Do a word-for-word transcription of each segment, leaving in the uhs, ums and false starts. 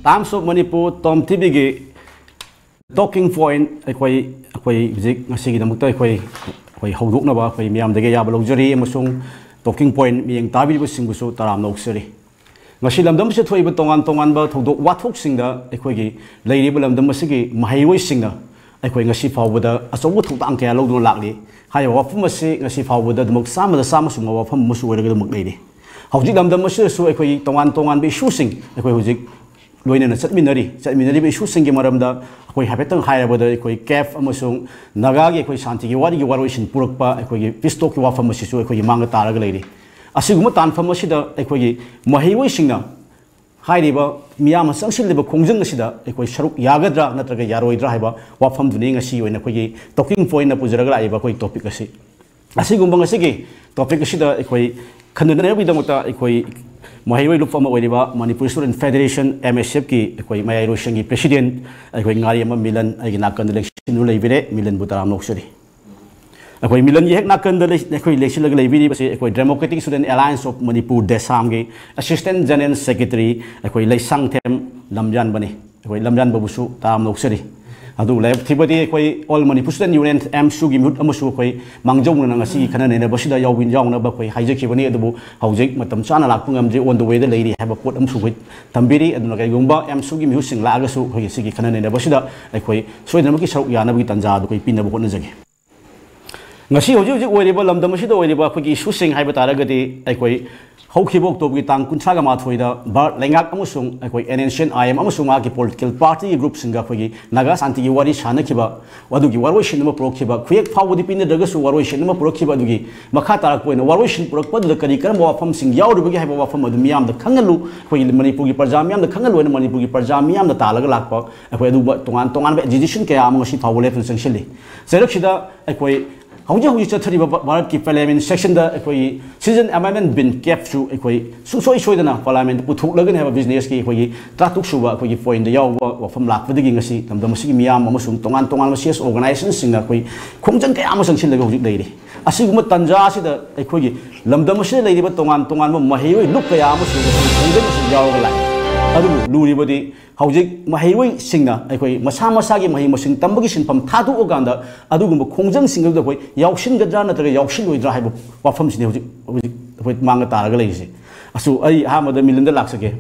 Times of Manipur, Tom T ꯚꯤꯒꯤ talking point ꯑꯩꯈꯣꯏ ꯑꯩꯈꯣꯏ ꯍꯧꯖꯤꯛ ꯉꯁꯤꯒꯤꯗꯃꯛꯇ ꯑꯩꯈꯣꯏ ꯑꯩꯈꯣꯏ ꯍꯧꯗꯣꯛꯅꯕ ꯑꯩꯈꯣꯏ ꯃꯤꯌꯥꯝꯗꯒꯤ ꯑꯌꯥꯕ ꯂꯧꯖꯔꯤ ꯑꯃꯁꯨꯡ talking point ꯃꯤꯠꯌꯦꯡ ꯇꯥꯕꯤꯔꯤꯕꯁꯤꯡꯕꯨꯁꯨ ꯇꯔꯥꯝꯅ ꯑꯣꯛꯆꯔꯤ꯫ ꯉꯁꯤ ꯂꯝꯗꯝ ꯑꯁꯤꯗ ꯊꯣꯛꯏꯕ ꯇꯣꯉꯥꯟ ꯇꯣꯉꯥꯟꯕ ꯊꯧꯗꯣꯛ ꯋꯥꯊꯣꯛꯁꯤꯡꯗ ꯑꯩꯈꯣꯏꯒꯤ ꯂꯩꯔꯤꯕ ꯂꯝꯗꯝ ꯑꯁꯤꯒꯤ ꯃꯍꯩꯔꯣꯏꯁꯤꯡꯅ ꯑꯩꯈꯣꯏ ꯉꯁꯤ ꯐꯥꯎꯕꯗ ꯑꯆꯧꯕ ꯊꯧꯗꯥꯡ ꯀꯌꯥ ꯂꯧꯗꯨꯅ ꯂꯥꯛꯂꯤ꯫ ꯍꯥꯏꯔꯤꯕ ꯋꯥꯐꯝ ꯑꯁꯤ ꯉꯁꯤ ꯐꯥꯎꯕꯗ ꯑꯗꯨꯃꯛ ꯆꯥꯝꯃꯗ ꯆꯥꯝꯃ ꯆꯨꯝꯕ ꯋꯥꯐꯝ ꯑꯃꯁꯨ ꯑꯣꯏꯔꯒ ꯑꯗꯨꯃꯛ ꯂꯩꯔꯤ꯫ ꯍꯧꯖꯤꯛ ꯂꯝꯗꯝ ꯑꯁꯤꯗꯁꯨ ꯑꯩꯈꯣꯏꯒꯤ ꯇꯣꯉꯥꯟ ꯇꯣꯉꯥꯟꯕ ꯏꯁꯨꯁꯤꯡ ꯑꯩꯈꯣꯏ ꯍꯧꯖꯤꯛ ꯂꯣꯏꯅꯅ ꯆꯠꯃꯤꯟꯅꯔꯤ꯫ ꯆꯠꯃꯤꯟꯅꯔꯤꯕ ꯏꯁꯨꯁꯤꯡꯒꯤ ꯃꯔꯝꯗ ꯑꯩꯈꯣꯏ ꯍꯥꯏꯐꯦꯠꯇꯪ ꯍꯥꯏꯔꯕꯗ, ꯑꯩꯈꯣꯏ ꯀꯦꯐ ꯑꯃꯁꯨꯡ ꯅꯥꯒꯥꯒꯤ ꯑꯩꯈꯣꯏ ꯁꯥꯟꯇꯤꯒꯤ ꯋꯥꯔꯤꯒꯤ ꯋꯥꯔꯣꯏꯁꯤꯟ ꯄꯨꯔꯛꯄ ꯑꯩꯈꯣꯏꯒꯤ ꯄꯤꯁ ꯇꯣꯛꯀꯤ ꯋꯥꯐꯝ ꯑꯁꯤꯁꯨ ꯑꯩꯈꯣꯏꯒꯤ ꯃꯥꯡꯗ ꯇꯥꯔꯒ ꯂꯩꯔꯤ꯫ ꯑꯁꯤꯒꯨꯝꯕ ꯇꯥꯟꯐꯝ ꯑꯁꯤꯗ ꯑꯩꯈꯣꯏꯒꯤ ꯃꯍꯩꯔꯣꯏꯁꯤꯡꯅ ꯍꯥꯏꯔꯤꯕ ꯃꯤꯌꯥꯝꯅ ꯆꯪꯁꯤꯜꯂꯤꯕ ꯈꯣꯡꯖꯪ ꯑꯁꯤꯗ ꯑꯩꯈꯣꯏ ꯁꯔꯨꯛ ꯌꯥꯒꯗ꯭ꯔꯥ ꯅꯠꯇ꯭ꯔꯒ ꯌꯥꯔꯣꯏꯗ꯭ꯔꯥ ꯍꯥꯏꯕ ꯋꯥꯐꯝꯗꯨꯅꯤ ꯉꯁꯤ ꯑꯣꯏꯅ ꯑꯩꯈꯣꯏꯒꯤ talking pointꯅ ꯄꯨꯖꯔꯒ ꯂꯥꯛꯏꯕ ꯑꯩꯈꯣꯏ topic ꯑꯁꯤ꯫ ꯑꯁꯤꯒꯨꯝꯕ ꯉꯁꯤꯒꯤ topic ꯑꯁꯤꯗ ꯑꯩꯈꯣꯏ ꯈꯟꯅꯅꯕꯒꯤꯗꯃꯛꯇ ꯑꯩꯈꯣꯏ ꯃꯍꯩꯔꯣꯏ ꯂꯨꯞ ꯑꯃ ꯑꯣꯏꯔꯤꯕ Manipur Student Federation, M S Fꯀꯤ ꯑꯩꯈꯣꯏ ꯃꯌꯥꯏꯔꯣꯏꯁꯪꯒꯤ president ꯑꯩꯈꯣꯏ ꯉꯥꯔꯤꯌꯝꯕꯝ ꯃꯤꯂꯟ ꯑꯩꯒꯤ ꯅꯥꯀꯟꯗ ꯂꯦꯡꯁꯤꯟꯗꯨꯅ ꯂꯩꯕꯤꯔꯦ꯫ ꯃꯤꯂꯟꯕꯨ ꯇꯔꯥꯝꯅ ꯑꯣꯛꯆꯔꯤ꯫ ꯑꯩꯈꯣꯏ ꯃꯤꯂꯟꯒꯤ ꯍꯦꯛ ꯅꯥꯀꯟꯗ ꯂꯩ-, ꯑꯩꯈꯣꯏ ꯂꯦꯡꯁꯤꯜꯂꯒ ꯂꯩꯕꯤꯔꯤꯕꯁꯤ ꯑꯩꯈꯣꯏ Democratic Student Alliance of Manipur, DESAMꯒꯤ Assistant General Secretary ꯑꯩꯈꯣꯏ ꯂꯩꯁꯥꯡꯊꯦꯝ ꯂꯝꯖꯥꯟꯕꯅꯤ꯫ ꯑꯩꯈꯣꯏ ꯂꯝꯖꯥꯟꯕꯕꯨꯁꯨ ꯇꯔꯥꯝꯅ ꯑꯣꯛꯆꯔꯤ꯫ ꯑꯗꯨ ꯂꯥꯏꯕꯛ ꯊꯤꯕꯗꯤ ꯑꯩꯈꯣꯏ All Manipur Student Union, AMSUꯒꯤ ꯃꯤꯍꯨꯠ ꯑꯃꯁꯨ ꯑꯩꯈꯣꯏ ꯃꯥꯡꯖꯧꯅꯅ ꯉꯁꯤꯒꯤ ꯈꯟꯅ ꯅꯩꯅꯕꯁꯤꯗ ꯌꯥꯎꯕꯤ-, ꯌꯥꯎꯅꯕ ꯑꯩꯈꯣꯏ ꯍꯥꯏꯖꯈꯤꯕꯅꯤ꯫ ꯑꯗꯨꯕꯨ ꯍꯧꯖꯤꯛ ꯃꯇꯝ ꯆꯥꯅ ꯂꯥꯛꯄ ꯉꯝꯗ꯭ꯔꯤ, on the wayꯗ ꯂꯩꯔꯤ ꯍꯥꯏꯕ ꯄꯣꯠ ꯑꯃꯁꯨ ꯑꯩꯈꯣꯏ ꯊꯝꯕꯤꯔꯤ꯫ ꯑꯗꯨꯅ ꯀꯔꯤꯒꯨꯝꯕ AMSUꯒꯤ ꯃꯤꯍꯨꯠꯁꯤꯡ ꯂꯥꯛꯑꯒꯁꯨ ꯑꯩꯈꯣꯏꯒꯤ ꯁꯤꯒꯤ ꯈꯟꯅ ꯅꯩꯅꯕꯁꯤꯗ ꯑꯩꯈꯣꯏ ꯁꯣꯏꯗꯅꯃꯛꯀꯤ ꯁꯔꯨꯛ ꯌꯥꯅꯕꯒꯤ ꯇꯥꯟꯖꯥ ꯑꯗꯨ ꯑꯩꯈꯣꯏ ꯄꯤꯅꯕ ꯍꯣꯠꯅꯖꯒꯦ꯫ ꯉꯁꯤ ꯍꯧꯖꯤꯛ ꯍꯧꯖꯤꯛ ꯑꯣꯏꯔꯤꯕ ꯂꯝꯗꯝ ꯑꯁꯤꯗ ꯑꯣꯏꯔꯤꯕ ꯑꯩꯈꯣꯏꯒꯤ ꯏꯁꯨꯁꯤꯡ ꯍꯥꯏꯕ ꯇꯥꯔꯒꯗꯤ, ꯑꯩꯈꯣꯏ ꯍꯧꯈꯤꯕ ꯑꯣꯛꯇꯣꯕꯔꯒꯤ ꯇꯥꯡ ꯀꯨꯟꯊ꯭ꯔꯥꯒ ꯃꯥꯊꯣꯏꯗ ꯚꯥꯔꯠ ꯂꯩꯉꯥꯛ ꯑꯃꯁꯨꯡ ꯑꯩꯈꯣꯏ NSCN-IM ꯑꯃꯁꯨꯡ ꯃꯍꯥꯛꯀꯤ political partyꯒꯤ groupꯁꯤꯡꯒ ꯑꯩꯈꯣꯏꯒꯤ ꯅꯥꯒꯥ ꯁꯥꯟꯇꯤꯒꯤ ꯋꯥꯔꯤ ꯁꯥꯟꯅꯈꯤꯕ, ꯑꯗꯨꯒꯤ ꯋꯥꯔꯣꯏꯁꯤꯟ ꯑꯃ ꯄꯨꯔꯛꯈꯤꯕ, ꯈꯨꯌꯦꯛ ꯐꯥꯎꯕꯗꯤ ꯄꯤꯅꯗ꯭ꯔꯒꯁꯨ ꯋꯥꯔꯣꯏꯁꯤꯟ ꯑꯃ ꯄꯨꯔꯛꯈꯤꯕ, ꯑꯗꯨꯒꯤ ꯃꯈꯥ ꯇꯥꯔꯛꯄ ꯑꯣꯏꯅ ꯋꯥꯔꯣꯏꯁꯤꯟ ꯄꯨꯔꯛꯄ ꯑꯗꯨꯗ ꯀꯔꯤ ꯀꯔꯝꯕ ꯋꯥꯐꯝꯁꯤꯡ ꯌꯥꯎꯔꯤꯕꯒꯦ ꯍꯥꯏꯕ ꯋꯥꯐꯝ ꯑꯗꯨ ꯃꯤꯌꯥꯝꯗ ꯈꯪꯍꯜꯂꯨ, ꯑꯩꯈꯣꯏꯒꯤ ꯃꯅꯤꯄꯨꯔꯒꯤ ꯄ꯭ꯔꯖꯥ ꯃꯤꯌꯥꯝꯗ ꯈꯪꯍꯜꯂꯨ ꯍꯥꯏꯅ ꯃꯅꯤꯄꯨꯔꯒꯤ ꯄ꯭ꯔꯖꯥ ꯃꯤꯌꯥꯝꯅ ꯇꯥꯜꯂꯒ ꯂꯥꯛꯄ ꯑꯩꯈꯣꯏ ꯑꯗꯨꯒꯨꯝꯕ ꯇꯣꯉꯥꯟ ꯇꯣꯉꯥꯟꯕ agitation ꯀꯌꯥ ꯑꯃ ꯉꯁꯤ ꯐꯥꯎꯕ ꯂꯦꯞꯇꯅ ꯆꯪꯁꯤꯜꯂꯤ꯫ ꯆꯩꯔꯛꯁꯤꯗ ꯑꯩꯈꯣꯏ ꯍꯧꯖꯤꯛ ꯍꯧꯖꯤꯛ ꯆꯠꯊꯔꯤꯕ ꯚꯥ-, ꯚꯥꯔꯠꯀꯤ parliament sessionꯗ ꯑꯩꯈꯣꯏꯒꯤ Citizen Amendment Bill, CAFꯁꯨ ꯑꯩꯈꯣꯏ ꯁꯨꯡꯁꯣꯏ ꯁꯣꯏꯗꯅ parliamentꯇ ꯄꯨꯊꯣꯛꯂꯒꯅꯤ ꯍꯥꯏꯕ businessꯀꯤ ꯑꯩꯈꯣꯏꯒꯤ ꯇꯔꯥꯇꯔꯨꯛ ꯁꯨꯕ ꯑꯩꯈꯣꯏꯒꯤ pointꯗ ꯌꯥꯎꯕ ꯋꯥꯐꯝ ꯂꯥꯛꯄꯗꯒꯤ ꯉꯁꯤ ꯂꯝꯗꯝ ꯑꯁꯤꯒꯤ ꯃꯤꯌꯥꯝ ꯑꯃꯁꯨꯡ ꯇꯣꯉꯥꯟ ꯇꯣꯉꯥꯟꯕ C S organizationꯁꯤꯡꯅ ꯑꯩꯈꯣꯏ ꯈꯣꯡꯖꯪ ꯀꯌꯥ ꯑꯃ ꯆꯪꯁꯤꯜꯂꯒ ꯍꯧꯖꯤꯛ ꯂꯩꯔꯤ꯫ ꯑꯁꯤꯒꯨꯝꯕ ꯇꯥꯟꯖꯥ ꯑꯁꯤꯗ ꯑꯩꯈꯣꯏꯒꯤ ꯂꯝꯗꯝ ꯑꯁꯤꯗ ꯂꯩꯔꯤꯕ ꯇꯣꯉꯥꯟ ꯇꯣꯉꯥꯟꯕ ꯃꯍꯩꯔꯣꯏ ꯂꯨꯞ ꯀꯌꯥ ꯑꯃꯁꯨ ꯉꯁꯤ ꯈꯣꯡꯖꯪ ꯑꯁꯤꯗ ꯌꯥꯎꯔꯒ ꯂꯥꯛꯏ꯫ ꯑꯗꯨꯕꯨ ꯂꯨꯔꯤꯕꯗꯤ ꯍꯧꯖꯤꯛ ꯃꯍꯩꯔꯣꯏꯁꯤꯡꯅ ꯑꯩꯈꯣꯏ ꯃꯁꯥ ꯃꯁꯥꯒꯤ ꯃꯍꯩ ꯃꯁꯤꯡ ꯇꯝꯕꯒꯤ ꯁꯤꯟꯐꯝ ꯊꯥꯗꯣꯛꯑꯀꯥꯟꯗ ꯑꯗꯨꯒꯨꯝꯕ ꯈꯣꯡꯖꯪꯁꯤꯡ ꯑꯗꯨꯗ ꯑꯩꯈꯣꯏ ꯌꯥꯎꯁꯤꯟꯒꯗ꯭ꯔꯥ ꯅꯠꯇ꯭ꯔꯒ ꯌꯥꯎꯁꯤꯜꯂꯣꯏꯗ꯭ꯔꯥ ꯍꯥꯏꯕ ꯋꯥꯐꯝꯁꯤꯅꯤ ꯍꯧꯖꯤꯛ ꯍꯧꯖꯤꯛ ꯑꯩꯈꯣꯏ ꯃꯥꯡꯗ ꯇꯥꯔꯒ ꯂꯩꯔꯤꯁꯦ꯫ ꯑꯁꯨ ꯑꯩ ꯑꯍꯥꯟꯕꯗ ꯃꯤꯂꯟꯗ ꯂꯥꯛꯆꯒꯦ꯫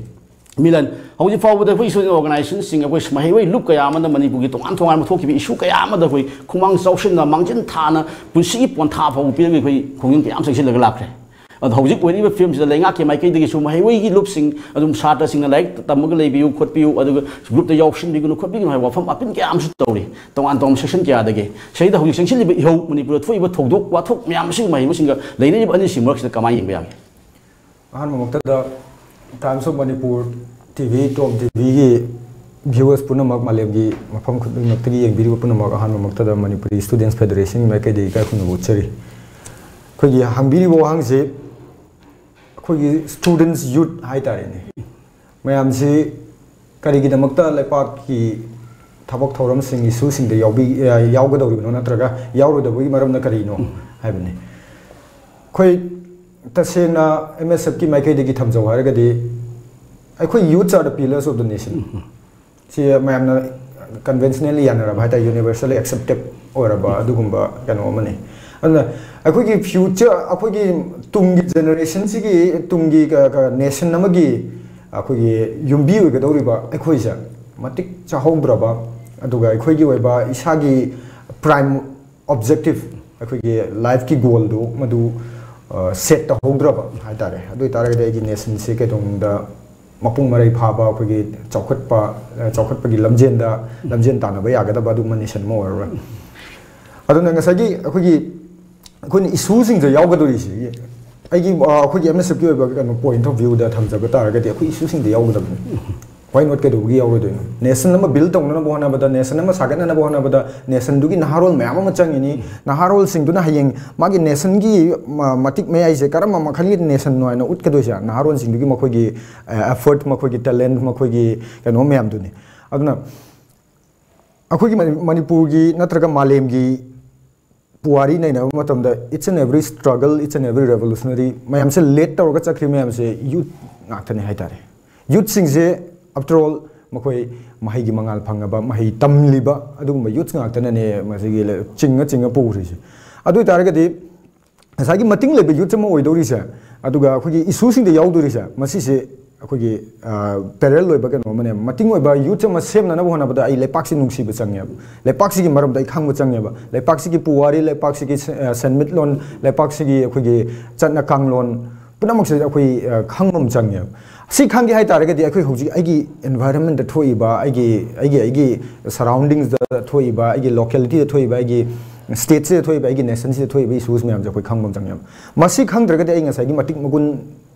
ꯃꯤꯂꯟ, ꯍꯧꯖꯤꯛ ꯐꯥꯎꯕꯗ ꯑꯩꯈꯣꯏ ꯁ꯭ꯇꯨꯗꯦꯟ ꯑꯣꯔꯒꯅꯥꯏꯖꯦꯁꯟꯁꯤꯡ, ꯑꯩꯈꯣꯏ ꯃꯍꯩꯔꯣꯏ ꯂꯨꯞ ꯀꯌꯥ ꯑꯃꯗ ꯃꯅꯤꯄꯨꯔꯒꯤ ꯇꯣꯉꯥꯟ ꯇꯣꯉꯥꯟꯕ ꯊꯣꯛꯈꯤꯕ ꯏꯁꯨ ꯀꯌꯥ ꯑꯃꯗ ꯑꯩꯈꯣꯏ ꯈꯨꯃꯥꯡ ꯆꯥꯎꯁꯤꯟꯅ, ꯃꯥꯡꯖꯤꯟ ꯊꯥꯅ, ꯄꯨꯟꯁꯤꯒꯤ ꯄꯣꯟꯊꯥ ꯐꯥꯎꯕ ꯄꯤꯔꯒ ꯑꯩꯈꯣꯏ ꯈꯣꯡꯖꯪ ꯀꯌꯥ ꯑꯃ ꯆꯪꯁꯤꯜꯂꯒ ꯂꯥꯛꯈ꯭ꯔꯦ꯫ ꯑꯗꯣ ꯍꯧꯖꯤꯛ ꯑꯣꯏꯔꯤꯕ ꯐꯤꯕꯝꯁꯤꯗ ꯂꯩꯉꯥꯛꯀꯤ ꯃꯥꯏꯀꯩꯗꯒꯤꯁꯨ ꯃꯍꯩꯔꯣꯏꯒꯤ ꯂꯨꯞꯁꯤꯡ, ꯑꯗꯨꯝ ꯁꯥꯇ꯭ꯔꯁꯤꯡꯅ ꯂꯥꯏꯔꯤꯛ ꯇꯝꯃꯒ ꯂꯩꯕꯤꯌꯨ ꯈꯣꯠꯄꯤꯌꯨ, ꯑꯗꯨꯒ ꯒ꯭ꯔꯨꯞꯇ ꯌꯥꯎꯁꯤꯟꯕꯤꯒꯅꯨ ꯈꯣꯠꯄꯤꯒꯅꯨ ꯍꯥꯏꯕ ꯋꯥꯐꯝ ꯑꯄꯤꯜ ꯀꯌꯥ ꯑꯃꯁꯨ ꯇꯧꯔꯤ꯫ ꯇꯣꯉꯥꯟ ꯇꯣꯉꯥꯟꯕ ꯁꯦꯛꯁꯟ ꯀꯌꯥꯗꯒꯤ ꯁꯤꯗꯩꯗ ꯍꯧꯖꯤꯛ ꯆꯪꯁꯤꯜꯂꯤꯕ ꯏꯍꯧ, ꯃꯅꯤꯄꯨꯔꯗ ꯊꯣꯛꯏꯕ ꯊꯧꯗꯣꯛ ꯋꯥꯊꯣꯛ ꯃꯌꯥꯝ ꯑꯁꯤꯒ ꯃꯍꯩꯔꯣꯏꯁꯤꯡꯒ ꯂꯩꯅꯔꯤꯕ ꯑꯅꯤꯁꯤ ꯃꯔꯛꯁꯤꯗ ꯀꯃꯥꯏꯅ ꯌꯦꯡꯕ ꯌꯥꯒꯦ? ꯑꯍꯥꯟꯕꯃꯛꯇꯗ Times of Manipur TV, Tom TVꯒꯤ viewers ꯄꯨꯝꯅꯃꯛ, ꯃꯥꯂꯦꯝꯒꯤ ꯃꯐꯝ ꯈꯨꯗꯤꯡꯃꯛꯇꯒꯤ ꯌꯦꯡꯕꯤꯔꯤꯕ ꯄꯨꯝꯅꯃꯛ, ꯑꯍꯥꯟꯕꯃꯛꯇꯗ ꯃꯅꯤꯄꯨꯔꯤ Students Federationꯒꯤ ꯃꯥꯏꯀꯩꯗꯒꯤ ꯏꯀꯥꯏ ꯈꯨꯝꯅꯕ ꯎꯠꯆꯔꯤ꯫ ꯑꯩꯈꯣꯏꯒꯤ ꯍꯪꯕꯤꯔꯤꯕ ꯋꯥꯍꯪꯁꯤ ꯑꯩꯈꯣꯏꯒꯤ students, youth ꯍꯥꯏꯇꯥꯔꯦꯅꯦ, ꯃꯌꯥꯝꯁꯤ ꯀꯔꯤꯒꯤꯗꯃꯛꯇ ꯂꯩꯄꯥꯛꯀꯤ ꯊꯕꯛ ꯊꯧꯔꯝꯁꯤꯡ, ꯏꯁꯨꯁꯤꯡꯗ ꯌꯥꯎꯕꯤ-, ꯌꯥꯎꯒꯗꯧꯔꯤꯕꯅꯣ ꯅꯠꯇ꯭ꯔꯒ ꯌꯥꯎꯔꯣꯏꯗꯕꯒꯤ ꯃꯔꯝꯅ ꯀꯔꯤꯅꯣ ꯍꯥꯏꯕꯅꯤ꯫ ꯑꯩꯈꯣꯏ ꯇꯁꯦꯡꯅ MSFꯀꯤ ꯃꯥꯏꯀꯩꯗꯒꯤ ꯊꯝꯖꯧ ꯍꯥꯏꯔꯒꯗꯤ, ꯑꯩꯈꯣꯏ youths are the pillars of the nation꯫ ꯁꯤ ꯃꯌꯥꯝꯅ conventionally ꯌꯥꯅꯔꯕ ꯍꯥꯏꯇꯥꯔꯦ, universally accepted ꯑꯣꯏꯔꯕ ꯑꯗꯨꯒꯨꯝꯕ ꯀꯩꯅꯣ ꯑꯃꯅꯤ꯫ ꯑꯗꯨꯅ ꯑꯩꯈꯣꯏꯒꯤ future, ꯑꯩꯈꯣꯏꯒꯤ ꯇꯨꯡꯒꯤ generationꯁꯤꯒꯤ, ꯇꯨꯡꯒꯤ ꯀ-, ꯀ-, nation ꯑꯃꯒꯤ ꯑꯩꯈꯣꯏꯒꯤ ꯌꯨꯝꯕꯤ ꯑꯣꯏꯒꯗꯧꯔꯤꯕ ꯑꯩꯈꯣꯏꯁꯦ ꯃꯇꯤꯛ ꯆꯥꯍꯧꯗ꯭ꯔꯕ, ꯑꯗꯨꯒ ꯑꯩꯈꯣꯏꯒꯤ ꯑꯣꯏꯕ ꯏꯁꯥꯒꯤ prime objective, ꯑꯩꯈꯣꯏꯒꯤ lifeꯀꯤ goalꯗꯨ ꯃꯗꯨ, ꯑ, set ꯇꯧꯍꯧꯗ꯭ꯔꯕ ꯍꯥꯏꯇꯥꯔꯦ꯫ ꯑꯗꯨ ꯑꯣꯏꯇꯥꯔꯒꯗꯤ ꯑꯩꯒꯤ nationꯁꯦ ꯀꯩꯗꯧꯅꯨꯡꯗ ꯃꯄꯨꯡ ꯃꯔꯩ ꯐꯥꯕ, ꯑꯩꯈꯣꯏꯒꯤ ꯆꯥꯎꯈꯠꯄ, ꯑ, ꯆꯥꯎꯈꯠꯄꯒꯤ ꯂꯝꯖꯦꯟꯗ, ꯂꯝꯖꯦꯟ ꯇꯥꯟꯅꯕ ꯌꯥꯒꯗꯕ ꯑꯗꯨꯒꯨꯝꯕ nation ꯑꯃ ꯑꯣꯏꯔꯔꯣꯏ꯫ ꯑꯗꯨꯅ ꯉꯁꯥꯏꯒꯤ ꯑꯩꯈꯣꯏꯒꯤ, ꯑꯩꯈꯣꯏꯅ ꯏꯁꯨꯁꯤꯡꯗ ꯌꯥꯎꯒꯗꯧꯔꯤꯁꯤ, ꯑꯩꯒꯤ, ꯑ, ꯑꯩꯈꯣꯏꯒꯤ MSFꯀꯤ ꯑꯣꯏꯕ ꯀꯩꯅꯣ point of viewꯗ ꯊꯝꯖꯕ ꯇꯥꯔꯒꯗꯤ, ꯑꯩꯈꯣꯏ ꯏꯁꯨꯁꯤꯡꯗ ꯌꯥꯎꯒꯗꯕꯅꯤ꯫ Why not? ꯀꯩꯗꯧꯕꯒꯤ ꯌꯥꯎꯔꯣꯏꯗꯣꯏꯅꯣ? Nation ꯑꯃ build ꯇꯧꯅꯅꯕ ꯍꯣꯠꯅꯕꯗ, nation ꯑꯃ ꯁꯥꯒꯠꯅꯅꯕ ꯍꯣꯠꯅꯕꯗ nationꯗꯨꯒꯤ ꯅꯍꯥꯔꯣꯜ ꯃꯌꯥꯝ ꯑꯃ ꯆꯪꯉꯤꯅꯤ꯫ ꯅꯍꯥꯔꯣꯜꯁꯤꯡꯗꯨꯅ ꯍꯌꯦꯡ ꯃꯥꯒꯤ nationꯒꯤ ꯃ-, ꯃꯇꯤꯛ ꯃꯌꯥꯏꯁꯦ ꯀꯔꯝꯕ ꯃꯈꯜꯒꯤ nationꯅꯣ ꯍꯥꯏꯅ ꯎꯠꯀꯗꯣꯏꯁꯦ ꯅꯍꯥꯔꯣꯜꯁꯤꯡꯗꯨꯒꯤ ꯃꯈꯣꯏꯒꯤ, ꯑ, effort, ꯃꯈꯣꯏꯒꯤ talent, ꯃꯈꯣꯏꯒꯤ ꯀꯩꯅꯣ ꯃꯌꯥꯝꯗꯨꯅꯤ꯫ ꯑꯗꯨꯅ ꯑꯩꯈꯣꯏꯒꯤ ꯃꯅꯤ-, ꯃꯅꯤꯄꯨꯔꯒꯤ ꯅꯠꯇ꯭ꯔꯒ ꯃꯥꯂꯦꯝꯒꯤ ꯄꯨꯋꯥꯔꯤ ꯅꯩꯅꯕ ꯃꯇꯝꯗ, each and every struggle, each and every revolutionary ꯃꯌꯥꯝꯁꯦ lead ꯇꯧꯔꯒ ꯆꯠꯈ꯭ꯔꯤ ꯃꯌꯥꯝꯁꯦ youth ꯉꯥꯛꯇꯅꯦ ꯍꯥꯏꯇꯥꯔꯦ꯫ ꯌꯨꯠꯁꯤꯡꯁꯦ, after all, ꯃꯈꯣꯏ ꯃꯍꯩꯒꯤ ꯃꯉꯥꯜ ꯐꯪꯉꯕ, ꯃꯍꯩ ꯇꯝꯂꯤꯕ ꯑꯗꯨꯒꯨꯝꯕ ꯌꯨꯠꯁ ꯉꯥꯛꯇꯅꯅꯦ ꯃꯁꯤꯒꯤ ꯂ-, ꯆꯤꯡꯉ ꯆꯤꯡꯉ ꯄꯨꯔꯤꯁꯦ꯫ ꯑꯗꯨ ꯑꯣꯏꯇꯥꯔꯒꯗꯤ ꯉꯁꯥꯏꯒꯤ ꯃꯇꯤꯡ ꯂꯩꯕ ꯌꯨꯠꯁ ꯑꯃ ꯑꯣꯏꯗꯧꯔꯤꯁꯦ, ꯑꯗꯨꯒ ꯑꯩꯈꯣꯏꯒꯤ ꯏꯁꯨꯁꯤꯡꯗ ꯌꯥꯎꯗꯣꯔꯤꯁꯦ, ꯃꯁꯤꯁꯦ ꯑꯩꯈꯣꯏꯒꯤ, ꯑ, parallel ꯑꯣꯏꯕ ꯀꯩꯅꯣ ꯑꯃꯅꯦ꯫ ꯃꯇꯤꯡ ꯑꯣꯏꯕ ꯌꯨꯠꯁ ꯑꯃ ꯁꯦꯝꯅꯅꯕ ꯍꯣꯠꯅꯕꯗ ꯑꯩ ꯂꯩꯄꯥꯛꯁꯤ ꯅꯨꯡꯁꯤꯕ ꯆꯪꯉꯦꯕ, ꯂꯩꯄꯥꯛꯁꯤꯒꯤ ꯃꯔꯝꯗ ꯑꯩ ꯈꯪꯕ ꯆꯪꯉꯦꯕ, ꯂꯩꯄꯥꯛꯁꯤꯒꯤ ꯄꯨꯋꯥꯔꯤ, ꯂꯩꯄꯥꯛꯁꯤꯒꯤ ꯁ-, ꯑ, ꯁꯦꯟꯃꯤꯠꯂꯣꯟ, ꯂꯩꯄꯥꯛꯁꯤꯒꯤ ꯑꯩꯈꯣꯏꯒꯤ ꯆꯠꯅ ꯀꯥꯡꯂꯣꯟ ꯄꯨꯝꯅꯃꯛꯁꯦ ꯑꯩꯈꯣꯏ, ꯑ, ꯈꯪꯕ ꯑꯃ ꯆꯪꯉꯦꯕ꯫ ꯁꯤ ꯈꯪꯒꯦ ꯍꯥꯏ ꯇꯥꯔꯒꯗꯤ ꯑꯩꯈꯣꯏ ꯍꯧꯖꯤꯛ ꯑꯩꯒꯤ environment ꯊꯣꯛꯏꯕ, ꯑꯩꯒꯤ, ꯑꯩꯒꯤ, ꯑꯩꯒꯤ surroundings ꯊꯣꯛꯏꯕ, ꯑꯩꯒꯤ locality ꯊꯣꯛꯏꯕ, ꯑꯩꯒꯤ state ꯁꯤꯗ ꯊꯣꯛꯏꯕ, ꯑꯩꯒꯤ nation ꯁꯤꯗ ꯊꯣꯛꯏꯕ issues ꯃꯌꯥꯝꯁꯦ ꯑꯩꯈꯣꯏ ꯈꯪꯕ ꯑꯃ ꯆꯪꯉꯦꯕ꯫ ꯃꯁꯤ ꯈꯪꯗ꯭ꯔꯒꯗꯤ ꯑꯩ ꯉꯁꯥꯏꯒꯤ ꯃꯇꯤꯛ ꯃꯒꯨꯟ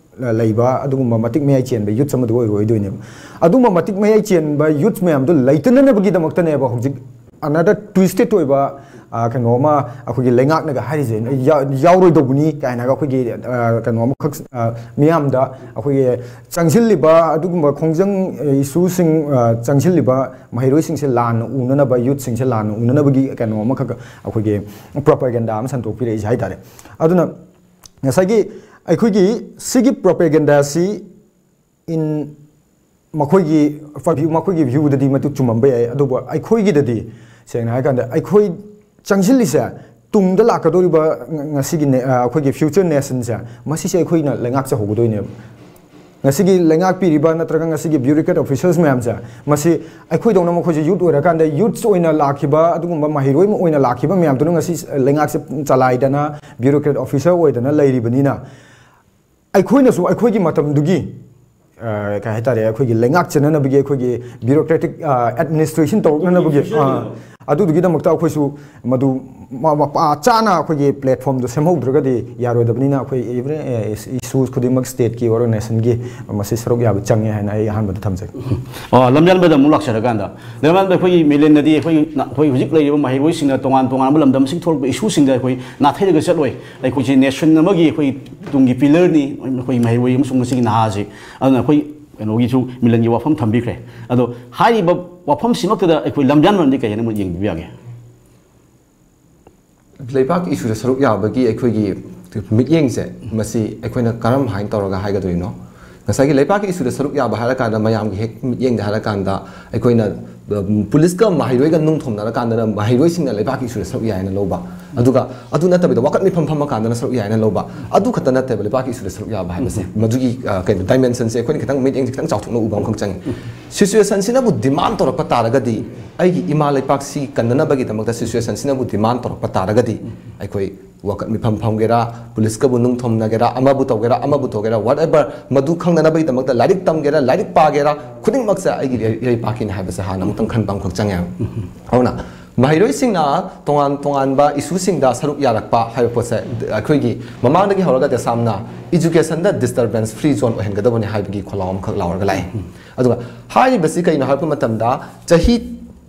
ꯂꯩꯕ, ꯑꯗꯨꯒꯨꯝꯕ ꯃꯇꯤꯛ ꯃꯌꯥꯏ ꯆꯦꯟꯕ ꯌꯨꯠꯁ ꯑꯃꯗꯨ ꯑꯣꯏꯔꯣꯏꯗꯣꯏꯅꯦꯕ꯫ ꯑꯗꯨꯒꯨꯝꯕ ꯃꯇꯤꯛ ꯃꯌꯥꯏ ꯆꯦꯟꯕ ꯌꯨꯠꯁ ꯃꯌꯥꯝꯗꯨ ꯂꯩꯇꯅꯅꯕꯒꯤꯗꯃꯛꯇꯅꯦꯕ ꯍꯧꯖꯤꯛ another twisted ꯑꯣꯏꯕ, ꯑ, ꯀꯩꯅꯣ ꯑꯃ ꯑꯩꯈꯣꯏꯒꯤ ꯂꯩꯉꯥꯛꯅꯒ ꯍꯥꯏꯔꯤꯁꯦ ꯌꯥ-, ꯌꯥꯎꯔꯣꯏꯗꯧꯕꯅꯤ ꯀꯥꯏꯅꯒ ꯑꯩꯈꯣꯏꯒꯤ, ꯑ, ꯀꯩꯅꯣ ꯑꯃꯈꯛ, ꯑ, ꯃꯤꯌꯥꯝꯗ ꯑꯩꯈꯣꯏꯒꯤ ꯆꯪꯁꯤꯜꯂꯤꯕ ꯑꯗꯨꯒꯨꯝꯕ ꯈꯣꯡꯖꯪ, ꯑ, issueꯁꯤꯡ, ꯑ, ꯆꯪꯁꯤꯜꯂꯤꯕ ꯃꯍꯩꯔꯣꯏꯁꯤꯡꯁꯦ ꯂꯥꯟꯅ ꯎꯅꯅꯕ, ꯌꯨꯠꯁꯤꯡꯁꯦ ꯂꯥꯟꯅ ꯎꯅꯅꯕꯒꯤ ꯀꯩꯅꯣ ꯑꯃꯈꯛ ꯑꯩꯈꯣꯏꯒꯤ propaganda ꯑꯃ ꯁꯟꯗꯣꯛꯄꯤꯔꯛꯏꯁꯦ ꯍꯥꯏ ꯇꯥꯔꯦ꯫ ꯑꯗꯨꯅ ꯉꯁꯥꯏꯒꯤ ꯑꯩꯈꯣꯏꯒꯤ ꯁꯤꯒꯤ propagandaꯁꯤ in ꯃꯈꯣꯏꯒꯤ view, ꯃꯈꯣꯏꯒꯤ viewꯗꯗꯤ ꯃꯗꯨ ꯆꯨꯝꯃꯝꯕ ꯌꯥꯏ, ꯑꯗꯨꯕꯨ ꯑꯩꯈꯣꯏꯒꯤꯗꯗꯤ ꯁꯦꯡꯅ ꯍꯥꯏꯔꯀꯥꯟꯗ ꯑꯩꯈꯣꯏ ꯆꯪꯁꯤꯜꯂꯤꯁꯦ ꯇꯨꯡꯗ ꯂꯥꯛꯀꯗꯧꯔꯤꯕ ꯉ-, ꯉꯁꯤꯒꯤ ꯅꯦ-, ꯑ, ꯑꯩꯈꯣꯏꯒꯤ future nationꯁꯦ, ꯃꯁꯤꯁꯦ ꯑꯩꯈꯣꯏꯅ ꯂꯩꯉꯥꯛꯆꯍꯧꯒꯗꯣꯏꯅꯦꯕ꯫ ꯉꯁꯤꯒꯤ ꯂꯩꯉꯥꯛꯄꯤꯔꯤꯕ ꯅꯠꯇ꯭ꯔꯒ ꯉꯁꯤꯒꯤ bureaucrat officials ꯃꯌꯥꯝꯁꯦ, ꯃꯁꯤ ꯑꯩꯈꯣꯏꯗꯧꯅ ꯃꯈꯣꯏꯁꯦ youth ꯑꯣꯏꯔꯀꯥꯟꯗ youths ꯑꯣꯏꯅ ꯂꯥꯛꯈꯤꯕ ꯑꯗꯨꯒꯨꯝꯕ ꯃꯍꯩꯔꯣꯏ ꯑꯃ ꯑꯣꯏꯅ ꯂꯥꯛꯈꯤꯕ ꯃꯌꯥꯝꯗꯨꯅ ꯉꯁꯤ ꯂꯩꯉꯥꯛꯁꯦ ꯆꯂꯥꯏꯗꯅ, bureaucrat officer ꯑꯣꯏꯗꯅ ꯂꯩꯔꯤꯕꯅꯤꯅ, ꯑꯩꯈꯣꯏꯅꯁꯨ ꯑꯩꯈꯣꯏꯒꯤ ꯃꯇꯝꯗꯨꯒꯤ, ꯑ, ꯀꯩ ꯍꯥꯏꯇꯥꯔꯦ, ꯑꯩꯈꯣꯏꯒꯤ ꯂꯩꯉꯥꯛ ꯆꯦꯟꯅꯅꯕꯒꯤ, ꯑꯩꯈꯣꯏꯒꯤ bureaucratic, ꯑ, administration ꯇꯧꯔꯛꯅꯅꯕꯒꯤ, ꯑ, ꯑꯗꯨꯗꯨꯒꯤꯗꯃꯛꯇ ꯑꯩꯈꯣꯏꯁꯨ ꯃꯗꯨ ꯃ-, ꯃꯄꯥ ꯆꯥꯅ ꯑꯩꯈꯣꯏꯒꯤ platformꯗꯣ ꯁꯦꯝꯍꯧꯗ꯭ꯔꯒꯗꯤ ꯌꯥꯔꯣꯏꯗꯕꯅꯤꯅ, ꯑꯩꯈꯣꯏ every, ꯑ, issues ꯈꯨꯗꯤꯡꯃꯛ stateꯀꯤ ꯑꯣꯔ nationꯒꯤ ꯃꯁꯤ ꯁꯔꯨꯛ ꯌꯥꯕ ꯆꯪꯉꯦ ꯍꯥꯏꯅ ꯑꯩ ꯑꯍꯥꯟꯕꯗ ꯊꯝꯖꯒꯦ꯫ ꯑꯣ, ꯂꯝꯖꯥꯟꯕꯗ ꯑꯃꯨꯛ ꯂꯥꯛꯆꯔꯀꯥꯟꯗ, ꯂꯝꯖꯥꯟꯕ, ꯑꯩꯈꯣꯏꯒꯤ ꯃꯤꯂꯦꯟꯅꯗꯤ ꯑꯩꯈꯣꯏ ꯅ-, ꯑꯩꯈꯣꯏ ꯍꯧꯖꯤꯛ ꯂꯩꯔꯤꯕ ꯃꯍꯩꯔꯣꯏꯁꯤꯡꯅ ꯇꯣꯉꯥꯟ ꯇꯣꯉꯥꯟꯕ ꯂꯝꯗꯝꯁꯤꯡ ꯊꯣꯛꯂꯛꯄ issueꯁꯤꯡꯗ ꯑꯩꯈꯣꯏ ꯅꯥꯊꯩꯔꯒ ꯆꯠꯂꯣꯏ꯫ ꯑꯩꯈꯣꯏꯁꯦ nation ꯑꯃꯒꯤ ꯑꯩꯈꯣꯏ ꯇꯨꯡꯒꯤ pillarꯅꯤ, ꯑꯩꯈꯣꯏ ꯃꯍꯩꯔꯣꯏ ꯑꯃꯁꯨꯡ ꯃꯁꯤꯒꯤ ꯅꯍꯥꯁꯤ꯫ ꯑꯗꯨꯅ ꯑꯩꯈꯣꯏ ꯀꯩꯅꯣꯒꯤꯁꯨ ꯃꯤꯂꯟꯒꯤ ꯋꯥꯐꯝ ꯊꯝꯕꯤꯈ꯭ꯔꯦ꯫ ꯑꯗꯣ ꯍꯥꯏꯔꯤꯕ ꯋꯥꯐꯝꯁꯤꯃꯛꯇꯗ ꯑꯩꯈꯣꯏ ꯂꯝꯖꯥꯟꯕꯝꯗꯤ ꯀꯩ ꯍꯥꯏꯅ ꯑꯃꯨꯛ ꯌꯦꯡꯕꯤꯕ ꯌꯥꯒꯦ? ꯂꯩꯕꯥꯛ issueꯗ ꯁꯔꯨꯛ ꯌꯥꯕꯒꯤ ꯑꯩꯈꯣꯏꯒꯤ ꯃꯤꯠꯌꯦꯡꯁꯦ, ꯃꯁꯤ ꯑꯩꯈꯣꯏꯅ ꯀꯔꯝ ꯍꯥꯏꯅ ꯇꯧꯔꯒ ꯍꯥꯏꯒꯗꯣꯏꯅꯣ? ꯉꯁꯥꯏꯒꯤ ꯂꯩꯕꯥꯛꯀꯤ ꯏꯁꯨꯗ ꯁꯔꯨꯛ ꯌꯥꯕ ꯍꯥꯏꯔꯀꯥꯟꯗ, ꯃꯌꯥꯝꯒꯤ ꯍꯦꯛ ꯃꯤꯠꯌꯦꯡꯗ ꯍꯥꯏꯔꯀꯥꯟꯗ, ꯑꯩꯈꯣꯏꯅ ꯎꯝ, ꯄꯨꯂꯤꯁꯀ ꯃꯍꯩꯔꯣꯏꯒ ꯅꯨꯡ ꯊꯣꯝꯅꯔꯀꯥꯟꯗꯅ ꯃꯍꯩꯔꯣꯏꯁꯤꯡꯅ ꯂꯩꯕꯥꯛꯀꯤ ꯏꯁꯨꯗ ꯁꯔꯨꯛ ꯌꯥꯏꯅ ꯂꯧꯕ꯫ ꯑꯗꯨꯒ ꯑꯗꯨ ꯅꯠꯇꯕꯤꯗ ꯋꯥꯀꯠ ꯃꯤꯐꯝ ꯐꯝꯃꯀꯥꯟꯗꯅ ꯁꯔꯨꯛ ꯌꯥꯏꯅ ꯂꯧꯕ꯫ ꯑꯗꯨ ꯈꯛꯇ ꯅꯠꯇꯦꯕ ꯂꯩꯕꯥꯛꯀꯤ ꯏꯁꯨꯗ ꯁꯔꯨꯛ ꯌꯥꯕ ꯍꯥꯏꯕꯁꯦ꯫ ꯃꯗꯨꯒꯤ ꯑ, ꯀꯩꯅꯣ, ꯗꯥꯏꯃꯦꯟꯁꯟꯁꯦ ꯑꯩꯈꯣꯏꯅ ꯈꯤꯇꯪ ꯃꯤꯠꯌꯦꯡꯁꯦ ꯈꯤꯇꯪ ꯆꯥꯎꯊꯣꯛꯅ ꯎꯕ ꯑꯃꯈꯛ ꯆꯪꯉꯤ꯫ ꯁꯤꯆꯨꯋꯦꯁꯟꯁꯤꯅꯕꯨ ꯗꯤꯃꯥꯟ ꯇꯧꯔꯛꯄ ꯇꯥꯔꯒꯗꯤ, ꯑꯩꯒꯤ ꯏꯃꯥ ꯂꯩꯄꯥꯛꯁꯤ ꯀꯟꯅꯅꯕꯒꯤꯗꯃꯛꯇ ꯁꯤꯆꯨꯋꯦꯁꯟꯁꯤꯅꯕꯨ ꯗꯤꯃꯥꯟ ꯇꯧꯔꯛꯄ ꯇꯥꯔꯒꯗꯤ, ꯑꯩꯈꯣꯏ ꯋꯥꯀꯠ ꯃꯤꯐꯝ ꯐꯝꯒꯦꯔꯥ, ꯄꯨꯂꯤꯁꯀꯕꯨ ꯅꯨꯡ ꯊꯣꯝꯅꯒꯦꯔꯥ, ꯑꯃꯕꯨ ꯇꯧꯒꯦꯔꯥ, ꯑꯃꯕꯨ ꯇꯧꯒꯦꯔꯥ, whatever, ꯃꯗꯨ ꯈꯪꯅꯅꯕꯒꯤꯗꯃꯛꯇ ꯂꯥꯏꯔꯤꯛ ꯇꯝꯒꯦꯔꯥ, ꯂꯥꯏꯔꯤꯛ ꯄꯥꯒꯦꯔꯥ, ꯈꯨꯗꯤꯡꯃꯛꯁꯦ ꯑꯩꯒꯤ ꯏꯔꯩ-, ꯏꯔꯩꯄꯥꯛꯀꯤꯅꯤ ꯍꯥꯏꯕꯁꯦ ꯍꯥꯟꯅ ꯑꯃꯨꯛꯇꯪ ꯈꯟꯕ ꯑꯃꯈꯛ ꯆꯪꯉꯦ꯫ ꯑꯗꯨꯅ ꯃꯍꯩꯔꯣꯏꯁꯤꯡꯅ ꯇꯣꯉꯥꯟ ꯇꯣꯉꯥꯟꯕ ꯏꯁꯨꯁꯤꯡꯗ ꯁꯔꯨꯛ ꯌꯥꯔꯛꯄ ꯍꯥꯏꯕ ꯄꯣꯠꯁꯦ ꯑꯩꯈꯣꯏꯒꯤ ꯃꯃꯥꯡꯗꯒꯤ ꯍꯧꯔꯒ ꯗꯦꯁꯥꯝꯅ ꯏꯖꯨꯀꯦꯁꯟꯗ ꯗꯤꯁꯇꯔꯕꯦꯟꯁ ꯐ꯭ꯔꯤ ꯖꯣꯟ ꯑꯣꯏꯍꯟꯒꯗꯕꯅꯤ ꯍꯥꯏꯕꯒꯤ ꯈꯣꯜꯂꯥꯎ ꯑꯃꯈꯛ ꯂꯥꯎꯔꯒ ꯂꯥꯛꯑꯦ꯫ ꯑꯗꯨꯒ ꯍꯥꯏꯔꯤꯕꯁꯤ ꯀꯩꯅꯣ ꯍꯥꯏꯕ ꯃꯇꯝꯗ, ꯆꯍꯤ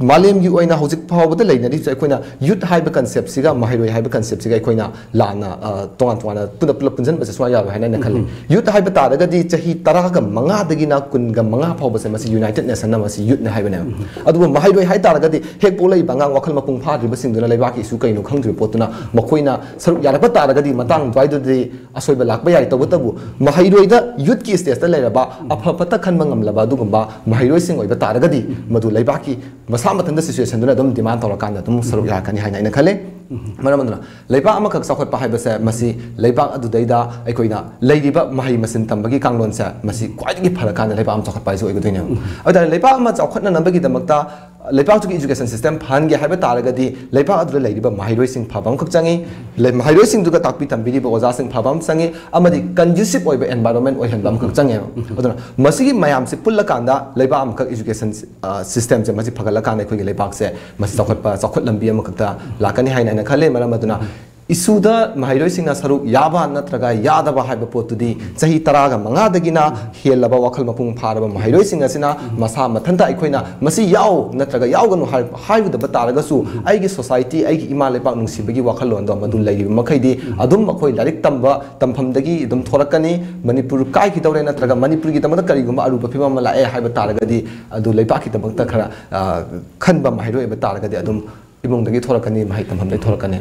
ꯃꯥꯂꯦꯝꯒꯤ ꯑꯣꯏꯅ ꯍꯧꯖꯤꯛ ꯐꯥꯎꯕꯗ ꯂꯩꯅꯔꯤꯕꯁꯦ, ꯑꯩꯈꯣꯏꯅ ꯌꯨꯠ ꯍꯥꯏꯕ ꯀꯟꯁꯦꯞꯁꯤꯒ ꯃꯍꯩꯔꯣꯏ ꯍꯥꯏꯕ ꯀꯟꯁꯦꯞꯁꯤꯒ ꯑꯩꯈꯣꯏꯅ ꯂꯥꯟꯅ, ꯑ, ꯇꯣꯉꯥꯟ ꯇꯣꯉꯥꯟꯅ ꯄꯨꯟꯅ ꯄꯨꯂꯞ ꯄꯨꯟꯁꯤꯟꯕꯁꯦ ꯁꯨꯡꯌꯥ ꯌꯥꯔꯣꯏ ꯍꯥꯏꯅ ꯑꯩꯅ ꯈꯜꯂꯤ꯫ ꯌꯨꯠ ꯍꯥꯏꯕ ꯇꯥꯔꯒꯗꯤ ꯆꯍꯤ ꯇꯔꯥꯒ ꯃꯉꯥꯗꯒꯤꯅ ꯀꯨꯟꯒ ꯃꯉꯥ ꯐꯥꯎꯕꯁꯦ, ꯃꯁꯤ ꯌꯨꯅꯥꯏꯇꯦꯠ ꯅꯦꯁꯟꯅ ꯃꯁꯤ ꯌꯨꯠꯅ ꯍꯥꯏꯕꯅꯦꯕ꯫ ꯑꯗꯨꯕꯨ ꯃꯍꯩꯔꯣꯏ ꯍꯥꯏ ꯇꯥꯔꯒꯗꯤ ꯍꯦꯛ ꯄꯣꯛꯂꯛꯏꯕ ꯑꯉꯥꯡ ꯋꯥꯈꯜ ꯃꯄꯨꯡ ꯐꯥꯗ꯭ꯔꯤꯕꯁꯤꯡꯗꯨꯅ ꯂꯩꯕꯥꯛꯀꯤ ꯏꯁꯨ ꯀꯩꯅꯣ ꯈꯪꯗ꯭ꯔꯤꯕ ꯄꯣꯠꯇꯨꯅ ꯃꯈꯣꯏꯅ ꯁꯔꯨꯛ ꯌꯥꯔꯛꯄ ꯇꯥꯔꯒꯗꯤ ꯃꯇꯥꯡ ꯑꯗꯨꯋꯥꯏꯗꯨꯗꯤ ꯑꯁꯣꯏꯕ ꯂꯥꯛꯄ ꯌꯥꯏ꯫ ꯇꯧꯕꯇꯕꯨ ꯃꯍꯩꯔꯣꯏꯗ ꯌꯨꯠꯀꯤ ꯁ꯭ꯇꯦꯖꯇ ꯂꯩꯔꯕ ꯑꯐ ꯐꯠꯇ ꯈꯟꯕ ꯉꯝꯂꯕ ꯑꯗꯨꯒꯨꯝꯕ ꯃꯍꯩꯔꯣꯏꯁꯤꯡ ꯑꯣꯏꯕ ꯇꯥꯔꯒꯗꯤ ꯃꯗꯨ ꯂꯩꯕꯥꯛꯀꯤ ꯃꯁꯥ ꯃꯊꯟꯇ ꯁꯤꯆꯨꯋꯦꯁꯟꯗꯨꯅ ꯑꯗꯨꯝ ꯗꯤꯃꯥꯟ ꯇꯧꯔꯀꯥꯟꯗ ꯑꯗꯨꯝ ꯁꯔꯨꯛ ꯌꯥꯔꯛꯀꯅꯤ ꯍꯥꯏꯅ ꯑꯩꯅ ꯈꯜꯂꯤ꯫ ꯃꯔꯝ ꯑꯗꯨꯅ ꯂꯩꯕꯥꯛ ꯑꯃꯈꯛ ꯆꯥꯎꯈꯠꯄ ꯍꯥꯏꯕꯁꯦ, ꯃꯁꯤ ꯂꯩꯕꯥꯛ ꯑꯗꯨꯗꯩꯗ ꯑꯩꯈꯣꯏꯅ ꯂꯩꯔꯤꯕ ꯃꯍꯩ ꯃꯁꯤꯡ ꯇꯝꯕꯒꯤ ꯀꯥꯡꯂꯣꯟꯁꯦ, ꯃꯁꯤ ꯈ꯭ꯋꯥꯏꯗꯒꯤ ꯐꯔꯀꯥꯟꯗ ꯂꯩꯕꯥꯛ ꯑꯃ ꯆꯥꯎꯈꯠꯄ ꯍꯥꯏꯁꯦ ꯑꯣꯏꯒꯗꯣꯏꯅꯦꯕ꯫ ꯑꯗꯨ ꯇꯥꯔꯗꯤ ꯂꯩꯕꯥꯛ ꯑꯃ ꯆꯥꯎꯈꯠꯅꯅꯕꯒꯤꯗꯃꯛꯇ ꯂꯩꯕꯥꯛꯇꯨꯒꯤ ꯏꯖꯨꯀꯦꯁꯟ ꯁꯤꯁꯇꯦꯝ ꯐꯍꯟꯒꯦ ꯍꯥꯏꯕ ꯇꯥꯔꯒꯗꯤ ꯂꯩꯕꯥꯛ ꯑꯗꯨꯗ ꯂꯩꯔꯤꯕ ꯃꯍꯩꯔꯣꯏꯁꯤꯡ ꯐꯕ ꯑꯃꯈꯛ ꯆꯪꯉꯤ꯫ ꯂꯩ-, ꯃꯍꯩꯔꯣꯏꯁꯤꯡꯗꯨꯒ ꯇꯥꯛꯄꯤ ꯇꯝꯕꯤꯔꯤꯕ ꯑꯣꯖꯥꯁꯤꯡ ꯐꯕ ꯑꯃ ꯆꯪꯉꯤ, ꯑꯃꯗꯤ ꯀꯟꯗ꯭ꯌꯨꯁꯤꯞ ꯑꯣꯏꯕ ꯑꯦꯟꯚꯥꯏꯔꯣꯟꯃꯦꯟ ꯑꯣꯏꯍꯟꯕ ꯑꯃꯈꯛ ꯆꯪꯉꯦꯕ꯫ ꯑꯗꯨꯅ ꯃꯁꯤꯒꯤ ꯃꯌꯥꯝꯁꯤ ꯄꯨꯜꯂꯀꯥꯟꯗ ꯂꯩꯕꯥꯛ ꯑꯃꯈꯛ ꯏꯖꯨꯀꯦꯁꯟ, ꯑ, ꯁꯤꯁꯇꯦꯝꯁꯦ ꯃꯁꯤ ꯐꯒꯠꯂꯀꯥꯟꯗ ꯑꯩꯈꯣꯏꯒꯤ ꯂꯩꯕꯥꯛꯁꯦ ꯃꯁꯤ ꯆꯥꯎꯈꯠꯄ, ꯆꯥꯎꯈꯠ ꯂꯝꯕꯤ ꯑꯃꯈꯛꯇ ꯂꯥꯛꯀꯅꯤ ꯍꯥꯏꯅ ꯑꯩꯅ ꯈꯜꯂꯤ꯫ ꯃꯔꯝ ꯑꯗꯨꯅ ꯏꯁꯨꯗ ꯃꯍꯩꯔꯣꯏꯁꯤꯡꯅ ꯁꯔꯨꯛ ꯌꯥꯕ ꯅꯠꯇ꯭ꯔꯒ ꯌꯥꯗꯕ ꯍꯥꯏꯕ ꯄꯣꯠꯇꯨꯗꯤ ꯆꯍꯤ ꯇꯔꯥꯒ ꯃꯉꯥꯗꯒꯤꯅ ꯍꯦꯜꯂꯕ ꯋꯥꯈꯜ ꯃꯄꯨꯡ ꯐꯥꯔꯕ ꯃꯍꯩꯔꯣꯏꯁꯤꯡ ꯑꯁꯤꯅ ꯃꯁꯥ ꯃꯊꯟꯇ ꯑꯩꯈꯣꯏꯅ ꯃꯁꯤ ꯌꯥꯎ ꯅꯠꯇ꯭ꯔꯒ ꯌꯥꯎꯒꯅꯨ ꯍꯥꯏ-, ꯍꯥꯏꯔꯨꯗꯕ ꯇꯥꯔꯒꯁꯨ, ꯑꯩꯒꯤ ꯁꯣꯁꯥꯏꯇꯤ, ꯑꯩꯒꯤ ꯏꯃꯥ ꯂꯩꯕꯥꯛ ꯅꯨꯡꯁꯤꯕꯒꯤ ꯋꯥꯈꯜꯂꯣꯟꯗꯣ ꯃꯗꯨ ꯂꯩꯔꯤꯕ ꯃꯈꯩꯗꯤ ꯑꯗꯨꯝ ꯑꯩꯈꯣꯏ ꯂꯥꯏꯔꯤꯛ ꯇꯝꯕ ꯇꯝꯐꯝꯗꯒꯤ ꯑꯗꯨꯝ ꯊꯣꯔꯛꯀꯅꯤ꯫ ꯃꯅꯤꯄꯨꯔ ꯀꯥꯏꯈꯤꯗꯧꯔꯦ ꯅꯠꯇ꯭ꯔꯒ ꯃꯅꯤꯄꯨꯔꯒꯤꯗꯃꯛꯇ ꯀꯔꯤꯒꯨꯝꯕ ꯑꯔꯨꯕ ꯐꯤꯕꯝ ꯑꯃ ꯂꯥꯛꯑꯦ ꯍꯥꯏꯕ ꯇꯥꯔꯒꯗꯤ ꯑꯗꯨ ꯂꯩꯕꯥꯛꯀꯤꯗꯃꯛꯇ ꯈꯔ, ꯑ, ꯈꯟꯕ ꯃꯍꯩꯔꯣꯏ ꯑꯣꯏꯕ ꯇꯥꯔꯒꯗꯤ ꯑꯗꯨꯝ ꯏꯃꯨꯡꯗꯒꯤ ꯊꯣꯛꯂꯛꯀꯅꯤ, ꯃꯍꯩ ꯇꯝꯐꯝꯗꯒꯤ ꯊꯣꯛꯂꯛꯀꯅꯤ꯫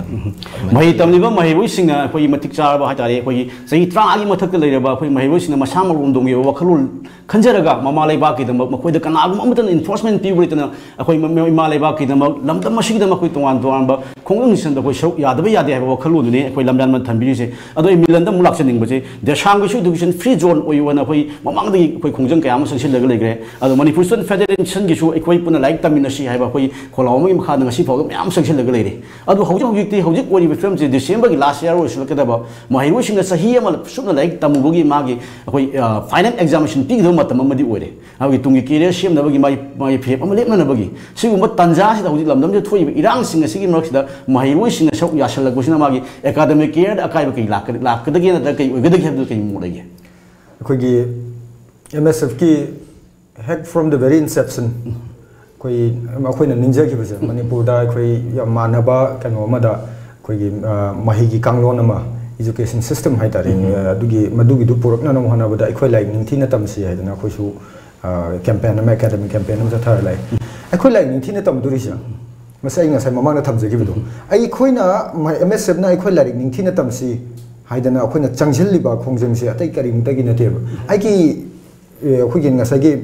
ꯃꯍꯩ ꯇꯝꯂꯤꯕ ꯃꯍꯩꯔꯣꯏꯁꯤꯡꯅ ꯑꯩꯈꯣꯏꯒꯤ ꯃꯇꯤꯛ ꯆꯥꯔꯕ ꯍꯥꯏꯇꯥꯔꯦ, ꯑꯩꯈꯣꯏꯒꯤ ꯆꯍꯤ ꯇꯔꯥꯒꯤ ꯃꯊꯛꯇ ꯂꯩꯔꯕ ꯑꯩꯈꯣꯏ ꯃꯍꯩꯔꯣꯏꯁꯤꯡꯅ ꯃꯁꯥ ꯃꯔꯣꯝꯗꯣꯝꯒꯤ ꯑꯣꯏꯕ ꯋꯥꯈꯜꯂꯣꯟ ꯈꯟꯖꯔꯒ ꯃꯃꯥ ꯂꯩꯕꯥꯛꯀꯤꯗꯃꯛ ꯃꯈꯣꯏꯗ ꯀꯅꯥꯒꯨꯝꯕ ꯑꯃꯠꯇꯅ enforcement ꯄꯤꯕ ꯂꯩꯇꯅ ꯑꯩꯈꯣꯏ ꯃ- ꯃ- ꯏꯃꯥ ꯂꯩꯕꯥꯛꯀꯤꯗꯃꯛ ꯂꯝꯗꯝ ꯑꯁꯤꯒꯤꯗꯃꯛ ꯑꯩꯈꯣꯏ ꯇꯣꯉꯥꯟ ꯇꯣꯉꯥꯟꯕ ꯈꯣꯡꯖꯪꯁꯤꯡꯗ ꯑꯩꯈꯣꯏ ꯁꯔꯨꯛ ꯌꯥꯗꯕ ꯌꯥꯗꯦ ꯍꯥꯏꯕ ꯋꯥꯈꯜꯂꯣꯟꯗꯨꯅꯤ ꯑꯩꯈꯣꯏ ꯂꯝꯌꯥꯟꯕ ꯊꯝꯕꯤꯔꯤꯁꯦ꯫ ꯑꯗꯣ ꯑꯩ ꯃꯤꯂꯟꯗ ꯑꯃꯨꯛ ꯂꯥꯛꯆꯅꯤꯡꯕꯁꯦ, ꯗꯦꯁꯥꯡꯒꯤꯁꯨ education free zone ꯑꯣꯏꯌꯨ ꯍꯥꯏꯅ ꯑꯩꯈꯣꯏ ꯃꯃꯥꯡꯗꯒꯤ ꯑꯩꯈꯣꯏ ꯈꯣꯡꯖꯪ ꯀꯌꯥ ꯑꯃ ꯆꯪꯁꯤꯜꯂꯒ ꯂꯩꯈ꯭ꯔꯦ꯫ ꯑꯗꯣ ꯃꯅꯤꯄꯨꯔ Student Federationꯒꯤꯁꯨ ꯑꯩꯈꯣꯏ ꯄꯨꯟꯅ ꯂꯥꯏꯔꯤꯛ ꯇꯝꯃꯤꯟꯅꯁꯤ ꯍꯥꯏꯕ ꯑꯩꯈꯣꯏ ꯈꯣꯜꯂꯥꯎ ꯑꯃꯒꯤ ꯃꯈꯥꯗ ꯉꯁꯤ ꯐꯥꯎꯕ ꯃꯌꯥꯝ ꯆꯪꯁꯤꯜꯂꯒ ꯂꯩꯔꯤ꯫ ꯑꯗꯨ ꯍꯧꯖꯤꯛ ꯍꯧꯖꯤꯛꯇꯤ, ꯍꯧꯖꯤꯛ ꯑꯣꯏꯔꯤꯕ ꯐꯤꯕꯝꯁꯤ Decemberꯒꯤ last year ꯑꯣꯏꯁꯤꯜꯂꯛꯀꯗꯕ, ꯃꯍꯩꯔꯣꯏꯁꯤꯡꯅ ꯆꯍꯤ ꯑꯃ ꯆꯨꯞꯅ ꯂꯥꯏꯔꯤꯛ ꯇꯝꯃꯨꯕꯒꯤ ꯃꯥꯒꯤ ꯑꯩꯈꯣꯏ final examination ꯄꯤꯒꯗꯕ ꯃꯇꯝ ꯑꯃꯗꯤ ꯑꯣꯏꯔꯦ꯫ ꯃꯥꯒꯤ ꯇꯨꯡꯒꯤ career ꯁꯦꯝꯅꯕꯒꯤ, ꯃꯥꯒꯤ ꯃꯥꯒꯤ ꯐꯤꯔꯦꯞ ꯑꯃ ꯂꯦꯞꯅꯅꯕꯒꯤ ꯁꯤꯒꯨꯝꯕ ꯇꯥꯟꯖꯥꯁꯤꯗ ꯍꯧꯖꯤꯛ ꯂꯝꯗꯝꯁꯤꯗ ꯊꯣꯛꯏꯕ ꯏꯔꯥꯡꯁꯤꯡ ꯑꯁꯤꯒꯤ ꯃꯔꯛꯁꯤꯗ ꯃꯍꯩꯔꯣꯏꯁꯤꯡꯅ ꯁꯔꯨꯛ ꯌꯥꯁꯜꯂꯛꯄꯁꯤꯅ ꯃꯥꯒꯤ academic careerꯗ ꯑꯀꯥꯏꯕ ꯀꯔꯤ ꯂꯥꯛꯀ- ꯂꯥꯛꯀꯗꯒꯦ ꯅꯠꯇ꯭ꯔꯒ ꯀꯔꯤ ꯑꯣꯏꯒꯗꯒꯦ ꯍꯥꯏꯕꯗꯨ ꯀꯔꯤ ꯃꯣꯠ ꯂꯩꯒꯦ? ꯑꯩꯈꯣꯏꯒꯤ M S Fꯀꯤ ꯍꯦꯛ from the very inception ꯑꯩꯈꯣꯏ ꯑꯩꯈꯣꯏꯅ ꯅꯤꯡꯖꯈꯤꯕꯁꯦ, ꯃꯅꯤꯄꯨꯔꯗ ꯑꯩꯈꯣꯏ ꯌꯥꯝ ꯃꯥꯟꯅꯕ ꯀꯩꯅꯣ ꯑꯃꯗ ꯑꯩꯈꯣꯏꯒꯤ ꯃꯍꯩꯒꯤ ꯀꯥꯡꯂꯣꯟ ꯑꯃ, education system ꯍꯥꯏꯇꯥꯔꯦ, ꯑꯗꯨꯒꯤ ꯃꯗꯨꯒꯤꯗꯨ ꯄꯨꯔꯛꯅꯅꯕ ꯍꯣꯠꯅꯕꯗ ꯑꯩꯈꯣꯏ ꯂꯥꯏꯔꯤꯛ ꯅꯤꯡꯊꯤꯅ ꯇꯝꯁꯤ ꯍꯥꯏꯗꯅ ꯑꯩꯈꯣꯏꯁꯨ campaign ꯑꯃ, academic campaign ꯑꯃ ꯆꯠꯊꯔ ꯂꯥꯛꯑꯦ꯫ ꯑꯩꯈꯣꯏ ꯂꯥꯏꯔꯤꯛ ꯅꯤꯡꯊꯤꯅ ꯇꯝꯗꯣꯔꯤꯁꯦ, ꯃꯁꯤ ꯑꯩ ꯉꯁꯥꯏ ꯃꯃꯥꯡꯗ ꯊꯝꯖꯈꯤꯕꯗꯣ, ꯑꯩꯈꯣꯏꯅ M S Fꯅ ꯑꯩꯈꯣꯏ ꯂꯥꯏꯔꯤꯛ ꯅꯤꯡꯊꯤꯅ ꯇꯝꯁꯤ ꯍꯥꯏꯗꯅ ꯑꯩꯈꯣꯏꯅ ꯆꯪꯁꯤꯜꯂꯤꯕ ꯈꯣꯡꯖꯪꯁꯦ ꯑꯇꯩ ꯀꯔꯤꯝꯇꯒꯤ ꯅꯠꯇꯦꯕ꯫ ꯑꯩꯒꯤ ꯑꯩꯈꯣꯏꯒꯤ ꯉꯁꯥꯏꯒꯤ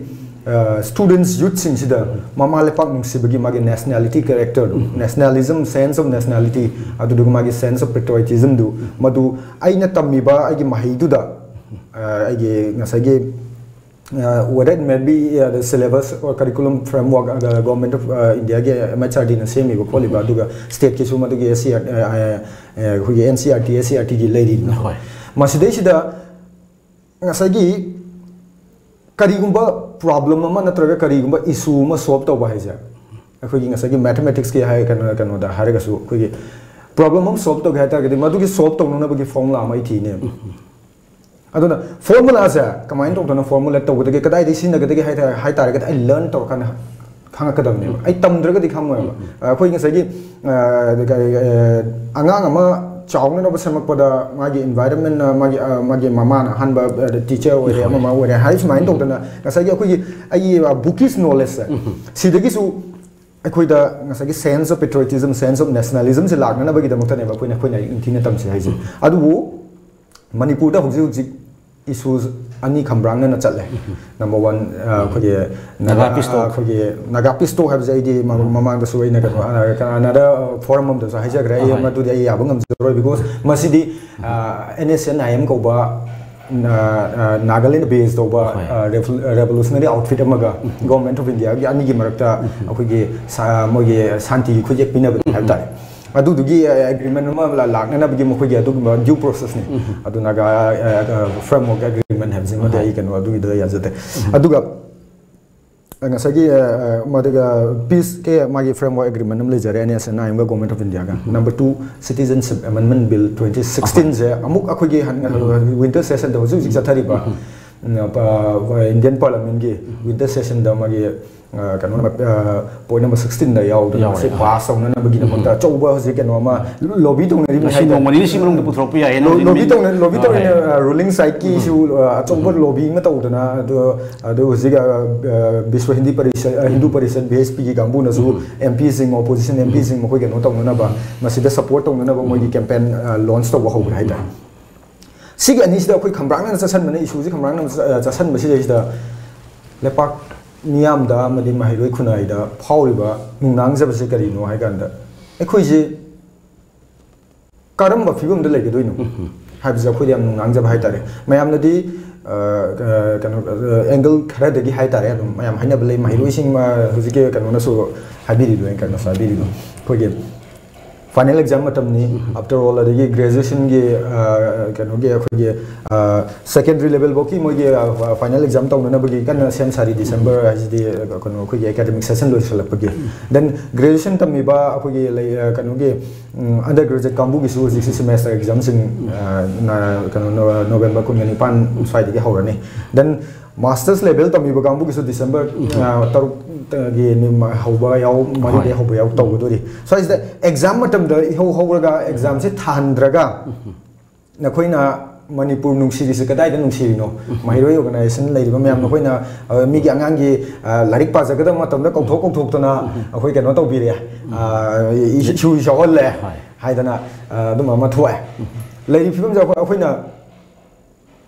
students, youthꯁꯤꯡꯁꯤꯗ ꯃꯃꯥ ꯂꯩꯄꯥꯛ ꯅꯨꯡꯁꯤꯕꯒꯤ ꯃꯥꯒꯤ nationality characterꯗꯨ, nationalism, sense of nationality, ꯑꯗꯨꯗꯨꯒ ꯃꯥꯒꯤ sense of patriotismꯗꯨ, ꯃꯗꯨ ꯑꯩꯅ ꯇꯝꯃꯤꯕ ꯑꯩꯒꯤ ꯃꯍꯩꯗꯨꯗ ꯑꯩꯒꯤ ꯉꯁꯥꯏꯒꯤ whether it may be the syllabus or curriculum framework, Government of Indiaꯒꯤ M H R Dꯅ ꯁꯦꯝꯃꯤꯕ ꯈꯣꯠꯂꯤꯕ, ꯑꯗꯨꯒ stateꯀꯤꯁꯨ ꯃꯗꯨꯒꯤ S C R, ꯑꯩꯈꯣꯏꯒꯤ N C R T, S C R Tꯒꯤ ꯂꯩꯔꯤꯗꯅ꯫ ꯃꯁꯤꯗꯩꯁꯤꯗ ꯉꯁꯥꯏꯒꯤ ꯀꯔꯤꯒꯨꯝꯕ problem ꯑꯃ ꯅꯠꯇ꯭ꯔꯒ ꯀꯔꯤꯒꯨꯝꯕ issue ꯑꯃ solve ꯇꯧꯕ ꯍꯥꯏꯁꯦ, ꯑꯩꯈꯣꯏꯒꯤ ꯉꯁꯥꯏꯒꯤ mathematicsꯀꯤ ꯍꯥꯏ ꯀꯩꯅꯣ ꯀꯩꯅꯣꯗ ꯍꯥꯏꯔꯒꯁꯨ, ꯑꯩꯈꯣꯏꯒꯤ problem ꯑꯃ solve ꯇꯧꯒꯦ ꯍꯥꯏ ꯇꯥꯔꯒꯗꯤ ꯃꯗꯨꯒꯤ solve ꯇꯧꯅꯅꯕꯒꯤ formula ꯑꯃ ꯑꯩ ꯊꯤꯅꯦꯕ꯫ ꯑꯗꯨꯅ formulaꯁꯦ ꯀꯃꯥꯏꯅ ꯇꯧꯗꯅ formulate ꯇꯧꯒꯗꯒꯦ, ꯀꯗꯥꯏꯗꯒꯤ ꯁꯤꯖꯤꯟꯅꯒꯗꯒꯦ ꯍꯥꯏ ꯇꯥꯔꯒꯗꯤ ꯑꯩ learn ꯇꯧꯔꯀꯥꯟꯗ ꯈꯪꯉꯛꯀꯗꯕꯅꯦꯕ꯫ ꯑꯩ ꯇꯝꯗ꯭ꯔꯒꯗꯤ ꯈꯪꯉꯣꯏꯕ꯫ ꯑꯩꯈꯣꯏ ꯉꯁꯥꯏꯒꯤ ꯑꯉꯥꯡ ꯑꯃ ꯆꯥꯎꯅꯅꯕ ꯁꯦꯝꯃꯛꯄꯗ ꯃꯥꯒꯤ environmentꯅ, ꯃꯥꯒꯤ ꯃꯥꯒꯤ ꯃꯃꯥꯅ ꯑꯍꯥꯟꯕ teacher ꯑꯣꯏꯔꯦ, ꯑꯃ ꯑꯃ ꯑꯣꯏꯔꯦ ꯍꯥꯏ, ꯁꯨꯃꯥꯏꯅ ꯇꯧꯗꯅ ꯉꯁꯥꯏꯒꯤ ꯑꯩꯈꯣꯏꯒꯤ ꯑꯩꯒꯤ bookish knowledgeꯁꯦ ꯁꯤꯗꯒꯤꯁꯨ ꯑꯩꯈꯣꯏꯗ ꯉꯁꯥꯏꯒꯤ sense of patriotism, sense of nationalism ꯁꯦ ꯂꯥꯛꯅꯅꯕꯒꯤꯗꯃꯛꯇꯅꯦꯕ ꯑꯩꯈꯣꯏꯅ ꯑꯩꯈꯣꯏꯅ ꯅꯤꯡꯊꯤꯅ ꯇꯝꯁꯦ ꯍꯥꯏꯁꯦ꯫ ꯑꯗꯨꯕꯨ ꯃꯅꯤꯄꯨꯔꯗ ꯍꯧꯖꯤꯛ ꯍꯧꯖꯤꯛ issues ꯑꯅꯤ ꯈꯝꯕ꯭ꯔꯥꯡꯅꯅ ꯆꯠꯂꯦ꯫ Number one, ꯑꯩꯈꯣꯏꯒꯤ Naga peace talk. ꯑꯩꯈꯣꯏꯒꯤ Naga peace talk ꯍꯥꯏꯕꯁꯦ ꯑꯩꯗꯤ ꯃꯃꯥꯡꯗꯁꯨ ꯑꯩꯅ ꯀꯩꯅꯣ another forum ꯑꯃꯗꯁꯨ ꯍꯥꯏꯖꯈ꯭ꯔꯦ꯫ ꯑꯩ ꯃꯗꯨꯗꯤ ꯑꯩ ꯌꯥꯕ ꯉꯝꯖꯔꯣꯏ, because ꯃꯁꯤꯗꯤ NSCN-IM ꯀꯧꯕ Nagaland base ꯇꯧꯕ revolutionary outfit ꯑꯃꯒ Government of India ꯒꯤ ꯑꯅꯤꯒꯤ ꯃꯔꯛꯇ ꯑꯩꯈꯣꯏꯒꯤ ꯃꯣꯏꯒꯤ ꯁꯥꯟꯇꯤꯒꯤ ꯈꯨꯠꯌꯦꯛ ꯄꯤꯅꯕꯅꯤ ꯍꯥꯏꯕ ꯇꯥꯔꯦ꯫ ꯑꯗꯨꯗꯨꯒꯤ ꯑꯦꯒ꯭ꯔꯤꯃꯦꯟ ꯑꯃ ꯂꯥꯛꯅꯅꯕꯒꯤ ꯃꯈꯣꯏꯒꯤ ꯑꯗꯨꯒꯨꯝꯕ due process ꯅꯤ꯫ ꯑꯗꯨ Naga framework agreement ꯍꯥꯏꯕꯁꯤꯃꯗꯤ ꯑꯩ ꯀꯩꯅꯣ ꯑꯗꯨꯒꯤꯗ ꯌꯥꯖꯗꯦ꯫ ꯑꯗꯨꯒ ꯉꯁꯥꯏꯒꯤ ꯃꯗꯨꯒ peace ꯀꯤ ꯃꯥꯒꯤ framework agreement ꯑꯃ ꯂꯩꯖꯔꯦ NSCN-IM ꯒ Government of India ꯒ꯫ Number two, Citizenship Amendment Bill twenty sixteen ꯁꯦ ꯑꯃꯨꯛ ꯑꯩꯈꯣꯏꯒꯤ winter session ꯗ ꯍꯧꯖꯤꯛ ꯍꯧꯖꯤꯛ ꯆꯠꯊꯔꯤꯕ Indian Parliament ꯀꯤ winter session ꯗ ꯃꯥꯒꯤ ꯀꯩꯅꯣ point number sixteen ꯗ ꯌꯥꯎꯗꯅ ꯃꯁꯤ pass ꯇꯧꯅꯅꯕꯒꯤꯗꯃꯛꯇ ꯑꯆꯧꯕ ꯍꯧꯖꯤꯛ ꯀꯩꯅꯣ ꯑꯃ lobby ꯇꯧꯅꯔꯤ꯫ ꯉꯁꯤ ꯅꯣꯡꯃ ꯅꯤꯅꯤ ꯁꯤ ꯃꯅꯨꯡꯗ ꯄꯨꯊꯣꯔꯛꯄ ꯌꯥꯏꯌꯦꯅ lobby ꯇꯧꯅ lobby ꯇꯧꯅ ruling side ꯀꯤꯁꯨ ꯑꯆꯧꯕ lobby ꯑꯃ ꯇꯧꯗꯅ ꯑꯗꯣ ꯑꯗꯨ ꯍꯧꯖꯤꯛ ꯕꯤꯁ꯭ꯋ ꯍꯤꯟꯗꯤ ꯄꯔꯤꯁꯠ ꯍꯤꯟꯗꯨ ꯄꯔꯤꯁꯠ VHP ꯒꯤ ꯀꯥꯡꯕꯨꯅꯁꯨ MP ꯁꯤꯡ opposition MP ꯁꯤꯡ ꯃꯈꯣꯏ ꯀꯩꯅꯣ ꯇꯧꯅꯅꯕ ꯃꯁꯤꯗ support ꯇꯧꯅꯅꯕ ꯃꯣꯏꯒꯤ campaign launch ꯇꯧꯕ ꯍꯧꯈ꯭ꯔꯦ ꯍꯥꯏꯇꯥꯔꯦ꯫ ꯁꯤꯒꯤ ꯑꯅꯤꯁꯤꯗ ꯑꯩꯈꯣꯏ ꯈꯝꯕ꯭ꯔꯥꯡꯅꯅ ꯆꯠꯁꯟꯕꯅ issue ꯁꯤ ꯈꯝꯕ꯭ꯔꯥꯡꯅ ꯆꯠꯁꯟꯕꯁꯤꯗꯩꯁꯤꯗ ꯂꯩꯄꯥꯛ ꯃꯤꯌꯥꯝꯗ ꯑꯃꯗꯤ ꯃꯍꯩꯔꯣꯏ ꯈꯨꯟꯅꯥꯏꯗ ꯐꯥꯎꯔꯤꯕ ꯅꯨꯡꯅꯥꯡꯖꯕꯁꯦ ꯀꯔꯤꯅꯣ ꯍꯥꯏ ꯀꯥꯟꯗ ꯑꯩꯈꯣꯏꯁꯦ ꯀꯔꯝꯕ ꯐꯤꯕꯝꯗ ꯂꯩꯒꯗꯣꯏꯅꯣ ꯍꯥꯏꯕꯁꯦ ꯑꯩꯈꯣꯏꯗ ꯌꯥꯝ ꯅꯨꯡꯅꯥꯡꯖꯕ ꯍꯥꯏꯇꯥꯔꯦ꯫ ꯃꯌꯥꯝꯅꯗꯤ ꯀꯩꯅꯣ angle ꯈꯔꯗꯒꯤ ꯍꯥꯏꯇꯥꯔꯦ ꯑꯗꯨꯝ ꯃꯌꯥꯝ ꯍꯥꯏꯅꯕ ꯂꯩ꯫ ꯃꯍꯩꯔꯣꯏꯁꯤꯡ ꯍꯧꯖꯤꯛꯀꯤ ꯀꯩꯅꯣꯅꯁꯨ ꯍꯥꯏꯕꯤꯔꯤꯗꯣ ꯑꯩꯅ ꯀꯩꯅꯣꯁꯨ ꯍꯥꯏꯕꯤꯔꯤꯗꯣ ꯑꯩꯈꯣꯏꯒꯤ final exam ꯃꯇꯝꯅꯤ꯫ After all ꯑꯗꯒꯤ graduation ꯒꯤ ꯀꯩꯅꯣꯒꯤ ꯑꯩꯈꯣꯏꯒꯤ secondary level ꯐꯥꯎꯒꯤ ꯃꯣꯏꯒꯤ final exam ꯇꯧꯅꯅꯕꯒꯤ ꯀꯟꯅ ꯁꯦꯝ ꯁꯥꯔꯤ꯫ December ꯍꯥꯏꯁꯤꯗꯤ ꯀꯩꯅꯣ ꯑꯩꯈꯣꯏꯒꯤ academic session ꯂꯣꯏꯁꯤꯜꯂꯛꯄꯒꯤ꯫ Then graduation ꯇꯝꯃꯤꯕ ꯑꯩꯈꯣꯏꯒꯤ ꯂꯩ ꯀꯩꯅꯣꯒꯤ undergraduate ꯀꯥꯡꯕꯨꯒꯤꯁꯨ ꯍꯧꯖꯤꯛꯁꯤ semester exam ꯁꯤꯡ ꯀꯩꯅꯣ November ꯀꯨꯟꯒ ꯅꯤꯄꯥꯟ ꯁ꯭ꯋꯥꯏꯗꯒꯤ ꯍꯧꯔꯅꯤ꯫ Then masters level ꯇꯝꯃꯤꯕ ꯀꯥꯡꯕꯨꯒꯤꯁꯨ December ꯇꯔꯨꯛꯇꯒꯤ ꯍꯧꯕ ꯌꯥꯎ ꯃꯔꯤꯗꯒꯤ ꯍꯧꯕ ꯌꯥꯎ ꯇꯧꯒꯗꯣꯔꯤ꯫ ꯁ꯭ꯋꯥꯏꯁꯤꯗ exam ꯃꯇꯝꯗ ꯏꯍꯧ ꯍꯧꯔꯒ exam ꯁꯦ ꯊꯥꯍꯟꯗ꯭ꯔꯒ ꯅꯈꯣꯏꯅ ꯃꯅꯤꯄꯨꯔ ꯅꯨꯡꯁꯤꯔꯤꯁꯦ ꯀꯗꯥꯏꯗ ꯅꯨꯡꯁꯤꯔꯤꯅꯣ? ꯃꯍꯩꯔꯣꯏ organization ꯂꯩꯔꯤꯕ ꯃꯌꯥꯝ, ꯑꯩꯈꯣꯏꯅ, ꯑ, ꯃꯤꯒꯤ ꯑꯉꯥꯡꯒꯤ, ꯑ, ꯂꯥꯏꯔꯤꯛ ꯄꯥꯖꯒꯗꯕ ꯃꯇꯝꯗ ꯀꯧꯊꯣꯛ ꯀꯧꯊꯣꯛꯇꯅ ꯑꯩꯈꯣꯏ ꯀꯩꯅꯣ ꯇꯧꯕꯤꯔꯦ, ꯑ, issue ꯌꯥꯎꯍꯜꯂꯦ ꯍꯥꯏꯗꯅ, ꯑ, ꯑꯗꯨꯝꯕ ꯑꯃ ꯊꯣꯛꯑꯦ꯫ ꯂꯩꯔꯤꯕ ꯐꯤꯕꯝꯁꯦ ꯑꯩꯈꯣꯏ, ꯑꯩꯈꯣꯏꯅ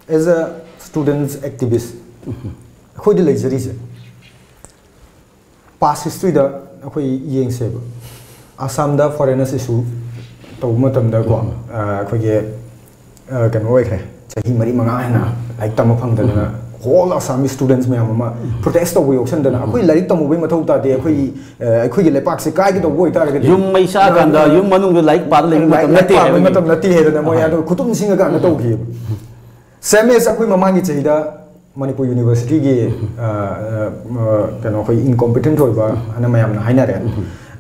as a students activist ꯑꯩꯈꯣꯏꯗꯤ ꯂꯩꯖꯔꯤꯁꯦ, past historyꯗ ꯑꯩꯈꯣꯏ ꯌꯦꯡꯁꯦꯕ꯫ ꯑꯁꯥꯝꯗ foreigners issue ꯇꯧꯕ ꯃꯇꯝꯗꯀꯣ, ꯑ, ꯑꯩꯈꯣꯏꯒꯤ, ꯑ, ꯀꯩꯅꯣ ꯑꯣꯏꯈ꯭ꯔꯦ, ꯆꯍꯤ ꯃꯔꯤ ꯃꯉꯥ ꯍꯦꯟꯅ ꯂꯥꯏꯔꯤꯛ ꯇꯝꯕ ꯐꯪꯗꯗꯅ, whole Assam students ꯃꯌꯥꯝ ꯑꯃ protest ꯇꯧꯕ ꯌꯥꯎꯁꯟꯗꯅ, ꯑꯩꯈꯣꯏ ꯂꯥꯏꯔꯤꯛ ꯇꯝꯃꯨꯕꯩ ꯃꯊꯧ ꯇꯥꯗꯦ, ꯑꯩꯈꯣꯏ, ꯑ, ꯑꯩꯈꯣꯏꯒꯤ ꯂꯩꯄꯥꯛꯁꯦ ꯀꯥꯏꯒꯗꯧꯕ ꯑꯣꯏꯇꯥꯔꯒꯗꯤ, ꯌꯨꯝ ꯃꯩ ꯆꯥꯛꯑꯀꯥꯟꯗ, ꯑ, ꯌꯨꯝ ꯃꯅꯨꯡꯗ ꯂꯥꯏꯔꯤꯛ ꯄꯥꯗ ꯂꯩꯕ ꯂꯥꯏꯔꯤꯛ ꯃꯇꯝ ꯂꯥꯏꯔꯤꯛ ꯅꯠꯇꯦ ꯄꯥꯕꯩ ꯍꯥꯏꯕꯒꯤ ꯃꯇꯝ ꯅꯠꯇꯦ ꯍꯥꯏꯗꯅ ꯃꯣꯏ ꯑꯗꯨ ꯈꯨꯇꯨꯝ ꯁꯤꯡꯉꯀꯥꯟꯗ ꯇꯧꯈꯤꯕ꯫ Same as ꯑꯩꯈꯣꯏ ꯃꯃꯥꯡꯒꯤ ꯆꯍꯤꯗ ꯃꯅꯤꯄꯨꯔ ꯌꯨꯅꯤꯚꯔꯁꯤꯇꯤꯒꯤ, ꯑ, ꯑ, ꯑ, ꯀꯩꯅꯣ, ꯑꯩꯈꯣꯏ incompetent ꯑꯣꯏꯕ ꯑꯅ ꯃꯌꯥꯝꯅ ꯍꯥꯏꯅꯔꯦ꯫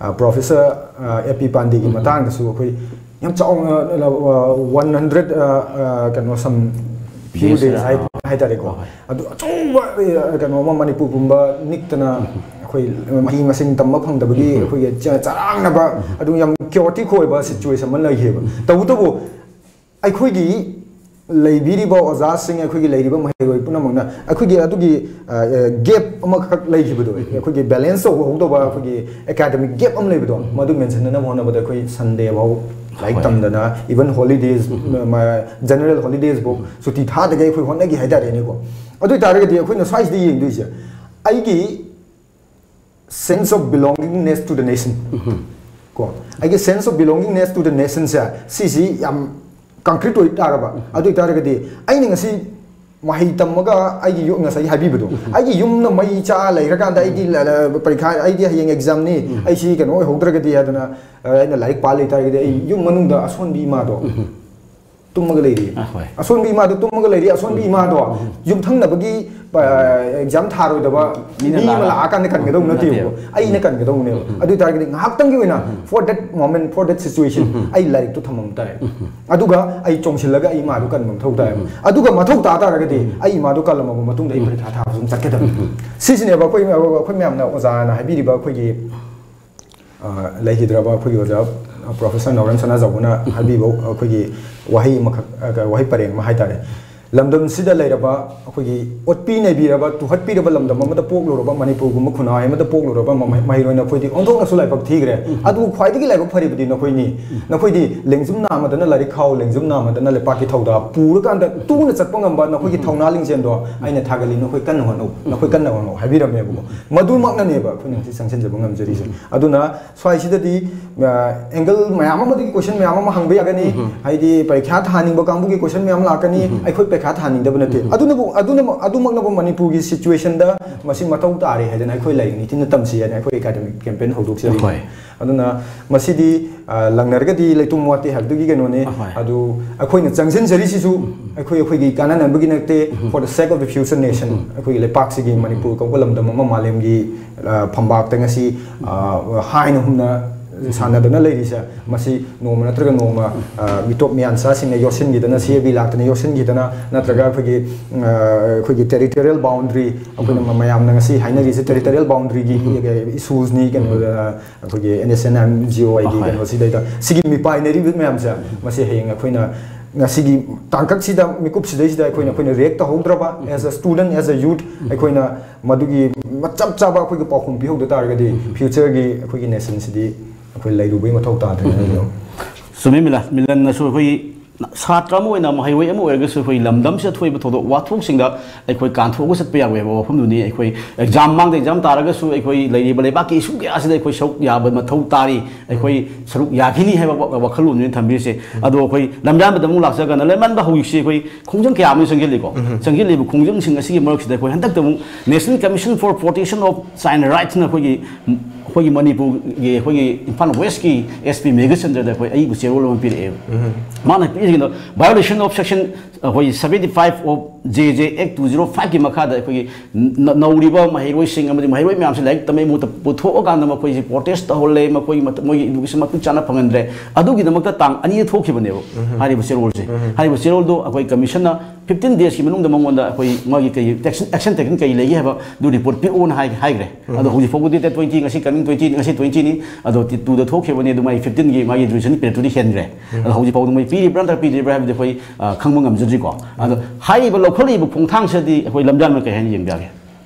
ꯑ, Professor, ꯑ, A P ꯄꯥꯟꯗꯦꯒꯤ ꯃꯇꯥꯡꯗꯁꯨ ꯑꯩꯈꯣꯏ ꯌꯥꯝ ꯆꯥꯎꯅ, ꯑ, one hundred, ꯑ, ꯑ, ꯀꯩꯅꯣ, some few days ꯍꯥꯏ-, ꯍꯥꯏꯇꯥꯔꯦꯀꯣ꯫ ꯑꯗꯨ ꯑꯆꯧꯕ, ꯑ, ꯀꯩꯅꯣ ꯑꯃ ꯃꯅꯤꯄꯨꯔ ꯄꯨꯝꯕ ꯅꯤꯛꯇꯅ ꯑꯩꯈꯣꯏ ꯃꯍꯩ ꯃꯁꯤꯡ ꯇꯝꯕ ꯐꯪꯗꯕꯒꯤ ꯑꯩꯈꯣꯏꯒꯤ ꯆ-, ꯆꯔꯥꯡꯅꯕ ꯑꯗꯨ ꯌꯥꯝ chaotic ꯑꯣꯏꯕ situation ꯑꯃ ꯂꯩꯈꯤꯕ꯫ ꯇꯧꯕꯇꯕꯨ ꯑꯩꯈꯣꯏꯒꯤ ꯂꯩꯕꯤꯔꯤꯕ ꯑꯣꯖꯥꯁꯤꯡ, ꯑꯩꯈꯣꯏꯒꯤ ꯂꯩꯔꯤꯕ ꯃꯍꯩꯔꯣꯏ ꯄꯨꯝꯅꯃꯛꯅ ꯑꯩꯈꯣꯏꯒꯤ ꯑꯗꯨꯒꯤ, ꯑ, ꯑ, gap ꯑꯃꯈꯛ ꯂꯩꯈꯤꯕꯗꯣ, ꯑꯩꯈꯣꯏꯒꯤ balance ꯇꯧꯍꯧꯗꯕ ꯑꯩꯈꯣꯏꯒꯤ academic gap ꯑꯃ ꯂꯩꯕꯗꯣ, ꯃꯗꯨ ꯃꯦꯟꯁꯤꯟꯅꯅꯕ ꯍꯣꯠꯅꯕꯗ ꯑꯩꯈꯣꯏ Sundayꯐꯥꯎ ꯂꯥꯏꯔꯤꯛ ꯍꯣꯏ꯫ ꯇꯝꯗꯅ, even holidays, ꯎꯝ꯫ ꯃ-, general holidaysꯐꯥꯎ ꯁꯨꯇꯤ ꯊꯥꯗꯒꯩ ꯑꯩꯈꯣꯏ ꯍꯣꯠꯅꯈꯤ ꯍꯥꯏꯇꯥꯔꯦꯅꯦꯀꯣ꯫ ꯑꯗꯨ ꯑꯣꯏꯇꯥꯔꯒꯗꯤ ꯑꯩꯈꯣꯏꯅ ꯁ꯭ꯋꯥꯏꯁꯤꯗ ꯌꯦꯡꯗꯣꯏꯁꯦ, ꯑꯩꯒꯤ sense of belongingness to the nation꯫ ꯀꯣ, ꯑꯩꯒꯤ sense of belongingness to the nationꯁꯦ, ꯁꯤꯁꯤ ꯌꯥꯝ concrete ꯑꯣꯏ ꯇꯥꯔꯕ, ꯑꯗꯨ ꯑꯣꯏꯇꯥꯔꯒꯗꯤ ꯑꯩꯅ ꯉꯁꯤ ꯃꯍꯩ ꯇꯝꯃꯒ ꯑꯩꯒꯤ ꯌꯨꯝ, ꯉꯁꯥꯏ ꯍꯥꯏꯕꯤꯕꯗꯣ, ꯑꯩꯒꯤ ꯌꯨꯝꯅ ꯃꯩ ꯆꯥ ꯂꯩꯈ꯭ꯔꯀꯥꯟꯗ ꯑꯩꯗꯤ ꯂ-, ꯂ-, ꯄꯔꯤꯈꯥ, ꯑꯩꯗꯤ ꯍꯌꯦꯡ examꯅꯤ, ꯑꯩ ꯁꯤ ꯀꯩꯅꯣ ꯑꯣꯏꯍꯧꯗ꯭ꯔꯒꯗꯤ ꯍꯥꯏꯗꯅ, ꯑ, ꯑꯩꯅ ꯂꯥꯏꯔꯤꯛ ꯄꯥ ꯂꯩꯇꯥꯔꯒꯗꯤ ꯑꯩ ꯌꯨꯝ ꯃꯅꯨꯡꯗ ꯑꯁꯣꯟꯕꯤ ꯏꯃꯥꯗꯣ ꯇꯨꯝꯃꯒ ꯂꯩꯔꯤ꯫ ꯑ, ꯍꯣꯏ꯫ ꯑꯁꯣꯟꯕꯤ ꯏꯃꯥꯗꯣ ꯇꯨꯝꯃꯒ ꯂꯩꯔꯤ, ꯑꯁꯣꯟꯕꯤ ꯏꯃꯥꯗꯣ ꯌꯨꯝꯊꯪꯅꯕꯒꯤ, ꯑ, exam ꯊꯥꯔꯣꯏꯗꯕ ꯃꯤꯅ ꯃꯤ ꯑꯃ ꯂꯥꯛꯑ-, ꯂꯥꯛꯑꯀꯥꯟꯗ ꯀꯟꯒꯗꯧ ꯅꯠꯇꯦꯕ, ꯅꯠꯇꯦꯕ꯫ ꯑꯩꯅ ꯀꯟꯒꯗꯧꯅꯦꯕ꯫ ꯑꯗꯨ ꯑꯣꯏꯇꯥꯔꯒꯗꯤ ꯉꯥꯏꯍꯥꯛꯇꯪꯒꯤ ꯑꯣꯏꯅ, for that moment, for that situation, ꯑꯩ ꯂꯥꯏꯔꯤꯛꯇꯣ ꯊꯝꯃꯝ ꯇꯥꯏ꯫ ꯑꯗꯨꯒ ꯑꯩ ꯆꯣꯡꯁꯤꯜꯂꯒ ꯑꯩ ꯏꯃꯥꯗꯣ ꯀꯟꯕ ꯃꯊꯧ ꯇꯥꯏꯕ꯫ ꯑꯗꯨꯒ ꯃꯊꯧ ꯇꯥ ꯇꯥꯔꯒꯗꯤ ꯑꯩ ꯏꯃꯥꯗꯣ ꯀꯜꯂꯝꯃꯕ ꯃꯇꯨꯡꯗ ꯑꯩ ꯄꯔꯤꯈꯥ ꯊꯥꯕꯁꯨ ꯑꯗꯨꯝ ꯆꯠꯀꯗꯕꯅꯤ꯫ ꯁꯤꯁꯤꯅꯦꯕ ꯑꯩꯈꯣꯏ, ꯑꯩꯈꯣꯏ ꯃꯌꯥꯝꯅ ꯑꯣꯖꯥꯅ ꯍꯥꯏꯕꯤꯔꯤꯕ ꯑꯩꯈꯣꯏꯒꯤ, ꯑ, ꯂꯩꯈꯤꯗ꯭ꯔꯕ ꯑꯩꯈꯣꯏꯒꯤ ꯑꯣꯖꯥ ꯄ꯭ꯔꯣꯐꯦꯁꯔ ꯅꯥꯎꯔꯦꯝ ꯁꯅꯥꯖꯥꯎꯕꯅ ꯍꯥꯏꯕꯤꯕ ꯑꯩꯈꯣꯏꯒꯤ ꯋꯥꯍꯩ ꯑꯃꯈꯛ, ꯑ, ꯋꯥꯍꯩ ꯄꯔꯦꯡ ꯑꯃ ꯍꯥꯏꯇꯥꯔꯦ꯫ ꯂꯝꯗꯝꯁꯤꯗ ꯂꯩꯔꯕ ꯑꯩꯈꯣꯏꯒꯤ ꯑꯣꯠꯄꯤ ꯅꯩꯕꯤꯔꯕ, ꯇꯨꯍꯠꯄꯤꯔꯕ ꯂꯝꯗꯝ ꯑꯃꯗ ꯄꯣꯛꯂꯨꯔꯕ, ꯃꯅꯤꯄꯨꯔꯒꯨꯝꯕ ꯈꯨꯟꯅꯥꯏ ꯑꯃꯗ ꯄꯣꯛꯂꯨꯔꯕ ꯃꯃꯩ-, ꯃꯍꯩꯔꯣꯏ ꯅꯈꯣꯏꯗꯤ ꯑꯣꯟꯊꯣꯛꯅꯁꯨ ꯂꯥꯏꯕꯛ ꯊꯤꯈ꯭ꯔꯦ꯫ ꯑꯗꯨꯕꯨ ꯈ꯭ꯋꯥꯏꯗꯒꯤ ꯂꯥꯏꯕꯛ ꯐꯔꯤꯕꯗꯤ ꯅꯈꯣꯏꯅꯤ꯫ ꯅꯈꯣꯏꯗꯤ ꯂꯦꯡꯖꯨꯝ ꯅꯥꯝꯃꯗꯅ ꯂꯥꯏꯔꯤꯛ ꯈꯥꯎ, ꯂꯦꯡꯖꯨꯝ ꯅꯥꯝꯃꯗꯅ ꯂꯩꯄꯥꯛꯀꯤ ꯊꯧꯗꯥ ꯄꯨꯔꯀꯥꯟꯗ ꯇꯨꯅ ꯆꯠꯄ ꯉꯝꯕ ꯅꯈꯣꯏꯒꯤ ꯊꯧꯅꯥ ꯂꯤꯡꯖꯦꯜꯗꯣ ꯑꯩꯅ ꯊꯥꯒꯠꯂꯤ꯫ ꯅꯈꯣꯏ ꯀꯟꯅ ꯍꯣꯠꯅꯧ, ꯅꯈꯣꯏ ꯀꯟꯅ ꯍꯣꯠꯅꯧ ꯍꯥꯏꯕꯤꯔꯝꯃꯦꯕꯀꯣ꯫ ꯃꯗꯨꯃꯛꯅꯅꯦꯕ ꯑꯩꯈꯣꯏꯅ ꯉꯁꯤ ꯆꯪꯁꯤꯟꯖꯕ ꯉꯝꯖꯔꯤꯁꯦ꯫ ꯑꯗꯨꯅ ꯁ꯭ꯋꯥꯏꯁꯤꯗꯗꯤ, ꯑ, angle ꯃꯌꯥꯝ ꯑꯃꯗꯒꯤ question ꯃꯌꯥꯝ ꯑꯃ ꯍꯪꯕ ꯌꯥꯒꯅꯤ꯫ ꯍꯥꯏꯗꯤ ꯄꯔꯤꯈ꯭ꯌꯥ ꯊꯥꯍꯟꯅꯤꯡꯕ ꯀꯥꯡꯕꯨꯒꯤ question ꯃꯌꯥꯝ ꯂꯥꯛꯀꯅꯤ꯫ ꯑꯩꯈꯣꯏ ꯄꯔꯤꯈ꯭ꯌꯥ ꯊꯥꯍꯟꯅꯤꯡꯗꯕ ꯅꯠꯇꯦ꯫ ꯑꯗꯨꯅꯕꯨ, ꯑꯗꯨꯅ, ꯑꯗꯨꯃꯛꯅꯕꯨ ꯃꯅꯤꯄꯨꯔꯒꯤ situationꯗ ꯃꯁꯤ ꯃꯊꯧ ꯇꯥꯔꯦ ꯍꯥꯏꯗꯅ ꯑꯩꯈꯣꯏ ꯂꯥꯏꯔꯤꯛ ꯅꯤꯡꯊꯤꯅ ꯇꯝꯁꯤ ꯍꯥꯏꯅ ꯑꯩꯈꯣꯏ academic campaign ꯍꯧꯗꯣꯛꯆꯔꯤ꯫ ꯍꯣꯏ꯫ ꯑꯗꯨꯅ ꯃꯁꯤꯗꯤ, ꯑ, ꯂꯪꯅꯔꯒꯗꯤ ꯂꯩꯇꯣꯝ ꯋꯥꯠꯇꯦ ꯍꯥꯏꯕꯗꯨꯒꯤ ꯀꯩꯅꯣꯅꯤ꯫ ꯍꯣꯏ꯫ ꯑꯗꯨ ꯑꯩꯈꯣꯏꯅ ꯆꯪꯁꯤꯟꯖꯔꯤꯁꯤꯁꯨ ꯑꯩꯈꯣꯏ, ꯑꯩꯈꯣꯏꯒꯤ ꯀꯥꯟꯅꯅꯕꯒꯤ ꯅꯠꯇꯦ, for the sake of the future nation꯫ ꯑꯩꯈꯣꯏꯒꯤ ꯂꯩꯄꯥꯛꯁꯤꯒꯤ, ꯃꯅꯤꯄꯨꯔ ꯀꯧꯕ ꯂꯝꯗꯝ ꯑꯃ ꯃꯥꯂꯦꯝꯒꯤ, ꯑ, ꯐꯝꯕꯥꯛꯇ ꯉꯁꯤ, ꯑ, ꯍꯥꯏꯅ ꯍꯨꯝꯅ ꯁꯥꯟꯅꯗꯨꯅ ꯂꯩꯔꯤꯁꯦ, ꯃꯁꯤ ꯅꯣꯡꯃ ꯅꯠꯇ꯭ꯔꯒ ꯅꯣꯡꯃ, ꯑ, ꯃꯤꯇꯣꯞ ꯃꯤꯌꯥꯟꯆꯥꯁꯤꯡꯅ ꯌꯣꯠꯁꯤꯟꯈꯤꯗꯅ, C A B ꯂꯥꯛꯇꯅ ꯌꯣꯠꯁꯤꯟꯈꯤꯗꯅ, ꯅꯠꯇ꯭ꯔꯒ ꯑꯩꯈꯣꯏꯒꯤ, ꯑ, ꯑꯩꯈꯣꯏꯒꯤ territorial boundary, ꯑꯩꯈꯣꯏꯅ ꯃ-, ꯃꯌꯥꯝꯅ ꯉꯁꯤ ꯍꯥꯏꯅꯔꯤꯁꯦ territorial boundaryꯒꯤ issuesꯅꯤ, ꯀꯩꯅꯣ, ꯑ, ꯑꯩꯈꯣꯏꯒꯤ N S N M G O ꯍꯥꯏꯗꯤ ꯑꯍꯣꯏ꯫ ꯀꯩꯅꯣꯁꯤꯗꯩꯗ ꯁꯤꯒꯤ ꯃꯤꯄꯥꯏꯅꯔꯤꯕ ꯃꯌꯥꯝꯁꯦ, ꯃꯁꯤ ꯍꯌꯦꯡ ꯑꯩꯈꯣꯏꯅ ꯉꯁꯤꯒꯤ ꯇꯥꯡꯀꯛꯁꯤꯗ, ꯃꯤꯀꯨꯞꯁꯤꯗꯩꯁꯤꯗ ꯑꯩꯈꯣꯏꯅ, ꯑꯩꯈꯣꯏꯅ react ꯇꯧꯍꯧꯗ꯭ꯔꯕ, as a student, as a youth, ꯑꯩꯈꯣꯏꯅ ꯃꯗꯨꯒꯤ ꯆꯞ ꯆꯥꯕ ꯑꯩꯈꯣꯏꯒꯤ ꯄꯥꯎꯈꯨꯝ ꯄꯤꯍꯧꯗ ꯇꯥꯔꯒꯗꯤ futureꯒꯤ ꯑꯩꯈꯣꯏꯒꯤ nationꯁꯤꯗꯤ ꯑꯩꯈꯣꯏ ꯂꯩꯔꯨꯕꯒꯤ ꯃꯊꯧ ꯇꯥꯗ꯭ꯔꯦ ꯍꯥꯏꯕꯗꯣ꯫ ꯆꯨꯝꯃꯤ ꯃꯤꯂꯟ, ꯃꯤꯂꯟꯅꯁꯨ ꯑꯩꯈꯣꯏꯒꯤ ꯁꯥꯇ꯭ꯔ ꯑꯃ ꯑꯣꯏꯅ, ꯃꯍꯩꯔꯣꯏ ꯑꯃ ꯑꯣꯏꯔꯒꯁꯨ ꯑꯩꯈꯣꯏ ꯂꯝꯗꯝꯁꯤꯗ ꯊꯣꯛꯏꯕ ꯊꯧꯗꯣꯛ ꯋꯥꯊꯣꯛꯁꯤꯡꯗ ꯑꯩꯈꯣꯏ ꯀꯥꯟꯊꯣꯛꯑꯒ ꯆꯠꯄ ꯌꯥꯕ ꯌꯥꯕ ꯋꯥꯐꯝꯗꯨꯅꯤ꯫ ꯑꯩꯈꯣꯏ exam ꯃꯥꯡꯗ exam ꯇꯥꯔꯒꯁꯨ ꯑꯩꯈꯣꯏ ꯂꯩꯔꯤꯕ ꯂꯩꯕꯥꯛꯀꯤ issue ꯀꯌꯥꯁꯤꯗ ꯑꯩꯈꯣꯏ ꯁꯔꯨꯛ ꯌꯥꯕ ꯃꯊꯧ ꯇꯥꯔꯤ, ꯑꯩꯈꯣꯏ ꯁꯔꯨꯛ ꯌꯥꯈꯤꯅꯤ ꯍꯥꯏꯕ ꯋꯥ-, ꯋꯥꯈꯜꯂꯣꯟꯗꯨꯅꯤ ꯊꯝꯕꯤꯔꯤꯁꯦ꯫ ꯑꯗꯣ ꯑꯩꯈꯣꯏ ꯂꯝꯌꯥꯟꯕꯗ ꯑꯃꯨꯛ ꯂꯥꯛꯆꯔꯒꯅ, ꯂꯝꯌꯥꯟꯕ ꯍꯧꯖꯤꯛꯁꯤ ꯑꯩꯈꯣꯏ ꯈꯣꯡꯖꯪ ꯀꯌꯥ ꯑꯃ ꯆꯪꯁꯤꯜꯂꯤꯀꯣ꯫ ꯆꯪꯁꯤꯜꯂꯤꯕ ꯈꯣꯡꯖꯪꯁꯤꯡ ꯑꯁꯤꯒꯤ ꯃꯔꯛꯁꯤꯗ ꯑꯩꯈꯣꯏ ꯍꯟꯗꯛꯇ ꯑꯃꯨꯛ National Commission for Protection of Child Rights ꯅ ꯑꯩꯈꯣꯏꯒꯤ, ꯑꯩꯈꯣꯏꯒꯤ ꯃꯅꯤꯄꯨꯔꯒꯤ, ꯑꯩꯈꯣꯏꯒꯤ ꯏꯝꯐꯥꯜ West ꯀꯤ S P ꯃꯦꯘꯆꯟꯗ꯭ꯔꯗ ꯑꯩꯈꯣꯏ ꯑꯏꯕ ꯆꯦꯔꯣꯜ ꯑꯃ ꯄꯤꯔꯛꯑꯦꯕ꯫ ꯃꯥꯅ ꯄꯤꯔꯤꯁꯤꯅ violation of section ꯑꯩꯈꯣꯏꯒꯤ seventy five of J J Act two zero five ꯀꯤ ꯃꯈꯥꯗ ꯑꯩꯈꯣꯏꯒꯤ ꯅ- ꯅꯧꯔꯤꯕ ꯃꯍꯩꯔꯣꯏꯁꯤꯡ ꯑꯃꯗꯤ ꯃꯍꯩꯔꯣꯏ ꯃꯌꯥꯝꯁꯦ ꯂꯥꯏꯔꯤꯛ ꯇꯝꯕꯒꯤ ꯃꯍꯨꯠꯇ ꯄꯨꯊꯣꯛꯑꯀꯥꯟꯗ ꯃꯈꯣꯏꯁꯦ protest ꯇꯧꯍꯜꯂꯦ, ꯃꯈꯣꯏꯒꯤ ꯃꯇꯝ, ꯃꯣꯏꯒꯤ education ꯃꯇꯤꯛ ꯆꯥꯅ ꯐꯪꯍꯟꯗ꯭ꯔꯦ꯫ ꯑꯗꯨꯒꯤꯗꯃꯛꯇ ꯇꯥꯡ ꯑꯅꯤꯗ ꯊꯣꯛꯈꯤꯕꯅꯦꯕ ꯍꯥꯏꯔꯤꯕ ꯆꯦꯔꯣꯜꯁꯦ꯫ ꯍꯥꯏꯔꯤꯕ ꯆꯦꯔꯣꯜꯗꯣ ꯑꯩꯈꯣꯏ commission ꯅ fifteen days ꯀꯤ ꯃꯅꯨꯡꯗ ꯃꯉꯣꯟꯗ ꯑꯩꯈꯣꯏ ꯃꯥꯒꯤ ꯀꯩ action, action taken ꯀꯩ ꯂꯩꯒꯦ ꯍꯥꯏꯕ ꯑꯗꯨ report ꯄꯤꯔꯛꯑꯣꯅ ꯍꯥꯏ-, ꯍꯥꯏꯈ꯭ꯔꯦ꯫ ꯑꯗꯣ ꯍꯧꯖꯤꯛ ꯐꯥꯎꯕꯗꯤ date twenty, ꯉꯁꯤ coming twenty, ꯉꯁꯤ twenty ꯅꯤ, ꯑꯗꯣ ꯇꯤ-, two ꯗ ꯊꯣꯛꯈꯤꯕꯅꯦ, ꯑꯗꯨ ꯃꯥꯒꯤ duration period ꯇꯨꯗꯤ ꯍꯦꯟꯈ꯭ꯔꯦ꯫ ꯑꯗꯣ ꯍꯧꯖꯤꯛ ꯐꯥꯎꯕꯗ ꯃꯣꯏ ꯄꯤꯔꯤꯕ꯭ꯔꯥ ꯅꯠꯇ꯭ꯔꯒ ꯄꯤꯗ꯭ꯔꯤꯕ꯭ꯔꯥ ꯍꯥꯏꯕꯗꯤ ꯑꯩꯈꯣꯏ, ꯑ, ꯈꯪꯕ ꯉꯝꯖꯗ꯭ꯔꯤꯀꯣ꯫ ꯑꯗꯣ ꯍꯥꯏꯔꯤꯕ ꯂꯧꯈꯠꯂꯛꯏꯕ ꯈꯣꯡꯊꯥꯡꯁꯤꯗꯤ ꯑꯩꯈꯣꯏ ꯂꯝꯖꯥꯜꯅ ꯀꯩ ꯍꯥꯏꯅ ꯌꯦꯡꯕꯤꯒꯦ?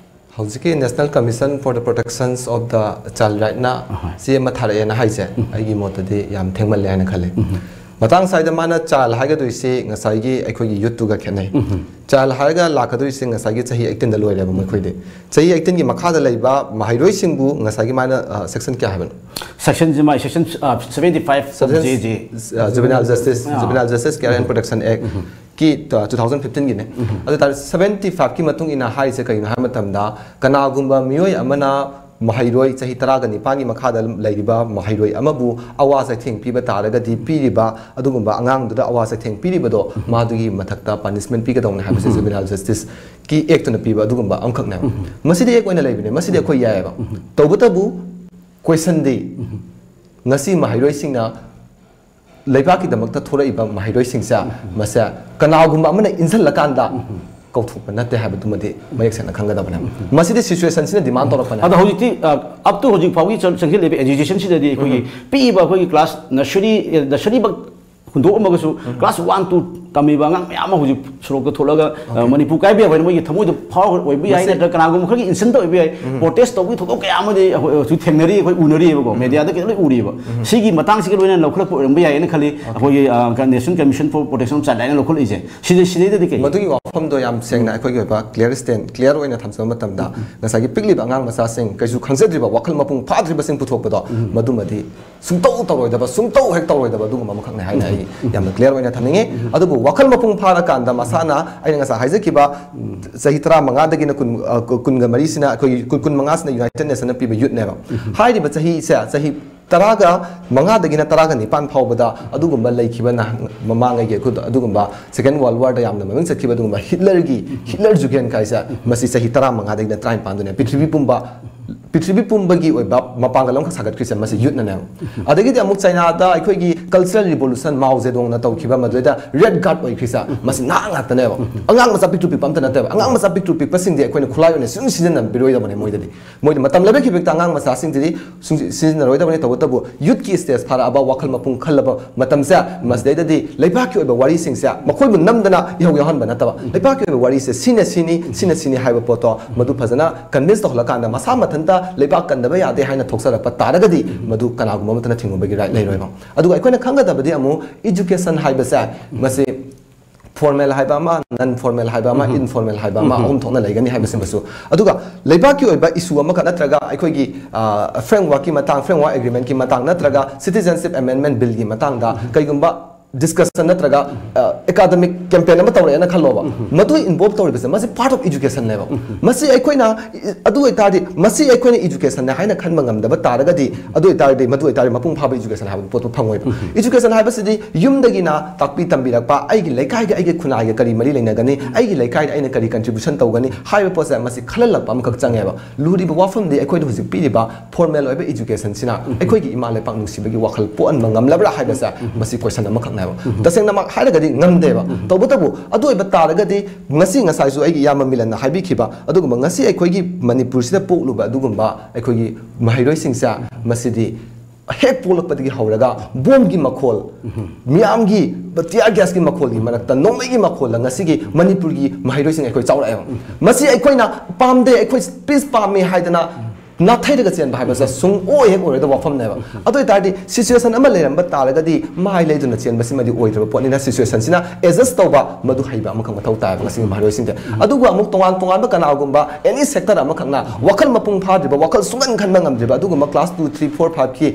ꯍꯧꯖꯤꯛꯀꯤ National Commission for the Protections of the Child Right ꯅ ꯑꯍꯣꯏ꯫ ꯆꯦ ꯑꯃ ꯊꯥꯔꯛꯑꯦꯅ ꯍꯥꯏꯁꯦ, ꯑꯩꯒꯤ ꯃꯣꯠꯇꯗꯤ ꯌꯥꯝ ꯊꯦꯡꯃꯜꯂꯦ ꯍꯥꯏꯅ ꯈꯜꯂꯤ꯫ ꯃꯇꯥꯡ ꯁ꯭ꯋꯥꯏꯗ ꯃꯥꯅ child ꯍꯥꯏꯒꯗꯣꯏꯁꯤ ꯉꯁꯥꯏꯒꯤ ꯑꯩꯈꯣꯏꯒꯤ youth ꯇꯨꯒ ꯈꯦꯠꯅꯩ꯫ Child ꯍꯥꯏꯔꯒ ꯂꯥꯛꯀꯗꯣꯏꯁꯤ ꯉꯁꯥꯏꯒꯤ ꯆꯍꯤ eighteen ꯗ ꯂꯣꯏꯔꯦꯕ ꯃꯈꯣꯏꯗꯤ꯫ ꯆꯍꯤ eighteen ꯒꯤ ꯃꯈꯥꯗ ꯂꯩꯕ ꯃꯍꯩꯔꯣꯏꯁꯤꯡꯕꯨ ꯉꯁꯥꯏꯒꯤ ꯃꯥꯅ, ꯑ, section ꯀꯌꯥ ꯍꯥꯏꯕꯅꯣ? Section ꯁꯤ ꯃꯥꯏ section, ꯑ, seventy five of Section, J J꯫ ꯑ, Juvenile Justice, ah. Juvenile Justice Care and Protection Act ꯀꯤ, ꯑ, two thousand fifteen ꯒꯤꯅꯦ꯫ ꯑꯗꯨ ꯇꯥꯔꯗꯤ seventy five ꯀꯤ ꯃꯇꯨꯡ ꯏꯟꯅ ꯍꯥꯏꯔꯤꯁꯦ ꯀꯩꯅꯣ ꯍꯥꯏꯕ ꯃꯇꯝꯗ, ꯀꯅꯥꯒꯨꯝꯕ ꯃꯤꯑꯣꯏ ꯑꯃꯅ ꯃꯍꯩꯔꯣꯏ ꯆꯍꯤ ꯇꯔꯥꯒ ꯅꯤꯄꯥꯟꯒꯤ ꯃꯈꯥꯗ ꯂꯩꯔꯤꯕ ꯃꯍꯩꯔꯣꯏ ꯑꯃꯕꯨ ꯑꯋꯥ ꯆꯩꯊꯦꯡ ꯄꯤꯕ ꯇꯥꯔꯒꯗꯤ, ꯄꯤꯔꯤꯕ ꯑꯗꯨꯒꯨꯝꯕ ꯑꯉꯥꯡꯗꯨꯗ ꯑꯋꯥ ꯆꯩꯊꯦꯡ ꯄꯤꯔꯤꯕꯗꯣ ꯃꯥꯗꯨꯒꯤ ꯃꯊꯛꯇ punishment ꯄꯤꯒꯗꯧꯅꯦ ꯍꯥꯏꯕꯁꯦ Juvenile Justice ꯀꯤ Act ꯇꯨꯅ ꯄꯤꯕ ꯑꯗꯨꯒꯨꯝꯕ ꯑꯃꯈꯛꯅꯦꯕ꯫ ꯃꯁꯤꯗꯤ Act ꯑꯣꯏꯅ ꯂꯩꯕꯅꯦ, ꯃꯁꯤꯗꯤ ꯑꯩꯈꯣꯏ ꯌꯥꯏꯑꯕ꯫ ꯇꯧꯕꯇꯕꯨ question ꯗꯤ, ꯉꯁꯤ ꯃꯍꯩꯔꯣꯏꯁꯤꯡꯅ ꯂꯩꯕꯥꯛꯀꯤꯗꯃꯛꯇ ꯊꯣꯔꯛꯏꯕ ꯃꯍꯩꯔꯣꯏꯁꯤꯡꯁꯦ, ꯃꯁꯦ ꯀꯅꯥꯒꯨꯝꯕ ꯑꯃꯅ ꯏꯟꯁꯤꯜꯂꯀꯥꯟꯗ ꯀꯧꯊꯣꯛꯄ ꯅꯠꯇꯦ ꯍꯥꯏꯕꯗꯨꯃꯗꯤ ꯃꯌꯦꯛ ꯁꯦꯡꯅ ꯈꯪꯒꯗꯕꯅꯦꯕ꯫ ꯃꯁꯤꯗꯤ situation ꯁꯤꯅ demand ꯇꯧꯔꯛꯄꯅꯦ꯫ ꯑꯗꯣ ꯍꯧꯖꯤꯛꯇꯤ, ꯑ, up to ꯍꯧꯖꯤꯛ ꯐꯥꯎꯒꯤ ꯆꯪ-, ꯆꯪꯁꯤꯜꯂꯤꯕ agitation ꯁꯤꯗꯗꯤ ꯑꯩꯈꯣꯏꯒꯤ ꯄꯤꯛꯏꯕ ꯑꯩꯈꯣꯏꯒꯤ class nursery, nursery ꯕꯛ ꯍꯨꯟꯗꯣꯛꯑꯝꯃꯒꯁꯨ class one, two ꯇꯝꯃꯤꯕ ꯑꯉꯥꯡ ꯃꯌꯥꯝ ꯑꯃ ꯍꯧꯖꯤꯛ ꯁꯣꯔꯣꯛꯇ ꯊꯣꯛꯂꯒ, ꯑ, ꯃꯅꯤꯄꯨꯔ ꯀꯥꯏꯕ ꯌꯥꯕ ꯍꯥꯏꯅ ꯃꯣꯏꯒꯤ ꯊꯃꯣꯏꯗꯣ ꯐꯥꯎꯔꯒ ꯑꯣꯏꯕ ꯌꯥꯏ, ꯃꯁꯤ ꯅꯠꯇ꯭ꯔꯒ ꯀꯅꯥꯒꯨꯝꯕ ꯈꯔꯒꯤ ꯏꯟꯁꯟ ꯇꯧꯕ ꯌꯥꯏ꯫ Protest ꯇꯧꯕꯒꯤ ꯊꯧꯗꯣꯛ ꯀꯌꯥ ꯑꯃꯗꯤ ꯑꯩꯈꯣꯏ ꯍꯧꯖꯤꯛ ꯊꯦꯡꯅꯔꯤ, ꯑꯩꯈꯣꯏ ꯎꯅꯔꯤꯑꯕꯀꯣ, media ꯗ ꯀꯩꯗ ꯂꯣꯏ ꯎꯔꯤꯑꯕ꯫ ꯁꯤꯒꯤ ꯃꯇꯥꯡꯁꯤꯒ ꯂꯣꯏꯅꯅ ꯂꯧꯈꯠꯂꯛꯄ ꯑꯣꯏꯔꯝꯕ ꯌꯥꯏ ꯍꯥꯏꯅ ꯈꯜꯂꯤ꯫ ꯑꯩꯈꯣꯏꯒꯤ, ꯑ, National Commission for Protection of Child ꯍꯥꯏꯅ ꯂꯧꯈꯠꯂꯛꯏꯁꯦ꯫ ꯁꯤꯗ-, ꯁꯤꯗꯩꯗꯗꯤ ꯀꯩ? ꯃꯗꯨꯒꯤ ꯋꯥꯐꯝꯗꯣ ꯌꯥꯝ ꯁꯦꯡꯅ ꯑꯩꯈꯣꯏꯒꯤ ꯑꯣꯏꯕ clear stand, clear ꯑꯣꯏꯅ ꯊꯝꯖꯕ ꯃꯇꯝꯗ, ꯉꯁꯥꯏꯒꯤ ꯄꯤꯛꯂꯤꯕ ꯑꯉꯥꯡ ꯃꯆꯥꯁꯤꯡ, ꯀꯩꯁꯨ ꯈꯪꯖꯗ꯭ꯔꯤꯕ, ꯋꯥꯈꯜ ꯃꯄꯨꯡ ꯐꯥꯗ꯭ꯔꯤꯕꯁꯤꯡ ꯄꯨꯊꯣꯛꯄꯗꯣ, ꯃꯗꯨꯃꯗꯤ ꯁꯨꯡꯇꯧ ꯇꯧꯔꯣꯏꯗꯕ, ꯁꯨꯡꯇꯧ ꯍꯦꯛ ꯇꯧꯔꯣꯏꯗꯕ ꯑꯗꯨꯒꯨꯝꯕ ꯑꯃꯈꯛꯅꯦ ꯍꯥꯏꯅ ꯑꯩ ꯌꯥꯝꯅ clear ꯑꯣꯏꯅ ꯊꯝꯅꯤꯡꯉꯤ꯫ ꯑꯗꯨꯕꯨ ꯋꯥꯈꯜ ꯃꯄꯨꯡ ꯐꯥꯔꯀꯥꯟꯗ ꯃꯁꯥꯅ, ꯑꯩꯅ ꯉꯁꯥꯏ ꯍꯥꯏꯖꯈꯤꯕ, ꯆꯍꯤ ꯇꯔꯥꯃꯉꯥꯗꯒꯤꯅ ꯀꯨꯟ, ꯑ, ꯀꯨꯟꯒ ꯃꯔꯤꯁꯤꯅ ꯑꯩꯈꯣꯏꯒꯤ ꯀꯨꯟ, ꯀꯨꯟꯃꯉꯥꯁꯤꯅ United Nation ꯅ ꯄꯤꯕ youth ꯅꯦꯕ꯫ ꯍꯥꯏꯔꯤꯕ ꯆꯍꯤꯁꯦ, ꯆꯍꯤ ꯇꯔꯥꯒ ꯃꯉꯥꯗꯒꯤꯅ ꯇꯔꯥꯒ ꯅꯤꯄꯥꯟ ꯐꯥꯎꯕꯗ ꯑꯗꯨꯒꯨꯝꯕ ꯂꯩꯈꯤꯕ ꯅꯍꯥꯟ ꯃꯃꯥꯡꯉꯩꯒꯤ ꯑꯩꯈꯣꯏ ꯑꯗꯨꯒꯨꯝꯕ Second World War ꯗ ꯌꯥꯝꯅ ꯃꯃꯤꯡ ꯆꯠꯈꯤꯕ ꯑꯗꯨꯒꯨꯝꯕ ꯍꯤꯠꯂꯔꯒꯤ, ꯍꯤꯠꯂꯔ ꯖꯨꯒꯦꯟ ꯀꯥꯏꯁꯦ, ꯃꯁꯤ ꯆꯍꯤ ꯇꯔꯥꯃꯉꯥꯗꯒꯤꯅ ꯇꯔꯥꯅꯤꯄꯥꯟꯗꯨꯅꯦ꯫ ꯄ꯭ꯔꯤꯊꯤꯕꯤ ꯄꯨꯝꯕ, ꯄ꯭ꯔꯤꯊꯤꯕꯤ ꯄꯨꯝꯕꯒꯤ ꯑꯣꯏꯕ ꯃꯄꯥꯡꯒꯜ ꯑꯃꯈꯛ ꯁꯥꯒꯠꯈ꯭ꯔꯤꯁꯦ ꯃꯁꯤ ꯌꯨꯠꯅꯅꯦꯕ꯫ ꯑꯗꯒꯤꯗꯤ ꯑꯃꯨꯛ ꯆꯩꯅꯥꯗ ꯑꯩꯈꯣꯏꯒꯤ Cultural Revolution ꯃꯥꯎ ꯖꯦꯗꯣꯡꯅ ꯇꯧꯈꯤꯕ, ꯃꯗꯨꯗ ꯔꯦꯗ ꯒꯥꯔꯗ ꯑꯣꯏꯈ꯭ꯔꯤꯁꯦ ꯃꯁꯤ ꯅꯍꯥ ꯉꯥꯛꯇꯅꯦꯕ꯫ ꯑꯉꯥꯡ ꯃꯆꯥ ꯄꯤꯛꯇ꯭ꯔꯨ ꯄꯤꯛꯄ ꯑꯝꯇ ꯅꯠꯇꯦꯕ꯫ ꯑꯉꯥꯡ ꯃꯆꯥ ꯄꯤꯛꯇ꯭ꯔꯨ ꯄꯤꯛꯄꯁꯤꯡꯗꯤ ꯑꯩꯈꯣꯏꯅ ꯈꯨꯠꯂꯥꯏ ꯑꯣꯏꯅ ꯁꯨꯡ ꯁꯤꯖꯤꯟꯅꯕꯤꯔꯣꯏꯗꯕꯅꯦ ꯃꯣꯏꯗꯗꯤ꯫ ꯃꯣꯏꯗꯤ ꯃꯇꯝ ꯂꯩꯕ ꯈꯤꯕꯤꯛꯇ ꯑꯉꯥꯡ ꯃꯆꯥꯁꯤꯡꯁꯤꯗꯤ ꯁꯨꯡ-, ꯁꯤꯖꯤꯟꯅꯔꯣꯏꯗꯕꯅꯤ꯫ ꯇꯧꯕꯇꯕꯨ ꯌꯨꯠꯀꯤ ꯁ꯭ꯇꯦꯖ ꯐꯥꯔꯛꯑꯕ, ꯋꯥꯈꯜ ꯃꯄꯨꯡ ꯈꯜꯂꯕ ꯃꯇꯝꯁꯦ, ꯃꯁꯤꯗꯩꯗꯗꯤ ꯂꯩꯕꯥꯛꯀꯤ ꯑꯣꯏꯕ ꯋꯥꯔꯤꯁꯤꯡꯁꯦ ꯃꯈꯣꯏꯕꯨ ꯅꯝꯗꯅ ꯏꯍꯧ ꯌꯥꯎꯍꯟꯕ ꯅꯠꯇꯕ, ꯂꯩꯕꯥꯛꯀꯤ ꯑꯣꯏꯕ ꯋꯥꯔꯤꯁꯦ ꯁꯤꯅ ꯁꯤꯅꯤ, ꯁꯤꯅ ꯁꯤꯅꯤ ꯍꯥꯏꯕ ꯄꯣꯠꯇꯣ ꯃꯗꯨ ꯐꯖꯅ ꯀꯟꯚꯤꯟꯁ ꯇꯧꯍꯜꯂꯀꯥꯟꯗ ꯃꯁꯥ ꯃꯊꯟꯇ ꯂꯩꯕꯥꯛ ꯀꯟꯗꯕ ꯌꯥꯗꯦ ꯍꯥꯏꯅ ꯊꯣꯛꯆꯔꯛꯄ ꯇꯥꯔꯒꯗꯤ ꯃꯗꯨ ꯀꯅꯥꯒꯨꯝꯕ ꯑꯃꯠꯇꯅ ꯊꯤꯡꯉꯨꯕꯒꯤ ꯔꯥꯏꯠ ꯂꯩꯔꯣꯏꯕ꯫ ꯑꯗꯨꯒ ꯑꯩꯈꯣꯏꯅ ꯈꯪꯒꯗꯕꯗꯤ ꯑꯃꯨꯛ ꯏꯖꯨꯀꯦꯁꯟ ꯍꯥꯏꯕꯁꯦ ꯃꯁꯤ ꯐꯣꯔꯃꯦꯜ ꯍꯥꯏꯕ ꯑꯃ, ꯅꯟ ꯐꯣꯔꯃꯦꯜ ꯍꯥꯏꯕ ꯑꯃ, ꯏꯟꯐꯣꯔꯃꯦꯜ ꯍꯥꯏꯕ ꯑꯃ, ꯑꯍꯨꯝ ꯊꯣꯛꯅ ꯂꯩꯒꯅꯤ ꯍꯥꯏꯕꯁꯤꯃꯁꯨ꯫ ꯑꯗꯨꯒ ꯂꯩꯕꯥꯛꯀꯤ ꯑꯣꯏꯕ ꯏꯁꯨ ꯑꯃꯈꯛ ꯅꯠꯇ꯭ꯔꯒ ꯑꯩꯈꯣꯏꯒꯤ ꯐ꯭ꯔꯦꯝꯋꯥꯔꯛꯀꯤ ꯃꯇꯥꯡ, ꯐ꯭ꯔꯦꯝꯋꯥꯔꯛ ꯑꯦꯒ꯭ꯔꯤꯃꯦꯟꯠꯀꯤ ꯃꯇꯥꯡ ꯅꯠꯇ꯭ꯔꯒ ꯁꯤꯇꯤꯖꯦꯟꯁꯤꯞ ꯑꯦꯃꯦꯟꯗꯃꯦꯟꯠ ꯕꯤꯜꯒꯤ ꯃꯇꯥꯡꯗ ꯀꯩꯒꯨꯝꯕ ꯗꯤꯁꯀꯁꯟ ꯅꯠꯇ꯭ꯔꯒ ꯑꯦꯀꯥꯗꯃꯤꯛ ꯀꯦꯝꯄꯦꯟ ꯑꯃ ꯇꯧꯔꯛꯑꯦꯅ ꯈꯜꯂꯣꯕ꯫ ꯃꯗꯨ ꯏꯟꯚꯣꯜꯕ ꯇꯧꯔꯤꯕꯁꯦ ꯃꯁꯤ ꯄꯥꯔꯠ ꯑꯣꯐ ꯏꯖꯨꯀꯦꯁꯟꯅꯦꯕ꯫ ꯃꯁꯤ ꯑꯩꯈꯣꯏꯅ, ꯑꯗꯨ ꯑꯣꯏꯇꯥꯔꯗꯤ ꯃꯁꯤ ꯑꯩꯈꯣꯏꯅ ꯏꯖꯨꯀꯦꯁꯟꯅꯦ ꯍꯥꯏꯅ ꯈꯟꯕ ꯉꯝꯗꯕ ꯇꯥꯔꯒꯗꯤ, ꯑꯗꯨ ꯑꯣꯏꯇꯥꯔꯗꯤ ꯃꯗꯨ ꯑꯣꯏꯇꯥꯔꯗꯤ ꯃꯄꯨꯡ ꯐꯥꯕ ꯏꯖꯨꯀꯦꯁꯟ ꯍꯥꯏꯕ ꯄꯣꯠꯇꯣ ꯐꯪꯉꯣꯏꯕ꯫ ꯏꯖꯨꯀꯦꯁꯟ ꯍꯥꯏꯕꯁꯤꯗꯤ ꯌꯨꯝꯗꯒꯤꯅ ꯇꯥꯛꯄꯤ ꯇꯝꯕꯤꯔꯛꯄ, ꯑꯩꯒꯤ ꯂꯩꯀꯥꯏꯒ ꯑꯩꯒꯤ ꯈꯨꯟꯅꯥꯏꯒ ꯀꯔꯤ ꯃꯔꯤ ꯂꯩꯅꯒꯅꯤ, ꯑꯩꯒꯤ ꯂꯩꯀꯥꯏꯗ ꯑꯩꯅ ꯀꯔꯤ ꯀꯟꯇ꯭ꯔꯤꯕ꯭ꯌꯨꯁꯟ ꯇꯧꯒꯅꯤ ꯍꯥꯏꯕ ꯄꯣꯠꯁꯦ ꯃꯁꯤ ꯈꯜꯍꯜꯂꯛꯄ ꯑꯃꯈꯛ ꯆꯪꯉꯦꯕ꯫ ꯂꯨꯔꯤꯕ ꯋꯥꯐꯝꯗꯤ ꯑꯩꯈꯣꯏꯗ ꯍꯧꯖꯤꯛ ꯄꯤꯔꯤꯕ ꯐꯣꯔꯃꯦꯜ ꯑꯣꯏꯕ ꯏꯖꯨꯀꯦꯁꯟꯁꯤꯅ ꯑꯩꯈꯣꯏꯒꯤ ꯏꯃꯥ ꯂꯩꯄꯥꯛ ꯅꯨꯡꯁꯤꯕꯒꯤ ꯋꯥꯈꯜ ꯄꯣꯛꯍꯟꯕ ꯉꯝꯂꯕ꯭ꯔꯥ ꯍꯥꯏꯕꯁꯦ ꯃꯁꯤ ꯀꯣꯏꯁꯟ ꯑꯃꯈꯛꯅꯦꯕ꯫ ꯇꯁꯦꯡꯅꯃꯛ ꯍꯥꯏꯔꯒꯗꯤ ꯉꯝꯗꯦꯕ꯫ ꯇꯧꯕꯇꯕꯨ ꯑꯗꯨ ꯑꯣꯏꯕ ꯇꯥꯔꯒꯗꯤ ꯉꯁꯤ, ꯉꯁꯥꯏꯁꯨ ꯑꯩꯒꯤ ꯏꯌꯥꯝꯕ ꯃꯤꯂꯟꯅ ꯍꯥꯏꯕꯤꯈꯤꯕ ꯑꯗꯨꯒꯨꯝꯕ ꯉꯁꯤ ꯑꯩꯈꯣꯏꯒꯤ ꯃꯅꯤꯄꯨꯔꯁꯤꯗ ꯄꯣꯛꯂꯨꯕ ꯑꯗꯨꯒꯨꯝꯕ ꯑꯩꯈꯣꯏꯒꯤ ꯃꯍꯩꯔꯣꯏꯁꯤꯡꯁꯦ ꯃꯁꯤꯗꯤ ꯍꯦꯛ ꯄꯣꯛꯂꯛꯄꯗꯒꯤ ꯍꯧꯔꯒ ꯕꯣꯝꯒꯤ ꯃꯈꯣꯜ, ꯃꯤꯌꯥꯝꯒꯤ tear gasꯀꯤ ꯃꯈꯣꯜꯒꯤ ꯃꯔꯛꯇ ꯅꯣꯡꯃꯩꯒꯤ ꯃꯈꯣꯜꯗ ꯉꯁꯤꯒꯤ ꯃꯅꯤꯄꯨꯔꯒꯤ ꯃꯍꯩꯔꯣꯏꯁꯤꯡ ꯑꯩꯈꯣꯏ ꯆꯥꯎꯔꯛꯑꯦꯕ꯫ ꯃꯁꯤ ꯑꯩꯈꯣꯏꯅ ꯄꯥꯝꯗꯦ, ꯑꯩꯈꯣꯏ ꯄꯤꯁ ꯄꯥꯝꯃꯤ ꯍꯥꯏꯗꯅ ꯅꯥꯊꯩꯔꯒ ꯆꯦꯟꯕ ꯍꯥꯏꯕꯁꯦ ꯁꯨꯡꯑꯣꯏ ꯍꯦꯛ ꯑꯣꯏꯔꯣꯏꯗꯕ ꯋꯥꯐꯝꯅꯦꯕ꯫ ꯑꯗꯨ ꯑꯣꯏꯇꯥꯔꯗꯤ ꯁꯤꯆꯨꯋꯦꯁꯟ ꯑꯃ ꯂꯩꯔꯝꯕ ꯇꯥꯔꯒꯗꯤ ꯃꯥꯏ ꯂꯩꯗꯨꯅ ꯆꯦꯟꯕꯁꯤꯃꯗꯤ ꯑꯣꯏꯗ꯭ꯔꯕ ꯄꯣꯠꯅꯤꯅ ꯁꯤꯆꯨꯋꯦꯁꯟꯁꯤꯅ ꯑꯦꯗꯖꯁ ꯇꯧꯕ ꯃꯗꯨ ꯍꯩꯕ ꯑꯃꯈꯛ ꯃꯊꯧ ꯇꯥꯏꯕ ꯉꯁꯤꯒꯤ ꯃꯍꯩꯔꯣꯏꯁꯤꯡꯁꯦ꯫ ꯑꯗꯨꯒ ꯑꯃꯨꯛ ꯇꯣꯉꯥꯟ ꯇꯣꯉꯥꯟꯕ ꯀꯅꯥꯒꯨꯝꯕ ꯑꯦꯅꯤ ꯁꯦꯛꯇꯔ ꯑꯃꯈꯛꯅ ꯋꯥꯈꯜ ꯃꯄꯨꯡ ꯐꯥꯗ꯭ꯔꯤꯕ, ꯋꯥꯈꯜ ꯁꯨꯡꯈꯟ ꯈꯟꯕ ꯉꯝꯗ꯭ꯔꯤꯕ ꯑꯗꯨꯒꯨꯝꯕ ꯀ꯭ꯂꯥꯁ ꯇꯨ, ꯊ꯭ꯔꯤ, ꯐꯣꯔ, ꯐꯥꯏꯚꯀꯤ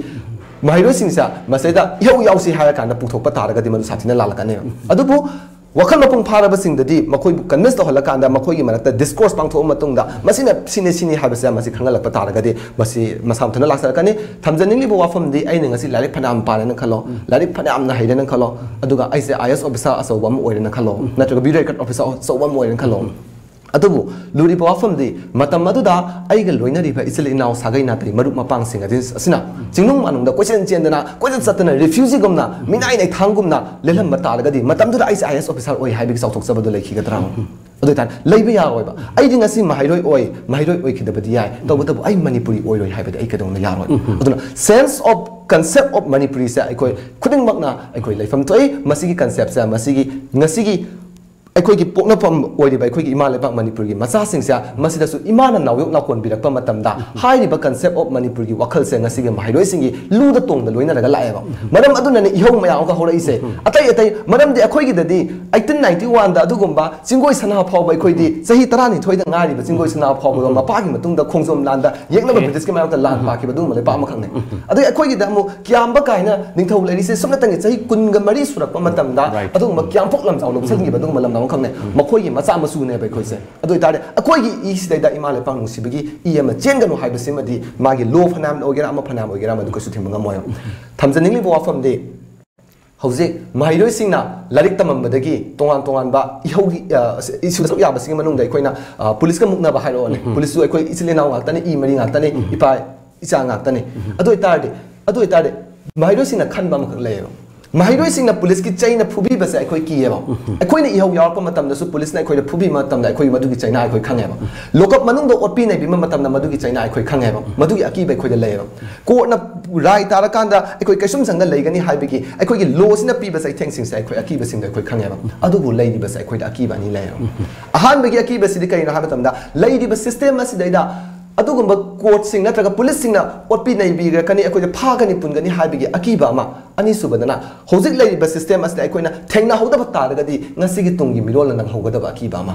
ꯃꯍꯩꯔꯣꯏꯁꯤꯡꯁꯦ ꯃꯁꯤꯗ ꯏꯍꯧ ꯌꯥꯎꯁꯤ ꯍꯥꯏꯔ ꯀꯥꯟꯗ ꯄꯨꯊꯣꯛꯄ ꯇꯥꯔꯒꯗꯤ ꯃꯗꯨ ꯁꯥꯊꯤꯅ ꯂꯥꯜꯂꯛꯀꯅꯦꯕ꯫ ꯑꯗꯨꯕꯨ ꯋꯥꯈꯜ ꯃꯄꯨꯡ ꯐꯥꯔꯕꯁꯤꯡꯗꯗꯤ ꯃꯈꯣꯏꯕꯨ ꯀꯟꯚꯤꯟꯁ ꯇꯧꯍꯜꯂꯀꯥꯟꯗ ꯃꯈꯣꯏꯒꯤ ꯃꯔꯛꯇ ꯗꯤꯁꯀꯣꯔꯁ ꯄꯥꯡꯊꯣꯛꯑ ꯃꯇꯨꯡꯗ ꯃꯁꯤꯅ ꯁꯤꯅꯤ ꯁꯤꯅꯤ ꯍꯥꯏꯕꯁꯦ ꯃꯁꯤ ꯈꯪꯍꯜꯂꯛꯄ ꯇꯥꯔꯒꯗꯤ ꯃꯁꯤ ꯃꯁꯥ ꯃꯊꯟꯇ ꯂꯥꯛꯆꯔꯛꯀꯅꯤ꯫ ꯊꯝꯖꯅꯤꯡꯂꯤꯕ ꯋꯥꯐꯝꯗꯤ ꯑꯩꯅ ꯉꯁꯤ ꯂꯥꯏꯔꯤꯛ ꯐꯅꯌꯥꯝ ꯄꯥꯔꯦꯅ ꯈꯜꯂꯣ, ꯂꯥꯏꯔꯤꯛ ꯐꯅꯌꯥꯝꯅ ꯍꯩꯔꯦꯅ ꯈꯜꯂꯣ, ꯑꯗꯨꯒ ꯑꯩꯁꯦ ꯑꯥꯏ ꯑꯦꯁ ꯑꯣꯐꯤꯁꯥꯔ ꯑꯆꯧꯕ ꯑꯃ ꯑꯣꯏꯔꯦꯅ ꯈꯜꯂꯣ, ꯅꯠꯇ꯭ꯔꯒ ꯕ꯭ꯌꯨꯔꯣꯀ꯭ꯔꯦꯠ ꯑꯣꯐꯤꯁꯥꯔ ꯑꯆꯧꯕ ꯑꯃ ꯑꯣꯏꯔꯦꯅ ꯈꯜꯂꯣ꯫ ꯑꯗꯨꯕꯨ ꯂꯨꯔꯤꯕ ꯋꯥꯐꯝꯗꯤ ꯃꯇꯝ ꯑꯗꯨꯗ ꯑꯩꯒ ꯂꯣꯏꯅꯔꯤꯕ ꯏꯆꯤꯜ ꯏꯅꯥꯎ ꯁꯥꯒꯩ ꯅꯥꯇꯩ ꯃꯔꯨꯞ ꯃꯄꯥꯡꯁꯤꯡ ꯑꯗꯤ-, ꯑꯁꯤꯅ ꯆꯤꯡꯅꯨꯡ ꯃꯥꯅꯨꯡꯗ ꯀꯣꯏꯆꯦꯟ ꯆꯦꯟꯗꯅ ꯀꯣꯏꯆꯠ ꯆꯠꯇꯅ ꯔꯤꯐ꯭ꯌꯨꯖꯤꯒꯨꯝꯅ ꯃꯤꯅꯥꯏ ꯅꯩꯊꯥꯡꯒꯨꯝꯅ ꯂꯦꯜꯂꯝꯕ ꯇꯥꯔꯒꯗꯤ ꯃꯇꯝꯗꯨꯗ ꯑꯩꯁꯦ ꯑꯥꯏ ꯑꯦꯁ ꯑꯣꯐꯤꯁꯥꯔ ꯑꯣꯏ ꯍꯥꯏꯕꯒꯤ ꯆꯥꯎꯊꯣꯛꯆꯕꯗꯨ ꯂꯩꯈꯤꯒꯗ꯭ꯔꯥ? ꯑꯗꯨ ꯑꯣꯏꯇꯥꯔꯗꯤ ꯂꯩꯕ ꯌꯥꯔꯣꯏꯕ꯫ ꯑꯩꯗꯤ ꯉꯁꯤ ꯃꯍꯩꯔꯣꯏ ꯑꯣꯏ, ꯃꯍꯩꯔꯣꯏ ꯑꯣꯏꯈꯤꯗꯕꯗꯤ ꯌꯥꯏ, ꯇꯧꯕꯇꯕꯨ ꯑꯩ ꯃꯅꯤꯄꯨꯔꯤ ꯑꯣꯏꯔꯣꯏ ꯍꯥꯏꯕꯗꯤ ꯑꯩ ꯀꯩꯗꯧꯅ ꯌꯥꯔꯣꯏ? ꯑꯗꯨꯅ sense of concept of ꯃꯅꯤꯄꯨꯔꯤꯁꯦ ꯑꯩꯈꯣꯏ ꯈꯨꯗꯤꯡꯃꯛꯅ ꯑꯩꯈꯣꯏ ꯂꯩꯐꯝ ꯊꯣꯛꯏ꯫ ꯃꯁꯤꯒꯤ ꯀꯟꯁꯦꯞꯁꯦ ꯃꯁꯤꯒꯤ ꯉꯁꯤꯒꯤ ꯑꯩꯈꯣꯏꯒꯤ ꯄꯣꯛꯅꯐꯝ ꯑꯣꯏꯔꯤꯕ ꯑꯩꯈꯣꯏꯒꯤ ꯏꯃꯥ ꯂꯩꯕꯥꯛ ꯃꯅꯤꯄꯨꯔꯒꯤ ꯃꯆꯥꯁꯤꯡꯁꯦ ꯃꯁꯤꯗꯁꯨ ꯏꯃꯥꯅ ꯅꯥꯎꯌꯣꯛ ꯅꯥꯎꯀꯣꯟꯕꯤꯔꯛꯄ ꯃꯇꯝꯗ ꯍꯥꯏꯔꯤꯕ concept of ꯃꯅꯤꯄꯨꯔꯒꯤ ꯋꯥꯈꯜꯁꯦ ꯉꯁꯤꯒꯤ ꯃꯍꯩꯔꯣꯏꯁꯤꯡꯒꯤ ꯂꯨꯗ ꯇꯣꯡꯗ ꯂꯣꯏꯅꯔꯒ ꯂꯥꯛꯑꯦꯕ꯫ ꯃꯔꯝ ꯑꯗꯨꯅꯅꯦ ꯏꯍꯧ ꯃꯌꯥꯝ ꯑꯃꯒ ꯍꯧꯔꯛꯏꯁꯦ꯫ ꯑꯇꯩ ꯑꯇꯩ ꯃꯔꯝꯗꯤ ꯑꯩꯈꯣꯏꯒꯤꯗꯗꯤ eighteen ninety one ꯗ ꯑꯗꯨꯒꯨꯝꯕ ꯆꯤꯡꯒꯣꯏ ꯁꯅꯥ ꯐꯥꯎꯕ ꯑꯩꯈꯣꯏꯗꯤ ꯆꯍꯤ ꯇꯔꯥꯅꯤꯊꯣꯏꯗ ꯉꯥꯏꯔꯤꯕ ꯆꯤꯡꯒꯣꯏ ꯁꯅꯥ ꯐꯥꯎꯕꯗꯣ ꯃꯄꯥꯒꯤ ꯃꯇꯨꯡꯗ ꯈꯣꯡꯖꯣꯝ ꯂꯥꯟꯗ ꯌꯦꯛꯅꯕ ꯕ꯭ꯔꯤꯇꯤꯁꯀꯤ ꯃꯥꯌꯣꯛꯇ ꯂꯥꯟ ꯄꯥꯛꯈꯤꯕ ꯑꯗꯨꯒꯨꯝꯕ ꯂꯩꯄꯥꯛ ꯑꯃꯈꯛꯅꯦ꯫ ꯑꯗꯩ ꯑꯩꯈꯣꯏꯒꯤꯗ ꯑꯃꯨꯛ ꯀꯤꯌꯥꯝꯕ ꯀꯥꯏꯅ ꯅꯤꯡꯊꯧ ꯂꯩꯔꯤꯁꯦ ꯁꯨꯞꯅꯇꯪꯒꯤ ꯆꯍꯤ ꯀꯨꯟꯒ ꯃꯔꯤ ꯁꯨꯔꯛꯄ ꯃꯇꯝꯗ Right. ꯑꯗꯨꯒꯨꯝꯕ ꯀꯤꯌꯥꯝꯐꯣꯛ ꯂꯝꯖꯥꯎ ꯂꯧꯁꯤꯟꯈꯤꯕ ꯑꯗꯨꯒꯨꯝꯕ ꯂꯝꯗꯝ ꯑꯃꯈꯛꯅꯦ꯫ ꯃꯈꯣꯏꯒꯤ ꯃꯆꯥ ꯃꯁꯨꯅꯦꯕ ꯑꯩꯈꯣꯏꯁꯦ꯫ ꯑꯗꯨ ꯑꯣꯏꯇꯥꯔꯗꯤ ꯑꯩꯈꯣꯏꯒꯤ ꯏꯁꯤꯗꯩꯗ ꯏꯃꯥ ꯂꯩꯄꯥꯛ ꯅꯨꯡꯁꯤꯕꯒꯤ ꯏ ꯑꯃ ꯆꯦꯟꯒꯅꯨ ꯍꯥꯏꯕꯁꯤꯃꯗꯤ ꯃꯥꯒꯤ ꯂꯣ ꯐꯅꯌꯥꯝ ꯑꯣꯏꯒꯦꯔꯥ ꯑꯃ ꯐꯅꯌꯥꯝ ꯑꯣꯏꯒꯦꯔꯥ ꯃꯗꯨ ꯀꯩꯁꯨ ꯊꯤꯡꯕ ꯉꯝꯃꯣꯏ꯫ ꯊꯝꯖꯅꯤꯡꯂꯤꯕ ꯋꯥꯐꯝꯗꯤ ꯍꯧꯖꯤꯛ ꯃꯍꯩꯔꯣꯏꯁꯤꯡꯅ ꯂꯥꯏꯔꯤꯛ ꯇꯝꯃꯝꯕꯗꯒꯤ ꯇꯣꯉꯥꯟ ꯇꯣꯉꯥꯟꯕ ꯏꯍꯧꯒꯤ, ꯑ, ꯏꯁꯨꯗ ꯁꯔꯨꯛ ꯌꯥꯕꯁꯤꯒꯤ ꯃꯅꯨꯡꯗ ꯑꯩꯈꯣꯏꯅ, ꯑ, ꯄꯨꯂꯤꯁꯀ ꯃꯨꯛꯅꯕ ꯍꯥꯏꯔꯛꯑꯣꯅꯦ꯫ ꯄꯨꯂꯤꯁꯁꯨ ꯑꯩꯈꯣꯏ ꯏꯆꯤꯜ ꯏꯅꯥꯎ ꯉꯥꯛꯇꯅꯤ, ꯏ ꯃꯔꯤ ꯉꯥꯛꯇꯅꯤ, ꯏꯄꯥ ꯏꯆꯥ ꯉꯥꯛꯇꯅꯤ꯫ ꯑꯗꯨ ꯑꯣꯏꯇꯥꯔꯗꯤ, ꯑꯗꯨ ꯑꯣꯏꯇꯥꯔꯗꯤ ꯃꯍꯩꯔꯣꯏꯁꯤꯡꯅ ꯈꯟꯕ ꯑꯃꯈꯛ ꯂꯩꯌꯦꯕ꯫ ꯃꯍꯩꯔꯣꯏꯁꯤꯡꯅ ꯄꯨꯂꯤꯁꯀꯤ ꯆꯩꯅ ꯐꯨꯕꯤꯕꯁꯦ ꯑꯩꯈꯣꯏ ꯀꯤꯌꯦꯕ꯫ ꯑꯩꯈꯣꯏꯅ ꯏꯍꯧ ꯌꯥꯎꯔꯛꯄ ꯃꯇꯝꯗꯁꯨ ꯄꯨꯂꯤꯁꯅ ꯑꯩꯈꯣꯏꯗ ꯐꯨꯕꯤꯕ ꯃꯇꯝꯗ ꯑꯩꯈꯣꯏ ꯃꯗꯨꯒꯤ ꯆꯩꯅꯥ ꯑꯩꯈꯣꯏ ꯈꯪꯉꯦꯕ꯫ ꯂꯣꯀꯞ ꯃꯅꯨꯡꯗ ꯑꯣꯠꯄꯤ ꯅꯩꯕꯤꯕ ꯃꯇꯝꯗ ꯃꯗꯨꯒꯤ ꯆꯩꯅꯥ ꯑꯩꯈꯣꯏ ꯈꯪꯉꯦꯕ꯫ ꯃꯗꯨꯒꯤ ꯑꯀꯤꯕ ꯑꯩꯈꯣꯏꯗ ꯂꯩꯌꯦꯕ꯫ ꯀꯣꯔꯠꯅ ꯔꯥꯏ ꯇꯥꯔꯀꯥꯟꯗ ꯑꯩꯈꯣꯏ ꯀꯩꯁꯨꯝꯁꯪꯗ ꯂꯩꯒꯅꯤ ꯍꯥꯏꯕꯒꯤ ꯑꯩꯈꯣꯏꯒꯤ ꯂꯣꯁꯤꯅ ꯄꯤꯕ ꯆꯩꯊꯦꯡꯁꯤꯡꯁꯦ ꯑꯩꯈꯣꯏ ꯑꯀꯤꯕꯁꯤꯡꯗ ꯑꯩꯈꯣꯏ ꯈꯪꯉꯦꯕ꯫ ꯑꯗꯨꯕꯨ ꯂꯩꯔꯤꯕꯁꯦ ꯑꯩꯈꯣꯏꯗ ꯑꯀꯤꯕ ꯑꯅꯤ ꯂꯩꯌꯦꯕ꯫ ꯑꯍꯥꯟꯕꯒꯤ ꯑꯀꯤꯕꯁꯤꯗꯤ ꯀꯔꯤꯅꯣ ꯍꯥꯏꯕ ꯃꯇꯝꯗ ꯂꯩꯔꯤꯕ ꯁꯤꯁꯇꯦꯝ ꯑꯁꯤꯗꯩꯗ ꯑꯗꯨꯒꯨꯝꯕ ꯀꯣꯔꯠꯁꯤꯡ ꯅꯠꯇ꯭ꯔꯒ ꯄꯨꯂꯤꯁꯁꯤꯡꯅ ꯑꯣꯠꯄꯤ ꯅꯩꯕꯤꯔꯛꯀꯅꯤ, ꯑꯩꯈꯣꯏꯗ ꯐꯥꯒꯅꯤ ꯄꯨꯟꯒꯅꯤ ꯍꯥꯏꯕꯒꯤ ꯑꯀꯤꯕ ꯑꯃ꯫ ꯑꯅꯤꯁꯨꯕꯗꯅ ꯍꯧꯖꯤꯛ ꯂꯩꯔꯤꯕ ꯁꯤꯁꯇꯦꯝ ꯑꯁꯤꯗ ꯑꯩꯈꯣꯏꯅ ꯊꯦꯡꯅꯍꯧꯗꯕ ꯇꯥꯔꯒꯗꯤ ꯉꯁꯤꯒꯤ ꯇꯨꯡꯒꯤ ꯃꯤꯔꯣꯜꯅ ꯅꯪꯍꯧꯒꯗꯕ ꯑꯀꯤꯕ ꯑꯃ꯫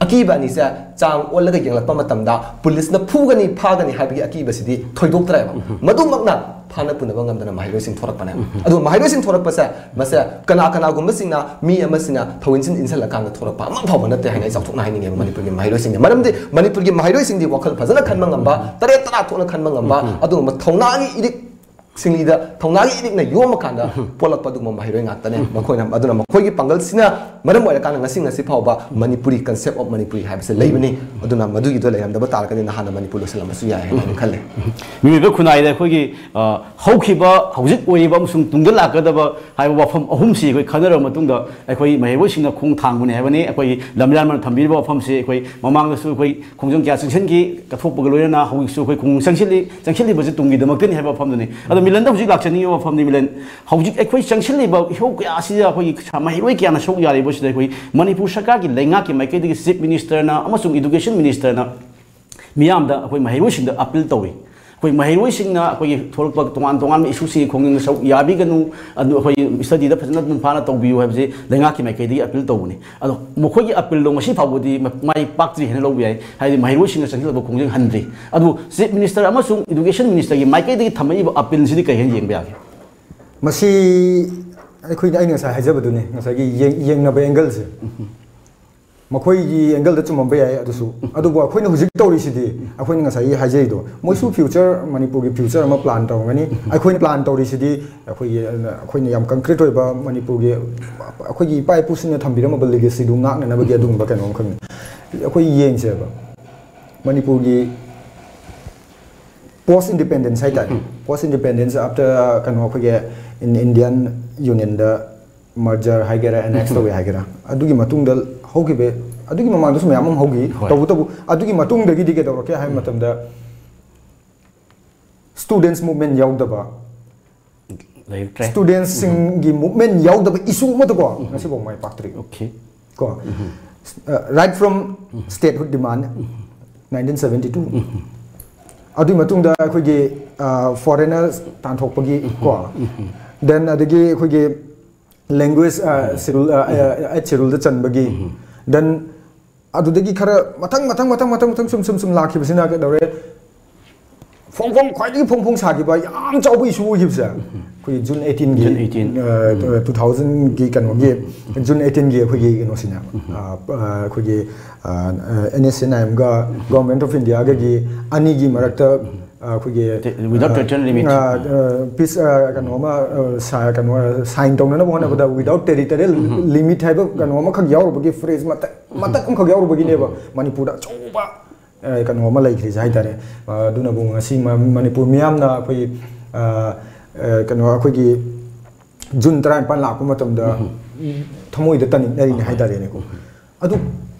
ꯑꯀꯤꯕ ꯑꯅꯤꯁꯦ ꯆꯥꯡ ꯑꯣꯜꯂꯒ ꯌꯦꯡꯂꯛꯄ ꯃꯇꯝꯗ ꯄꯨꯂꯤꯁꯅ ꯐꯨꯒꯅꯤ, ꯐꯥꯒꯅꯤ ꯍꯥꯏꯕꯒꯤ ꯑꯀꯤꯕꯁꯤꯗꯤ ꯊꯣꯏꯗꯣꯛꯇ꯭ꯔꯦꯕ꯫ ꯃꯗꯨꯃꯛꯅ ꯐꯥꯅ ꯄꯨꯅꯕ ꯉꯝꯗꯅ ꯃꯍꯩꯔꯣꯏꯁꯤꯡ ꯊꯣꯔꯛꯄꯅꯦ꯫ ꯑꯗꯨꯒ ꯃꯍꯩꯔꯣꯏꯁꯤꯡ ꯊꯣꯔꯛꯄꯁꯦ, ꯃꯁꯦ ꯀꯅꯥ ꯀꯅꯥꯒꯨꯝꯕꯁꯤꯡꯅ, ꯃꯤ ꯑꯃꯁꯤꯅ ꯊꯧ ꯏꯟꯁꯤꯟ ꯏꯟꯁꯤꯜꯂꯀꯥꯟꯗ ꯊꯣꯔꯛꯄ ꯑꯃ ꯐꯥꯎꯕ ꯅꯠꯇꯦ ꯍꯥꯏꯅ ꯑꯩ ꯆꯥꯎꯊꯣꯛꯅ ꯍꯥꯏꯅꯤꯡꯉꯦꯕ ꯃꯅꯤꯄꯨꯔꯒꯤ ꯃꯍꯩꯔꯣꯏꯁꯤꯡꯅ꯫ ꯃꯔꯝꯗꯤ ꯃꯅꯤꯄꯨꯔꯒꯤ ꯃꯍꯩꯔꯣꯏꯁꯤꯡꯗꯤ ꯋꯥꯈꯜ ꯐꯖꯅ ꯈꯟꯕ ꯉꯝꯕ, ꯇꯔꯦꯠ ꯇꯔꯥ ꯊꯣꯛꯅ ꯈꯟꯕ ꯉꯝꯕ, ꯑꯗꯨꯒꯨꯝꯕ ꯊꯧꯅꯥꯒꯤ ꯏꯔꯤꯛ ꯁꯤꯡꯂꯤꯗ, ꯊꯧꯅꯥꯒꯤ ꯏꯔꯤꯛꯅ ꯌꯣꯝꯃꯀꯥꯟꯗ ꯄꯣꯛꯂꯛꯄ ꯑꯗꯨꯒꯨꯝꯕ ꯃꯍꯩꯔꯣꯏ ꯉꯥꯛꯇꯅꯦ꯫ ꯃꯈꯣꯏꯅ, ꯑꯗꯨꯅ ꯃꯈꯣꯏꯒꯤ ꯄꯥꯡꯒꯜꯁꯤꯅ ꯃꯔꯝ ꯑꯣꯏꯔꯀꯥꯟꯗ ꯉꯁꯤ, ꯉꯁꯤ ꯐꯥꯎꯕ ꯃꯅꯤꯄꯨꯔꯤ, concept of ꯃꯅꯤꯄꯨꯔꯤ ꯍꯥꯏꯕꯁꯦ ꯂꯩꯕꯅꯤ꯫ ꯑꯗꯨꯅ ꯃꯗꯨꯒꯤꯗꯣ ꯂꯩꯔꯝꯗꯕ ꯇꯥꯔꯒꯗꯤ ꯅꯍꯥꯟꯅ ꯃꯅꯤꯄꯨꯔ ꯂꯣꯏꯁꯤꯜꯂꯝꯕꯁꯨ ꯌꯥꯏ ꯍꯥꯏꯅ ꯑꯩꯅ ꯈꯜꯂꯦ꯫ ꯃꯤꯑꯣꯏꯕ ꯈꯨꯟꯅꯥꯏꯗ ꯑꯩꯈꯣꯏꯒꯤ ꯑ, ꯍꯧꯈꯤꯕ, ꯍꯧꯖꯤꯛ ꯑꯣꯏꯔꯤꯕ ꯑꯃꯁꯨꯡ ꯇꯨꯡꯗ ꯂꯥꯛꯀꯗꯕ ꯍꯥꯏꯕ ꯋꯥꯐꯝ ꯑꯍꯨꯝꯁꯤ ꯑꯩꯈꯣꯏ ꯈꯟꯅꯔꯕ ꯃꯇꯨꯡꯗ, ꯑꯩꯈꯣꯏ ꯃꯍꯩꯔꯣꯏꯁꯤꯡꯅ ꯈꯣꯡ ꯊꯥꯡꯕꯅꯤ ꯍꯥꯏꯕꯅꯤ꯫ ꯑꯩꯈꯣꯏ ꯂꯝꯌꯥꯟꯕꯅ ꯊꯝꯕꯤꯔꯤꯕ ꯋꯥꯐꯝꯁꯤ ꯑꯩꯈꯣꯏ ꯃꯃꯥꯡꯗꯁꯨ ꯑꯩꯈꯣꯏ ꯈꯣꯡꯖꯪ ꯀꯌꯥ ꯆꯪꯁꯤꯟꯈꯤ, ꯀꯠꯊꯣꯛꯄꯒ ꯂꯣꯏꯅꯅ ꯍꯧꯖꯤꯛꯁꯨ ꯑꯩꯈꯣꯏ ꯈꯣꯡꯖꯪ ꯆꯪꯁꯤꯜꯂꯤ, ꯆꯪꯁꯤꯜꯂꯤꯕꯁꯤ ꯇꯨꯡꯒꯤꯗꯃꯛꯇꯅꯤ ꯍꯥꯏꯕ ꯋꯥꯐꯝꯗꯨꯅꯤ꯫ ꯑꯗꯣ ꯃꯤꯂꯟꯗ ꯍꯧꯖꯤꯛ ꯂꯥꯛꯆꯅꯤꯡꯉꯤꯕ ꯋꯥꯐꯝꯗꯤ, ꯃꯤꯂꯟ, ꯍꯧꯖꯤꯛ ꯑꯩꯈꯣꯏ ꯆꯪꯁꯤꯜꯂꯤꯕ ꯏꯍꯧ ꯀꯌꯥ ꯑꯁꯤꯗ ꯑꯩꯈꯣꯏꯒꯤ ꯃꯍꯩꯔꯣꯏ ꯀꯌꯥꯅ ꯁꯔꯨꯛ ꯌꯥꯔꯤꯕꯁꯤꯗ ꯑꯩꯈꯣꯏ ꯃꯅꯤꯄꯨꯔ ꯁꯔꯀꯥꯔꯒꯤ ꯂꯩꯉꯥꯛꯀꯤ ꯃꯥꯏꯀꯩꯗꯒꯤ Chief Minister ꯅ ꯑꯃꯁꯨꯡ Education Minister ꯅ ꯃꯤꯌꯥꯝꯗ ꯑꯩꯈꯣꯏ ꯃꯍꯩꯔꯣꯏꯁꯤꯡꯗ appeal ꯇꯧꯏ꯫ ꯑꯩꯈꯣꯏ ꯃꯍꯩꯔꯣꯏꯁꯤꯡꯅ ꯑꯩꯈꯣꯏꯒꯤ ꯊꯣꯛꯂꯛꯄ ꯇꯣꯉꯥꯟ ꯇꯣꯉꯥꯟꯕ issue ꯁꯤꯡꯒꯤ ꯈꯣꯡꯖꯪꯗ ꯁꯔꯨꯛ ꯌꯥꯕꯤꯒꯅꯨ, ꯑꯗꯨ ꯑꯩꯈꯣꯏ study ꯗ ꯐꯖꯅ ꯃꯄꯨꯡ ꯐꯥꯅ ꯇꯧꯕꯤꯌꯨ ꯍꯥꯏꯕꯁꯤ ꯂꯩꯉꯥꯛꯀꯤ ꯃꯥꯏꯀꯩꯗꯒꯤ appeal ꯇꯧꯕꯅꯤ꯫ ꯑꯗꯣ ꯃꯈꯣꯏꯒꯤ appeal ꯗꯣ ꯉꯁꯤ ꯐꯥꯎꯕꯗꯤ ꯃ-, ꯃꯥꯏ ꯄꯥꯛꯇ꯭ꯔꯤ ꯍꯥꯏꯅ ꯂꯧꯕ ꯌꯥꯏ꯫ ꯍꯥꯏꯗꯤ ꯃꯍꯩꯔꯣꯏꯁꯤꯡꯅ ꯆꯪꯁꯤꯜꯂꯛꯄ ꯈꯣꯡꯖꯪ ꯍꯟꯗ꯭ꯔꯤ꯫ ꯑꯗꯨ Chief Minister ꯑꯃꯁꯨꯡ Education Minister ꯒꯤ ꯃꯥꯏꯀꯩꯗꯒꯤ ꯊꯝꯃꯛꯏꯕ appeal ꯁꯤꯗꯤ ꯀꯩ ꯍꯥꯏꯅ ꯌꯦꯡꯕ ꯌꯥꯒꯦ? ꯃꯁꯤ ꯑꯩꯈꯣꯏꯅ, ꯑꯩꯅ ꯉꯁꯥꯏ ꯍꯥꯏꯖꯕꯗꯨꯅꯤ, ꯉꯁꯥꯏꯒꯤ ꯌꯦꯡ-, ꯌꯦꯡꯅꯕ angle ꯁꯦ꯫ ꯃꯈꯣꯏꯒꯤ angle ꯗ ꯆꯨꯝꯃꯝꯕ ꯌꯥꯏ ꯑꯗꯨꯁꯨ, ꯑꯗꯨꯕꯨ ꯑꯩꯈꯣꯏꯅ ꯍꯧꯖꯤꯛ ꯇꯧꯔꯤꯁꯤꯗꯤ, ꯑꯩꯈꯣꯏꯅ ꯉꯁꯥꯏꯒꯤ ꯍꯥꯏꯖꯔꯤꯗꯣ, ꯃꯣꯏꯁꯨ future, ꯃꯅꯤꯄꯨꯔꯒꯤ future ꯑꯃ plan ꯇꯧꯔꯝꯒꯅꯤ꯫ ꯑꯩꯈꯣꯏꯅ plan ꯇꯧꯔꯤꯁꯤꯗꯤ ꯑꯩꯈꯣꯏꯒꯤ, ꯑꯩꯈꯣꯏꯅ ꯌꯥꯝ concrete ꯑꯣꯏꯕ ꯃꯅꯤꯄꯨꯔꯒꯤ, ꯑꯩꯈꯣꯏꯒꯤ ꯏꯄꯥ ꯏꯄꯨꯁꯤꯡꯅ ꯊꯝꯕꯤꯔꯝꯃꯕ legacy ꯗꯨ ꯉꯥꯛꯅꯅꯕꯒꯤ ꯑꯗꯨꯒꯨꯝꯕ ꯀꯩꯅꯣ ꯑꯃꯈꯛꯅꯤ꯫ ꯑꯩꯈꯣꯏ ꯌꯦꯡꯁꯦꯕ, ꯃꯅꯤꯄꯨꯔꯒꯤ post independence ꯍꯥꯏꯇꯥꯔꯦ, post independence after, ꯀꯩꯅꯣ, ꯑꯩꯈꯣꯏꯒꯤ Indian Union ꯗ merger ꯍꯥꯏꯒꯦꯔꯥ, annex ꯇꯧꯋꯦ ꯍꯥꯏꯒꯦꯔꯥ, ꯑꯗꯨꯒꯤ ꯃꯇꯨꯡꯗ ꯍꯧꯈꯤꯕ, ꯑꯗꯨꯒꯤ ꯃꯃꯥꯡꯗꯁꯨ ꯃꯌꯥꯝ ꯑꯃ ꯍꯧꯈꯤ꯫ ꯍꯣꯏ꯫ ꯇꯧꯕꯇꯕꯨ ꯑꯗꯨꯒꯤ ꯃꯇꯨꯡꯗꯒꯤꯗꯤ ꯀꯩꯗꯧꯔꯛꯀꯦ ꯍꯥꯏꯕ ꯃꯇꯝꯗ, students movement ꯌꯥꯎꯗꯕ, ꯂꯩꯔꯛꯇ꯭ꯔꯦ꯫ students ꯁꯤꯡꯒꯤ movement ꯌꯥꯎꯗꯕ issue ꯑꯃꯠꯇꯀꯣ ꯉꯁꯤꯐꯥꯎ ꯃꯥꯏ ꯄꯥꯛꯇ꯭ꯔꯤ꯫ Okay. ꯀꯣ, right from statehood demand, nineteen seventy two, ꯑꯗꯨꯒꯤ ꯃꯇꯨꯡꯗ ꯑꯩꯈꯣꯏꯒꯤ foreigner ꯇꯥꯟꯊꯣꯛꯄꯒꯤ ꯀꯣ, then ꯑꯗꯒꯤ ꯑꯩꯈꯣꯏꯒꯤ language schedule, eighth schedule ꯗ ꯆꯟꯕꯒꯤ, then ꯑꯗꯨꯗꯒꯤ ꯈꯔ ꯃꯊꯪ ꯃꯊꯪ ꯃꯊꯪ ꯃꯊꯪ ꯃꯊꯪ ꯁꯨꯝ ꯁꯨꯝ ꯁꯨꯝ ꯂꯥꯛꯈꯤꯕꯁꯤꯅ ꯀꯩꯗꯧꯔꯦ, ꯐꯣꯡ ꯐꯣꯡ ꯈ꯭ꯋꯥꯏꯗꯒꯤ ꯐꯣꯡ ꯐꯣꯡ ꯁꯥꯈꯤꯕ ꯌꯥꯝ ꯆꯥꯎꯕ issue ꯑꯣꯏꯈꯤꯕꯁꯦ ꯑꯩꯈꯣꯏꯒꯤ June eighteenꯒꯤ June eighteen. two thousandꯒꯤ ꯀꯩꯅꯣꯒꯤ June eighteenꯒꯤ ꯑꯩꯈꯣꯏꯒꯤ ꯀꯩꯅꯣꯁꯤꯅꯦ ꯑꯩꯈꯣꯏꯒꯤ NSCN-IMꯒ Government of Indiaꯒꯒꯤ ꯑꯅꯤꯒꯤ ꯃꯔꯛꯇ ꯑꯩꯈꯣꯏꯒꯤ Without territorial limit. Peace ꯀꯩꯅꯣ ꯑꯃ ꯀꯩꯅꯣ sign ꯇꯧꯅꯅꯕ ꯍꯣꯠꯅꯕꯗ without territorial limit ꯍꯥꯏꯕ ꯀꯩꯅꯣ ꯑꯃꯈꯛ ꯌꯥꯎꯔꯨꯕꯒꯤ phrase ꯃꯇꯠ ꯃꯇꯠ ꯑꯃꯈꯛ ꯌꯥꯎꯔꯨꯕꯒꯤꯅꯦꯕ ꯃꯅꯤꯄꯨꯔꯗ ꯑꯆꯧꯕ ꯀꯩꯅꯣ ꯑꯃ ꯂꯩꯈ꯭ꯔꯤꯁꯦ ꯍꯥꯏꯇꯥꯔꯦ꯫ ꯑꯗꯨꯅꯕꯨ ꯉꯁꯤ ꯃꯅꯤꯄꯨꯔ ꯃꯤꯌꯥꯝꯅ ꯑꯩꯈꯣꯏꯒꯤ ꯀꯩꯅꯣ ꯑꯩꯈꯣꯏꯒꯤ June ꯇꯔꯥꯅꯤꯄꯥꯟ ꯂꯥꯛꯄ ꯃꯇꯝꯗ ꯊꯃꯣꯏꯗ ꯇꯥꯅꯤꯡꯅꯔꯤꯅꯤ ꯍꯥꯏꯇꯥꯔꯦꯅꯦꯀꯣ꯫ ꯑꯗꯨ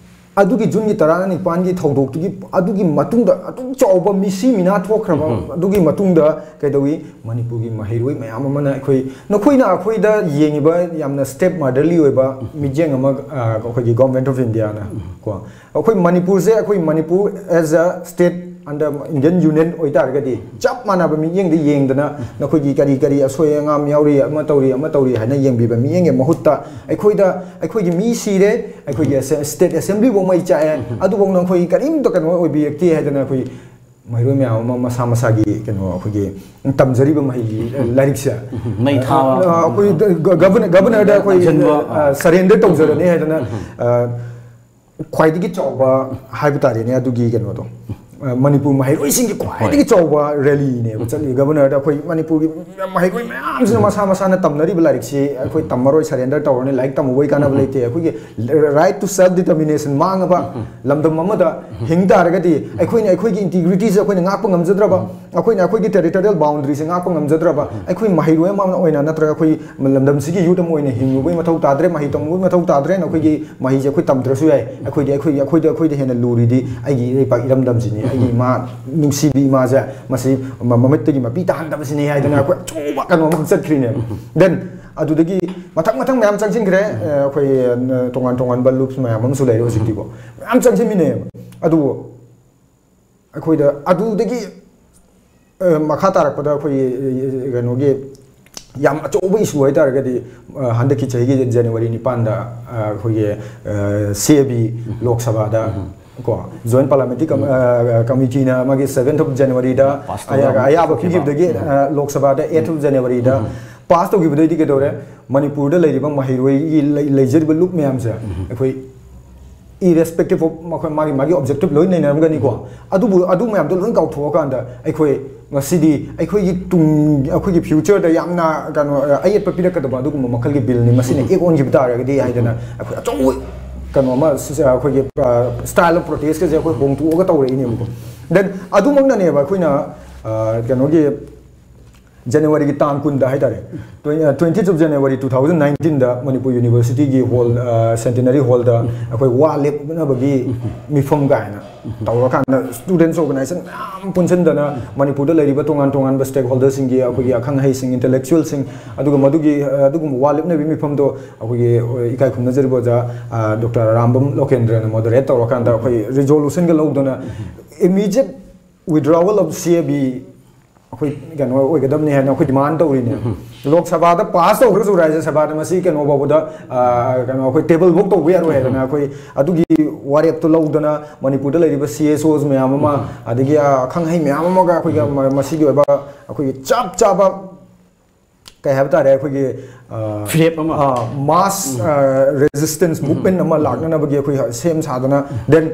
ꯑꯗꯨꯒꯤ Juneꯒꯤ ꯇꯔꯥꯅꯤꯄꯥꯟꯒꯤ ꯊꯧꯗꯣꯛꯇꯨꯒꯤ ꯑꯗꯨꯒꯤ ꯃꯇꯨꯡꯗ ꯑꯗꯨꯛ ꯆꯥꯎꯕ ꯃꯤꯁꯤ ꯃꯤꯅꯥ ꯊꯣꯛꯈ꯭ꯔꯕ ꯑꯗꯨꯒꯤ ꯃꯇꯨꯡꯗ ꯀꯩꯗꯧꯏ? ꯃꯅꯤꯄꯨꯔꯒꯤ ꯃꯍꯩꯔꯣꯏ ꯃꯌꯥꯝ ꯑꯃꯅ ꯑꯩꯈꯣꯏ ꯅꯈꯣꯏꯅ ꯑꯩꯈꯣꯏꯗ ꯌꯦꯡꯉꯤꯕ ꯌꯥꯝꯅ step motherly ꯑꯣꯏꯕ ꯃꯤꯠꯌꯦꯡ ꯑꯃ ꯑꯩꯈꯣꯏꯒꯤ Government of Indiaꯅ ꯀꯣ ꯑꯩꯈꯣꯏ ꯃꯅꯤꯄꯨꯔꯁꯦ ꯑꯩꯈꯣꯏ Manipur as a state under Indian Union ꯑꯣꯏꯇꯥꯔꯒꯗꯤ ꯆꯞ ꯃꯥꯟꯅꯕ ꯃꯤꯠꯌꯦꯡꯗ ꯌꯦꯡꯗꯅ ꯅꯈꯣꯏꯒꯤ ꯀꯔꯤ ꯀꯔꯤ ꯑꯁꯣꯏ ꯑꯉꯥꯝ ꯌꯥꯎꯔꯤ ꯑꯃ ꯇꯧꯔꯤ ꯑꯃ ꯇꯧꯔꯤ ꯍꯥꯏꯅ ꯌꯦꯡꯕꯤꯕ ꯃꯤꯠꯌꯦꯡꯒꯤ ꯃꯍꯨꯠꯇ ꯑꯩꯈꯣꯏꯗ ꯑꯩꯈꯣꯏꯒꯤ ꯃꯤ ꯁꯤꯔꯦ ꯑꯩꯈꯣꯏꯒꯤ state assembly ꯐꯥꯎ ꯃꯩ ꯆꯥꯛꯑꯦ ꯑꯗꯨꯐꯥꯎ ꯅꯈꯣꯏ ꯀꯔꯤꯝꯇ ꯀꯩꯅꯣ ꯑꯣꯏꯕꯤꯔꯛꯇꯦ ꯍꯥꯏꯗꯅ ꯑꯩꯈꯣꯏ ꯃꯍꯩꯔꯣꯏ ꯃꯌꯥꯝ ꯑꯃ ꯃꯁꯥ ꯃꯁꯥꯒꯤ ꯀꯩꯅꯣ ꯑꯩꯈꯣꯏꯒꯤ ꯇꯝꯖꯔꯤꯕ ꯃꯍꯩꯒꯤ ꯂꯥꯏꯔꯤꯛꯁꯦ ꯃꯩ ꯊꯥꯕ ꯑꯩꯈꯣꯏ governorꯗ ꯑꯩꯈꯣꯏ ꯂꯥꯛꯁꯤꯟꯕ surrender ꯇꯧꯖꯔꯅꯤ ꯍꯥꯏꯗꯅ ꯈ꯭ꯋꯥꯏꯗꯒꯤ ꯆꯥꯎꯕ ꯍꯥꯏꯕ ꯇꯥꯔꯦꯅꯦ ꯑꯗꯨꯒꯤ ꯀꯩꯅꯣꯗꯣ ꯃꯅꯤꯄꯨꯔ ꯃꯍꯩꯔꯣꯏꯁꯤꯡꯒꯤ ꯈ꯭ꯋꯥꯏꯗꯒꯤ ꯆꯥꯎꯕ rallyꯅꯦꯕ ꯆꯠꯂꯤ꯫ Governorꯗ ꯑꯩꯈꯣꯏ ꯃꯅꯤꯄꯨꯔꯒꯤ ꯃꯍꯩꯔꯣꯏ ꯃꯌꯥꯝꯁꯤꯅ ꯃꯁꯥ ꯃꯁꯥꯅ ꯇꯝꯅꯔꯤꯕ ꯂꯥꯏꯔꯤꯛꯁꯤ ꯑꯩꯈꯣꯏ ꯇꯝꯃꯔꯣꯏ surrender ꯇꯧꯔꯅꯤ ꯂꯥꯏꯔꯤꯛ ꯇꯝꯃꯨꯕꯒꯤ ꯀꯥꯟꯅꯕ ꯂꯩꯇꯦ ꯑꯩꯈꯣꯏꯒꯤ right to self determination ꯃꯥꯡꯉꯕ ꯂꯝꯗꯝ ꯑꯃꯗ ꯍꯤꯡ ꯇꯥꯔꯒꯗꯤ ꯑꯩꯈꯣꯏꯅ ꯑꯩꯈꯣꯏꯒꯤ integrityꯁꯦ ꯑꯩꯈꯣꯏꯅ ꯉꯥꯛꯄ ꯉꯝꯖꯗ꯭ꯔꯕ ꯑꯩꯈꯣꯏꯅ ꯑꯩꯈꯣꯏꯒꯤ territorial boundaryꯁꯦ ꯉꯥꯛꯄ ꯉꯝꯖꯗ꯭ꯔꯕ ꯑꯩꯈꯣꯏ ꯃꯍꯩꯔꯣꯏ ꯑꯃ ꯑꯣꯏꯅ ꯅꯠꯇ꯭ꯔꯒ ꯑꯩꯈꯣꯏ ꯂꯝꯗꯝꯁꯤꯒꯤ youth ꯑꯃ ꯑꯣꯏꯅ ꯍꯤꯡꯉꯨꯕꯒꯤ ꯃꯊꯧ ꯇꯥꯗ꯭ꯔꯦ ꯃꯍꯩ ꯇꯝꯃꯨꯕꯒꯤ ꯃꯊꯧ ꯇꯥꯗ꯭ꯔꯦ ꯅꯈꯣꯏꯒꯤ ꯃꯍꯩꯁꯦ ꯑꯩꯈꯣꯏ ꯇꯝꯗ꯭ꯔꯁꯨ ꯌꯥꯏ ꯑꯩꯈꯣꯏꯗꯤ ꯑꯩꯈꯣꯏꯒꯤ ꯑꯩꯈꯣꯏꯗ ꯑꯩꯈꯣꯏꯗ ꯍꯦꯟꯅ ꯂꯨꯔꯤꯗꯤ ꯑꯩꯒꯤ ꯏꯔꯩꯄꯥꯛ ꯏꯔꯝꯗꯝꯁꯤꯅꯤ ꯑꯩꯒꯤ ꯏꯃꯥ ꯅꯨꯡꯁꯤꯕꯤ ꯏꯃꯥꯁꯦ ꯃꯁꯤ ꯃꯃꯤꯠꯇꯒꯤ ꯃꯄꯤ ꯇꯥꯍꯟꯗꯕꯁꯤꯅꯤ ꯍꯥꯏꯗꯅ ꯑꯩꯈꯣꯏ ꯑꯆꯧꯕ ꯀꯩꯅꯣ ꯑꯃꯈꯛ ꯆꯠꯈ꯭ꯔꯤꯅꯦꯕ꯫ Then ꯑꯗꯨꯗꯒꯤ ꯃꯊꯪ ꯃꯊꯪ ꯃꯌꯥꯝ ꯆꯪꯁꯤꯟꯈ꯭ꯔꯦ ꯑꯩꯈꯣꯏ ꯇꯣꯉꯥꯟ ꯇꯣꯉꯥꯟꯕ loops ꯃꯌꯥꯝ ꯑꯃꯁꯨ ꯂꯩꯔꯦ ꯍꯧꯖꯤꯛꯇꯤꯀꯣ ꯃꯌꯥꯝ ꯆꯪꯁꯤꯟꯃꯤꯟꯅꯩꯌꯦꯕ꯫ ꯑꯗꯨꯕꯨ ꯑꯩꯈꯣꯏꯗ ꯑꯗꯨꯗꯒꯤ ꯃꯈꯥ ꯇꯥꯔꯛꯄꯗ ꯑꯩꯈꯣꯏꯒꯤ ꯀꯩꯅꯣꯒꯤ ꯌꯥꯝ ꯑꯆꯧꯕ issue ꯍꯥꯏꯇꯥꯔꯒꯗꯤ ꯍꯟꯗꯛꯀꯤ ꯆꯍꯤꯒꯤ January ꯅꯤꯄꯥꯟꯗ ꯑꯩꯈꯣꯏꯒꯤ CAB ꯂꯣꯛ ꯁꯚꯥꯗ ꯀꯣ, Joint Parliamentary Com- ꯑ, Committeeꯅ ꯃꯥꯒꯤ seventh of Januaryꯗ Pass ꯇꯧꯕ ꯑꯌꯥ- ꯑꯌꯥꯕ ꯄꯤꯈꯤꯕꯗꯒꯤ, ꯑ, ꯂꯣꯛ ꯁꯚꯥꯗ eighth of Januaryꯗ pass ꯇꯧꯈꯤꯕꯗꯒꯤꯗꯤ ꯀꯩꯗꯧꯔꯦ? ꯃꯅꯤꯄꯨꯔꯗ ꯂꯩꯔꯤꯕ ꯃꯍꯩꯔꯣꯏꯒꯤ ꯂꯩ- ꯂꯩꯖꯔꯤꯕ ꯂꯨꯞ ꯃꯌꯥꯝꯁꯦ ꯑꯩꯈꯣꯏ irrespective of ꯃꯈꯣꯏ ꯃꯥꯒꯤ ꯃꯥꯒꯤ objective ꯂꯣꯏ ꯂꯩꯅꯔꯝꯒꯅꯤꯀꯣ꯫ ꯑꯗꯨꯕꯨ ꯑꯗꯨ ꯃꯌꯥꯝꯗꯣ ꯂꯣꯏ ꯀꯥꯎꯊꯣꯛꯑꯀꯥꯟꯗ ꯑꯩꯈꯣꯏ ꯉꯁꯤꯗꯤ ꯑꯩꯈꯣꯏꯒꯤ ꯇꯨꯡ ꯑꯩꯈꯣꯏꯒꯤ futureꯗ ꯌꯥꯝꯅ ꯀꯩꯅꯣ ꯑ, ꯑꯌꯦꯠꯄ ꯄꯤꯔꯛꯀꯗꯕ ꯑꯗꯨꯒꯨꯝꯕ ꯃꯈꯜꯒꯤ billꯅꯤ, ꯃꯁꯤꯅ ꯑꯦꯛ ꯑꯣꯟꯈꯤꯕ ꯇꯥꯔꯒꯗꯤ ꯍꯥꯏꯗꯅ ꯑꯩꯈꯣꯏ ꯑꯆꯧꯕ ꯀꯩꯅꯣ ꯑꯃ ꯁꯤ- ꯑꯩꯈꯣꯏꯒꯤ ꯑ, style of protestꯀꯁꯦ ꯑꯩꯈꯣꯏ ꯍꯣꯡꯗꯣꯛꯑꯒ ꯇꯧꯔꯛꯏꯅꯦꯕꯀꯣ꯫ Then ꯑꯗꯨꯃꯛꯅꯅꯦꯕ ꯑꯩꯈꯣꯏꯅ ꯑ, ꯀꯩꯅꯣꯒꯤ Januaryꯒꯤ ꯇꯥꯡ ꯀꯨꯟꯗ ꯍꯥꯏꯇꯥꯔꯦ, twentieth of January two thousand nineteenꯗ Manipur Universityꯒꯤ hall, ꯑ, Centenary Hallꯗ ꯑꯩꯈꯣꯏ ꯋꯥ ꯂꯦꯞꯅꯕꯒꯤ ꯃꯤꯐꯝ ꯀꯥꯏꯅ ꯇꯧꯔꯀꯥꯟꯗ students organization ꯃꯌꯥꯝ ꯄꯨꯟꯁꯤꯟꯗꯅ ꯃꯅꯤꯄꯨꯔꯗ ꯂꯩꯔꯤꯕ ꯇꯣꯉꯥꯟ ꯇꯣꯉꯥꯟꯕ stakeholderꯁꯤꯡꯒꯤ, ꯑꯩꯈꯣꯏꯒꯤ ꯑꯈꯪ ꯑꯍꯩꯁꯤꯡ, intellectualꯁꯤꯡ, ꯑꯗꯨꯒ ꯃꯗꯨꯒꯤ, ꯑ, ꯑꯗꯨꯒꯨꯝꯕ ꯋꯥ ꯂꯦꯞꯅꯕꯒꯤ ꯃꯤꯐꯝꯗꯣ ꯑꯩꯈꯣꯏꯒꯤ, ꯑ, ꯏꯀꯥꯏ ꯈꯨꯝꯅꯖꯔꯤꯕ ꯑꯣꯖꯥ, ꯑ, Doctor ꯔꯥꯝꯕꯝ ꯂꯣꯀꯦꯟꯗ꯭ꯔꯅ moderate ꯇꯧꯔꯀꯥꯟꯗ ꯑꯩꯈꯣꯏ resolutionꯒ ꯂꯧꯗꯅ immediate withdrawal of C A B ꯑꯩꯈꯣꯏ ꯀꯩꯅꯣ ꯑꯣꯏꯒꯗꯕꯅꯤ ꯍꯥꯏꯅ ꯑꯩꯈꯣꯏ demand ꯇꯧꯔꯤꯅꯦ꯫ ꯂꯣꯛ ꯁꯚꯥꯗ pass ꯇꯧꯈ꯭ꯔꯁꯨ ꯔꯥꯖ꯭ꯌ ꯁꯚꯥꯗ ꯃꯁꯤ ꯀꯩꯅꯣ ꯐꯥꯎꯕꯗ, ꯑ, ꯀꯩꯅꯣ ꯑꯩꯈꯣꯏ table ꯐꯥꯎ ꯇꯧꯕ ꯌꯥꯔꯣꯏ ꯍꯥꯏꯗꯅ ꯑꯩꯈꯣꯏ ꯑꯗꯨꯒꯤ ꯋꯥꯔꯦꯞꯇꯣ ꯂꯧꯗꯅ ꯃꯅꯤꯄꯨꯔꯗ ꯂꯩꯔꯤꯕ C S Os ꯃꯌꯥꯝ ꯑꯃ, ꯑꯗꯒꯤ, ꯑ, ꯑꯈꯪ ꯑꯍꯩ ꯃꯌꯥꯝ ꯑꯃꯒ ꯑꯩꯈꯣꯏꯒꯤ ꯃ- ꯃꯁꯤꯒꯤ ꯑꯣꯏꯕ ꯑꯩꯈꯣꯏꯒꯤ ꯆꯞ ꯆꯥꯕ ꯀꯩ ꯍꯥꯏꯕ ꯇꯥꯔꯦ, ꯑꯩꯈꯣꯏꯒꯤ, ꯑ, ꯐꯤꯔꯦꯞ ꯑꯃ꯫ ꯑ, mass, ꯑ, resistance movement ꯑꯃ ꯂꯥꯛꯅꯅꯕꯒꯤ ꯑꯩꯈꯣꯏ ꯁꯦꯝ ꯁꯥꯗꯅ, then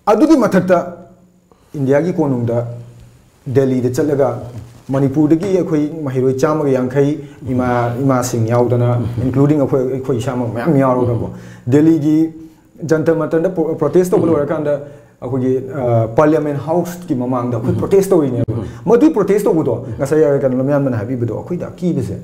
ꯑꯗꯨꯒꯤ ꯃꯊꯛꯇ ꯏꯟꯗꯤꯌꯥꯒꯤ ꯀꯣꯅꯨꯡꯗ ꯗꯦꯜꯂꯤꯗ ꯆꯠꯂꯒ ꯃꯅꯤꯄꯨꯔꯗꯒꯤ ꯑꯩꯈꯣꯏ ꯃꯍꯩꯔꯣꯏ ꯆꯥꯝꯃꯒ ꯌꯥꯡꯈꯩ ꯏꯃꯥ ꯏꯃꯥꯁꯤꯡ ꯌꯥꯎꯗꯅ, including ꯑꯩꯈꯣꯏ ꯑꯩꯈꯣꯏ ꯏꯁꯥꯃꯛ ꯃꯌꯥꯝ ꯌꯥꯎꯔꯒꯀꯣ, ꯗꯦꯜꯂꯤꯒꯤ ꯖꯟꯇꯔ ꯃꯟꯇꯔꯗ ꯄ꯭ꯔꯣ- protest ꯇꯧꯕ ꯂꯣꯏꯔꯀꯥꯟꯗ ꯑꯩꯈꯣꯏꯒꯤ, ꯑ, Parliament Houseꯀꯤ ꯃꯃꯥꯡꯗ ꯑꯩꯈꯣꯏ protest ꯇꯧꯔꯤꯅꯦꯕ꯫ ꯃꯗꯨꯒꯤ protest ꯇꯧꯕꯗꯣ ꯉꯁꯥꯏ, ꯑ, ꯀꯩꯅꯣ ꯂꯝꯌꯥꯟꯕꯅ ꯍꯥꯏꯕꯤꯕꯗꯣ, ꯑꯩꯈꯣꯏꯗ ꯑꯀꯤꯕꯁꯦ,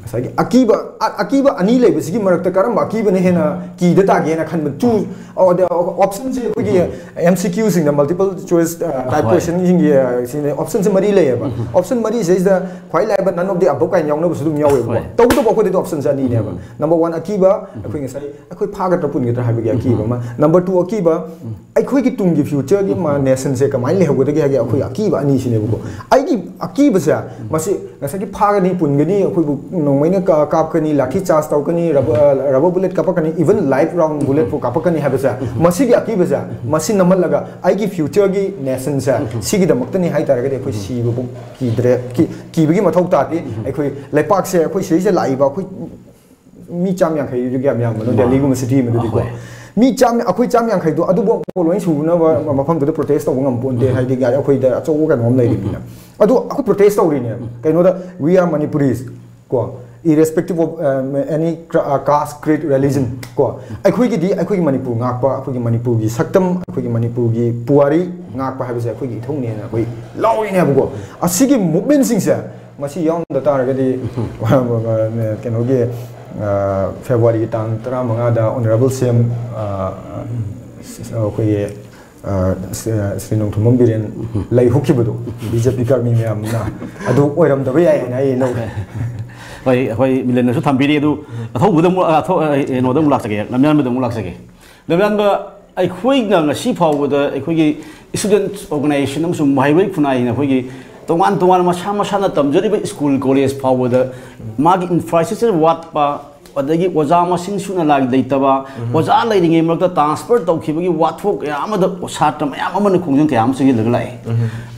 ꯉꯁꯥꯏꯒꯤ ꯑꯀꯤꯕ ꯑ- ꯑꯀꯤꯕ ꯑꯅꯤ ꯂꯩꯕꯁꯤꯒꯤ ꯃꯔꯛꯇ ꯀꯔꯝꯕ ꯑꯀꯤꯕꯅ ꯍꯦꯟꯅ ꯀꯤꯗ ꯇꯥꯒꯦꯅ ꯈꯟꯕ, two, ꯑꯣ, ꯑꯗ, optionꯁꯦ ꯑꯩꯈꯣꯏꯒꯤ M C Qꯁꯤꯡꯗ, multiple choice, ꯑ, type questionꯁꯤꯡꯒꯤ, ꯑ, ꯁꯤꯅ optionꯁꯦ ꯃꯔꯤ ꯂꯩꯌꯦꯕ꯫ Option ꯃꯔꯤꯁꯤꯗꯩꯁꯤꯗ ꯈ꯭ꯋꯥꯏ ꯂꯥꯏꯕ none of the above ꯀꯥꯏꯅ ꯌꯥꯎꯅꯕꯁꯨ ꯑꯗꯨꯝ ꯌꯥꯎꯋꯦꯕꯀꯣ꯫ ꯍꯣꯏ꯫ ꯇꯧꯕꯇꯕꯨ ꯑꯩꯈꯣꯏꯗꯗꯤ optionꯁꯦ ꯑꯅꯤꯅꯦꯕ꯫ Number one, ꯑꯀꯤꯕ, ꯑꯩꯈꯣꯏ ꯉꯁꯥꯏ ꯑꯩꯈꯣꯏ ꯐꯥꯒꯗ꯭ꯔꯥ ꯄꯨꯟꯒꯗ꯭ꯔꯥ ꯍꯥꯏꯕꯒꯤ ꯑꯀꯤꯕ ꯑꯃ꯫ Number two, ꯑꯀꯤꯕ ꯑꯩꯈꯣꯏꯒꯤ ꯇꯨꯡꯒꯤ ꯐ꯭ꯌꯨꯆꯔꯒꯤ ꯅꯦꯁꯟꯁꯦ ꯀꯃꯥꯏꯅ ꯂꯩꯍꯧꯒꯗꯒꯦ ꯍꯥꯏꯒꯦ ꯑꯩꯈꯣꯏ ꯑꯀꯤꯕ ꯑꯅꯤꯁꯤꯅꯦꯕꯀꯣ꯫ ꯑꯩꯒꯤ ꯑꯀꯤꯕꯁꯦ ꯃꯁꯤ ꯉꯁꯥꯏꯒꯤ ꯐꯥꯒꯅꯤ, ꯄꯨꯟꯒꯅꯤ, ꯑꯩꯈꯣꯏꯕꯨ ꯅꯣꯡꯃꯩꯅ ꯀꯥꯞꯀꯅꯤ, ꯂꯥꯊꯤ ꯆꯥꯔꯖ ꯇꯧꯔꯛꯀꯅꯤ, ꯔꯕꯔ ꯕꯨꯂꯦꯠ ꯀꯥꯞꯄꯛꯀꯅꯤ, ꯏꯚꯟ ꯂꯥꯏꯐ ꯔꯥꯎꯟ ꯕꯨꯂꯦꯠ ꯐꯥꯎ ꯀꯥꯞꯄꯛꯀꯅꯤ ꯍꯥꯏꯕꯁꯦ, ꯃꯁꯤꯒꯤ ꯑꯀꯤꯕꯁꯦ, ꯃꯁꯤ ꯅꯝꯍꯜꯂꯒ ꯑꯩꯒꯤ ꯐ꯭ꯌꯨꯆꯔꯒꯤ ꯅꯦꯁꯟꯁꯦ ꯁꯤꯒꯤꯗꯃꯛꯇꯅꯤ ꯍꯥꯏꯇꯥꯔꯒꯗꯤ ꯑꯩꯈꯣꯏ ꯁꯤꯕꯕꯨ ꯀꯤꯗ꯭ꯔꯦ꯫ ꯀꯤ- ꯀꯤꯕꯒꯤ ꯃꯊꯧ ꯇꯥꯗꯦ꯫ ꯑꯩꯈꯣꯏ ꯂꯩꯄꯥꯛꯁꯦ, ꯑꯩꯈꯣꯏ ꯁꯤꯗꯩꯁꯤꯗ ꯂꯥꯛꯏꯕ ꯑꯩꯈꯣꯏ ꯃꯤ ꯆꯥꯝ ꯌꯥꯡꯈꯩꯗꯨꯒꯤ ꯌꯥꯝ ꯌꯥꯝꯕ ꯅꯠꯇꯦ, ꯗꯦꯜꯂꯤꯒꯨꯝꯕ ꯁꯤꯇꯤ ꯑꯃꯗꯗꯤꯀꯣ꯫ ꯃꯤ ꯆꯥꯝ, ꯑꯩꯈꯣꯏ ꯆꯥꯝ ꯌꯥꯡꯈꯩꯗꯣ ꯑꯗꯨꯐꯥꯎ ꯂꯣꯏ ꯁꯨꯅꯕ ꯃꯐꯝꯗꯨꯗ ꯄ꯭ꯔꯣꯇꯦꯁ ꯇꯧꯕ ꯉꯝ ꯄꯣꯟꯇꯦ, ꯍꯥꯏꯗꯤ ꯑꯩꯈꯣꯏꯗ ꯑꯆꯧꯕ ꯀꯩꯅꯣ ꯑꯃ ꯂꯩꯔꯤꯕꯅꯤꯅ꯫ ꯑꯗꯣ ꯑꯩꯈꯣꯏ ꯄ꯭ꯔꯣꯇꯦꯁ ꯇꯧꯔꯤꯅꯦ ꯀꯩꯅꯣꯗ, "We are Manipurians" ꯀꯣ, "Irrespective of any caste, creed, religion" ꯀꯣ, ꯑꯩꯈꯣꯏꯒꯤꯗꯤ ꯑꯩꯈꯣꯏꯒꯤ ꯃꯅꯤꯄꯨꯔ ꯉꯥꯛꯄ, ꯑꯩꯈꯣꯏꯒꯤ ꯃꯅꯤꯄꯨꯔꯒꯤ ꯁꯛꯇꯝ, ꯑꯩꯈꯣꯏꯒꯤ ꯃꯅꯤꯄꯨꯔꯒꯤ ꯄꯨꯋꯥꯔꯤ ꯉꯥꯛꯄ ꯍꯥꯏꯕꯁꯦ ꯑꯩꯈꯣꯏꯒꯤ ꯏꯊꯧꯅꯦꯅ ꯑꯩꯈꯣꯏ ꯂꯧꯔꯤꯅꯦꯕꯀꯣ꯫ ꯑꯁꯤꯒꯤ ꯃꯨꯞꯃꯦꯟꯁꯤꯡꯁꯦ ꯃꯁꯤ ꯌꯥꯎꯔꯝꯗ ꯇꯥꯔꯒꯗꯤ ꯀꯩꯅꯣꯒꯤ, ꯑ, ꯐꯦꯕ꯭ꯔꯨꯋꯥꯔꯤꯒꯤ ꯇꯥꯡ ꯇꯔꯥꯃꯉꯥꯗ ꯑꯣꯅꯔꯦꯕꯜ ꯁꯤ ꯑꯦꯝ, ꯑ, ꯑꯩꯈꯣꯏꯒꯤ, ꯑ, ꯁ꯭ꯔꯤ ꯅꯣꯡꯊꯣꯝꯕꯝ ꯕꯤꯔꯦꯟ ꯂꯩ ꯍꯨꯛꯈꯤꯕꯗꯣ, ꯕꯤ ꯖꯦ ꯄꯤ ꯀꯔꯃꯤ ꯃꯌꯥꯝꯅ, ꯑꯗꯨ ꯑꯣꯏꯔꯝꯗꯕ ꯌꯥꯏ ꯍꯥꯏꯅ ꯑꯩ ꯂꯧꯔꯦ꯫ ꯍꯣꯏ, ꯑꯩꯈꯣꯏ ꯃꯤꯂꯟꯅꯁꯨ ꯊꯝꯕꯤꯔꯤ꯫ ꯑꯗꯨ ꯑꯊꯧꯕꯗ ꯑꯃꯨꯛ, ꯑꯊꯧ-, ꯑ, ꯀꯩꯅꯣꯗ ꯑꯃꯨꯛ ꯂꯥꯛꯆꯒꯦ, ꯂꯝꯌꯥꯟꯕꯗ ꯑꯃꯨꯛ ꯂꯥꯛꯆꯒꯦ꯫ ꯂꯝꯌꯥꯟꯕ, ꯑꯩꯈꯣꯏꯅ ꯉꯁꯤ ꯐꯥꯎꯕꯗ ꯑꯩꯈꯣꯏꯒꯤ ꯏꯁꯇꯨꯗꯦꯟꯠ ꯑꯣꯔꯒꯅꯥꯏꯖꯦꯁꯟ ꯑꯃꯁꯨꯡ ꯃꯍꯩꯔꯣꯏ ꯈꯨꯟꯅꯥꯏꯅ ꯑꯩꯈꯣꯏꯒꯤ ꯇꯣꯉꯥꯟ ꯇꯣꯉꯥꯟꯕ ꯃꯁꯥ ꯃꯁꯥꯅ ꯇꯝꯖꯔꯤꯕ ꯁ꯭ꯀꯨꯜ ꯀꯣꯂꯦꯖ ꯐꯥꯎꯕꯗ ꯃꯥꯒꯤ ꯏꯟꯐ꯭ꯔꯥꯁ꯭ꯇ꯭ꯔꯛꯆꯔ ꯋꯥꯠꯄ, ꯑꯗꯒꯤ ꯑꯣꯖꯥ ꯃꯁꯤꯡ ꯁꯨꯅ ꯂꯥꯛ-, ꯂꯩꯇꯕ, ꯑꯣꯖꯥ ꯂꯩꯔꯤꯉꯩ ꯃꯔꯛꯇ ꯇ꯭ꯔꯥꯟꯁꯐꯔ ꯇꯧꯈꯤꯕꯒꯤ ꯋꯥꯊꯣꯛ ꯀꯌꯥ ꯑꯃꯗ ꯁꯥꯇ꯭ꯔ ꯃꯌꯥꯝ ꯑꯃꯅ ꯈꯣꯡꯖꯪ ꯀꯌꯥ ꯑꯃ ꯆꯪꯁꯤꯜꯂꯒ ꯂꯥꯛꯑꯦ꯫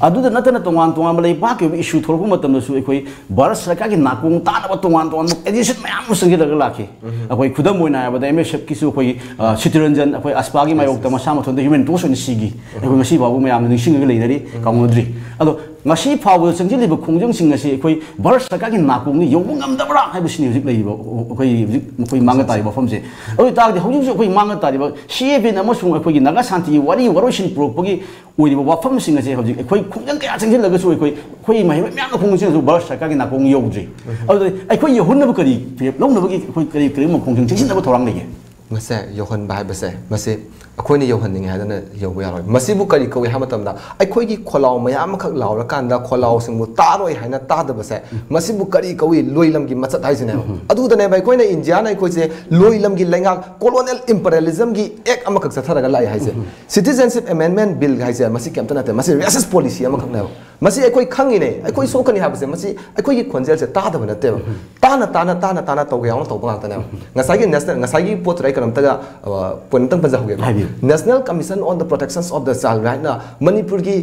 ꯑꯗꯨꯗ ꯅꯠꯇꯅ ꯇꯣꯉꯥꯟ ꯇꯣꯉꯥꯟꯕ ꯂꯩꯕꯥꯛꯀꯤ ꯑꯣꯏꯕ ꯏꯁꯨ ꯊꯣꯛꯂꯛꯄ ꯃꯇꯝꯗꯁꯨ ꯑꯩꯈꯣꯏ ꯚꯥꯔꯠ ꯁꯔꯀꯥꯔꯒꯤ ꯅꯥꯀꯣꯡ ꯇꯥꯅꯕ ꯇꯣꯉꯥꯟ ꯇꯣꯉꯥꯟꯕ ꯑꯦꯖꯨꯀꯦꯁꯟ ꯃꯌꯥꯝ ꯑꯃ ꯆꯪꯁꯤꯜꯂꯒ ꯂꯥꯛꯈꯤ꯫ ꯑꯩꯈꯣꯏ ꯈꯨꯗꯝ ꯑꯣꯏꯅ ꯍꯥꯏꯔꯕꯗ ꯑꯦꯝ ꯑꯦꯁ ꯑꯦꯐꯀꯤꯁꯨ ꯑꯩꯈꯣꯏ, ꯑ, ꯁꯤꯇꯔꯟꯖꯟ, ꯑꯩꯈꯣꯏ ꯑꯁꯄꯥꯒꯤ ꯃꯥꯌꯣꯛꯇ ꯃꯁꯥ ꯃꯊꯟꯇ ꯍ꯭ꯌꯨꯃꯦꯟ ꯇꯣꯔꯆ ꯑꯣꯏꯅ ꯁꯤꯈꯤ꯫ ꯑꯩꯈꯣꯏ ꯉꯁꯤ ꯐꯥꯎꯕ ꯃꯌꯥꯝꯅ ꯅꯤꯡꯁꯤꯡꯉꯒ ꯂꯩꯅꯔꯤ, ꯀꯥꯎꯅꯗ꯭ꯔꯤ꯫ ꯑꯗꯣ ꯉꯁꯤ ꯐꯥꯎꯕꯗ ꯆꯪꯁꯤꯜꯂꯤꯕ ꯈꯣꯡꯖꯪꯁꯤꯡ ꯑꯁꯤ ꯑꯩꯈꯣꯏ ꯚꯥꯔꯠ ꯁꯔꯀꯥꯔꯒꯤ ꯅꯥꯀꯣꯡꯗ ꯌꯧꯕ ꯉꯝꯗꯕ꯭ꯔꯥ ꯍꯥꯏꯕꯁꯤꯅꯤ ꯍꯧꯖꯤꯛ ꯂꯩꯔꯤꯕ, ꯑꯩꯈꯣꯏ ꯍꯧꯖꯤꯛ ꯑꯩꯈꯣꯏ ꯃꯥꯡꯒ ꯇꯥꯔꯤꯕ ꯋꯥꯐꯝꯁꯦ꯫ ꯑꯗꯨ ꯑꯣꯏꯇꯥꯔꯒꯗꯤ ꯍꯧꯖꯤꯛ ꯍꯧꯖꯤꯛ ꯑꯩꯈꯣꯏ ꯃꯥꯡꯒ ꯇꯥꯔꯤꯕ ꯁꯤ ꯑꯦ ꯄꯤ ꯑꯦꯟ ꯑꯃꯁꯨꯡ ꯑꯩꯈꯣꯏꯒꯤ ꯅꯥꯒꯥ ꯁꯥꯟꯇꯤꯒꯤ ꯋꯥꯔꯤ ꯋꯥꯔꯣꯏꯁꯤꯟ ꯄꯨꯔꯛꯄꯒꯤ ꯑꯣꯏꯔꯤꯕ ꯋꯥꯐꯝꯁꯤꯡ ꯑꯁꯦ ꯍꯧꯖꯤꯛ ꯑꯩꯈꯣꯏ ꯈꯣꯡꯖꯪ ꯀꯌꯥ ꯆꯪꯁꯤꯜꯂꯒꯁꯨ ꯑꯩꯈꯣꯏ, ꯑꯩꯈꯣꯏ ꯃꯍꯩꯔꯣꯏ ꯃꯌꯥꯝꯅ ꯈꯣꯡꯖꯪ ꯆꯪꯁꯤꯜꯂꯁꯨ ꯚꯥꯔꯠ ꯁꯔꯀꯥꯔꯒꯤ ꯅꯥꯀꯣꯡ ꯌꯧꯗ꯭ꯔꯤ꯫ ꯑꯗꯨꯗ ꯑꯩꯈꯣꯏ ꯌꯧꯍꯟꯅꯕ ꯀꯔꯤ ꯐꯤꯔꯦꯞ ꯂꯧꯅꯕꯒꯤ ꯑꯩꯈꯣꯏ ꯀꯔꯤ ꯀꯔꯤꯒꯨꯝꯕ ꯈꯣꯡꯖꯪ ꯆꯪꯁꯤꯟꯅꯕ ꯊꯧꯔꯥꯡ ꯂꯩꯒꯦ? ꯃꯁꯦ ꯌꯧꯍꯟꯕ ꯍꯥꯏꯕꯁꯦ ꯃꯁꯤ, ꯑꯩꯈꯣꯏꯅ ꯌꯧꯍꯟꯅꯤꯡꯉꯦ ꯍꯥꯏꯗꯅ ꯌꯧꯕ ꯌꯥꯔꯣꯏ꯫ ꯃꯁꯤꯕꯨ ꯀꯔꯤ ꯀꯧꯏ ꯍꯥꯏꯕ ꯃꯇꯝꯗ, ꯑꯩꯈꯣꯏꯒꯤ ꯈꯣꯜꯂꯥꯎ ꯃꯌꯥꯝ ꯑꯃꯈꯛ ꯂꯥꯎꯔꯀꯥꯟꯗ ꯈꯣꯜꯂꯥꯎꯁꯤꯡꯕꯨ ꯇꯥꯔꯣꯏ ꯍꯥꯏꯅ ꯇꯥꯗꯕꯁꯦ, ꯃꯁꯤꯕꯨ ꯀꯔꯤ ꯀꯧꯏ? ꯂꯣꯏꯂꯝꯒꯤ ꯃꯆꯠ ꯍꯥꯏꯁꯤꯅꯦꯕ꯫ ꯑꯗꯨꯗꯅꯦꯕ ꯑꯩꯈꯣꯏꯅ, ꯏꯟꯗꯤꯌꯥꯅ ꯑꯩꯈꯣꯏꯁꯦ ꯂꯣꯏꯂꯝꯒꯤ ꯂꯩꯉꯥꯛ, colonial imperialism ꯒꯤ act ꯑꯃꯈꯛ ꯆꯠꯊꯔꯒ ꯂꯥꯛꯑꯦ ꯍꯥꯏꯁꯦ꯫ Citizenship Amendment Bill ꯍꯥꯏꯁꯦ ꯃꯁꯤ ꯀꯩꯝꯇ ꯅꯠꯇꯦ, ꯃꯁꯤ racist policy ꯑꯃꯈꯛꯅꯦꯕ꯫ ꯃꯁꯤ ꯑꯩꯈꯣꯏ ꯈꯪꯉꯤꯅꯦ, ꯑꯩꯈꯣꯏ ꯁꯣꯛꯀꯅꯤ ꯍꯥꯏꯕꯁꯦ, ꯃꯁꯤ ꯑꯩꯈꯣꯏꯒꯤ ꯈꯣꯟꯖꯦꯜꯁꯦ ꯇꯥꯗꯕ ꯅꯠꯇꯦꯕ꯫ ꯇꯥꯅ ꯇꯥꯅ ꯇꯥꯅ ꯇꯥꯅ ꯇꯧꯒꯦ ꯌꯥꯎꯅ ꯇꯧꯕ ꯉꯥꯛꯇꯅꯦꯕ꯫ ꯉꯁꯥꯏꯒꯤ ꯅꯦꯁꯅꯦꯜ, ꯉꯁꯥꯏꯒꯤ ꯄꯣꯠꯇꯨꯗ ꯑꯩ ꯀꯩꯅꯣꯝꯇꯒ, ꯑ, ꯄꯣꯏꯟ ꯑꯝꯇꯪ ꯄꯟꯖꯍꯧꯒꯦꯕ꯫ ꯍꯥꯏꯕꯤꯌꯨ꯫ National Commission on the Protection of the Child Right ꯅ ꯃꯅꯤꯄꯨꯔꯒꯤ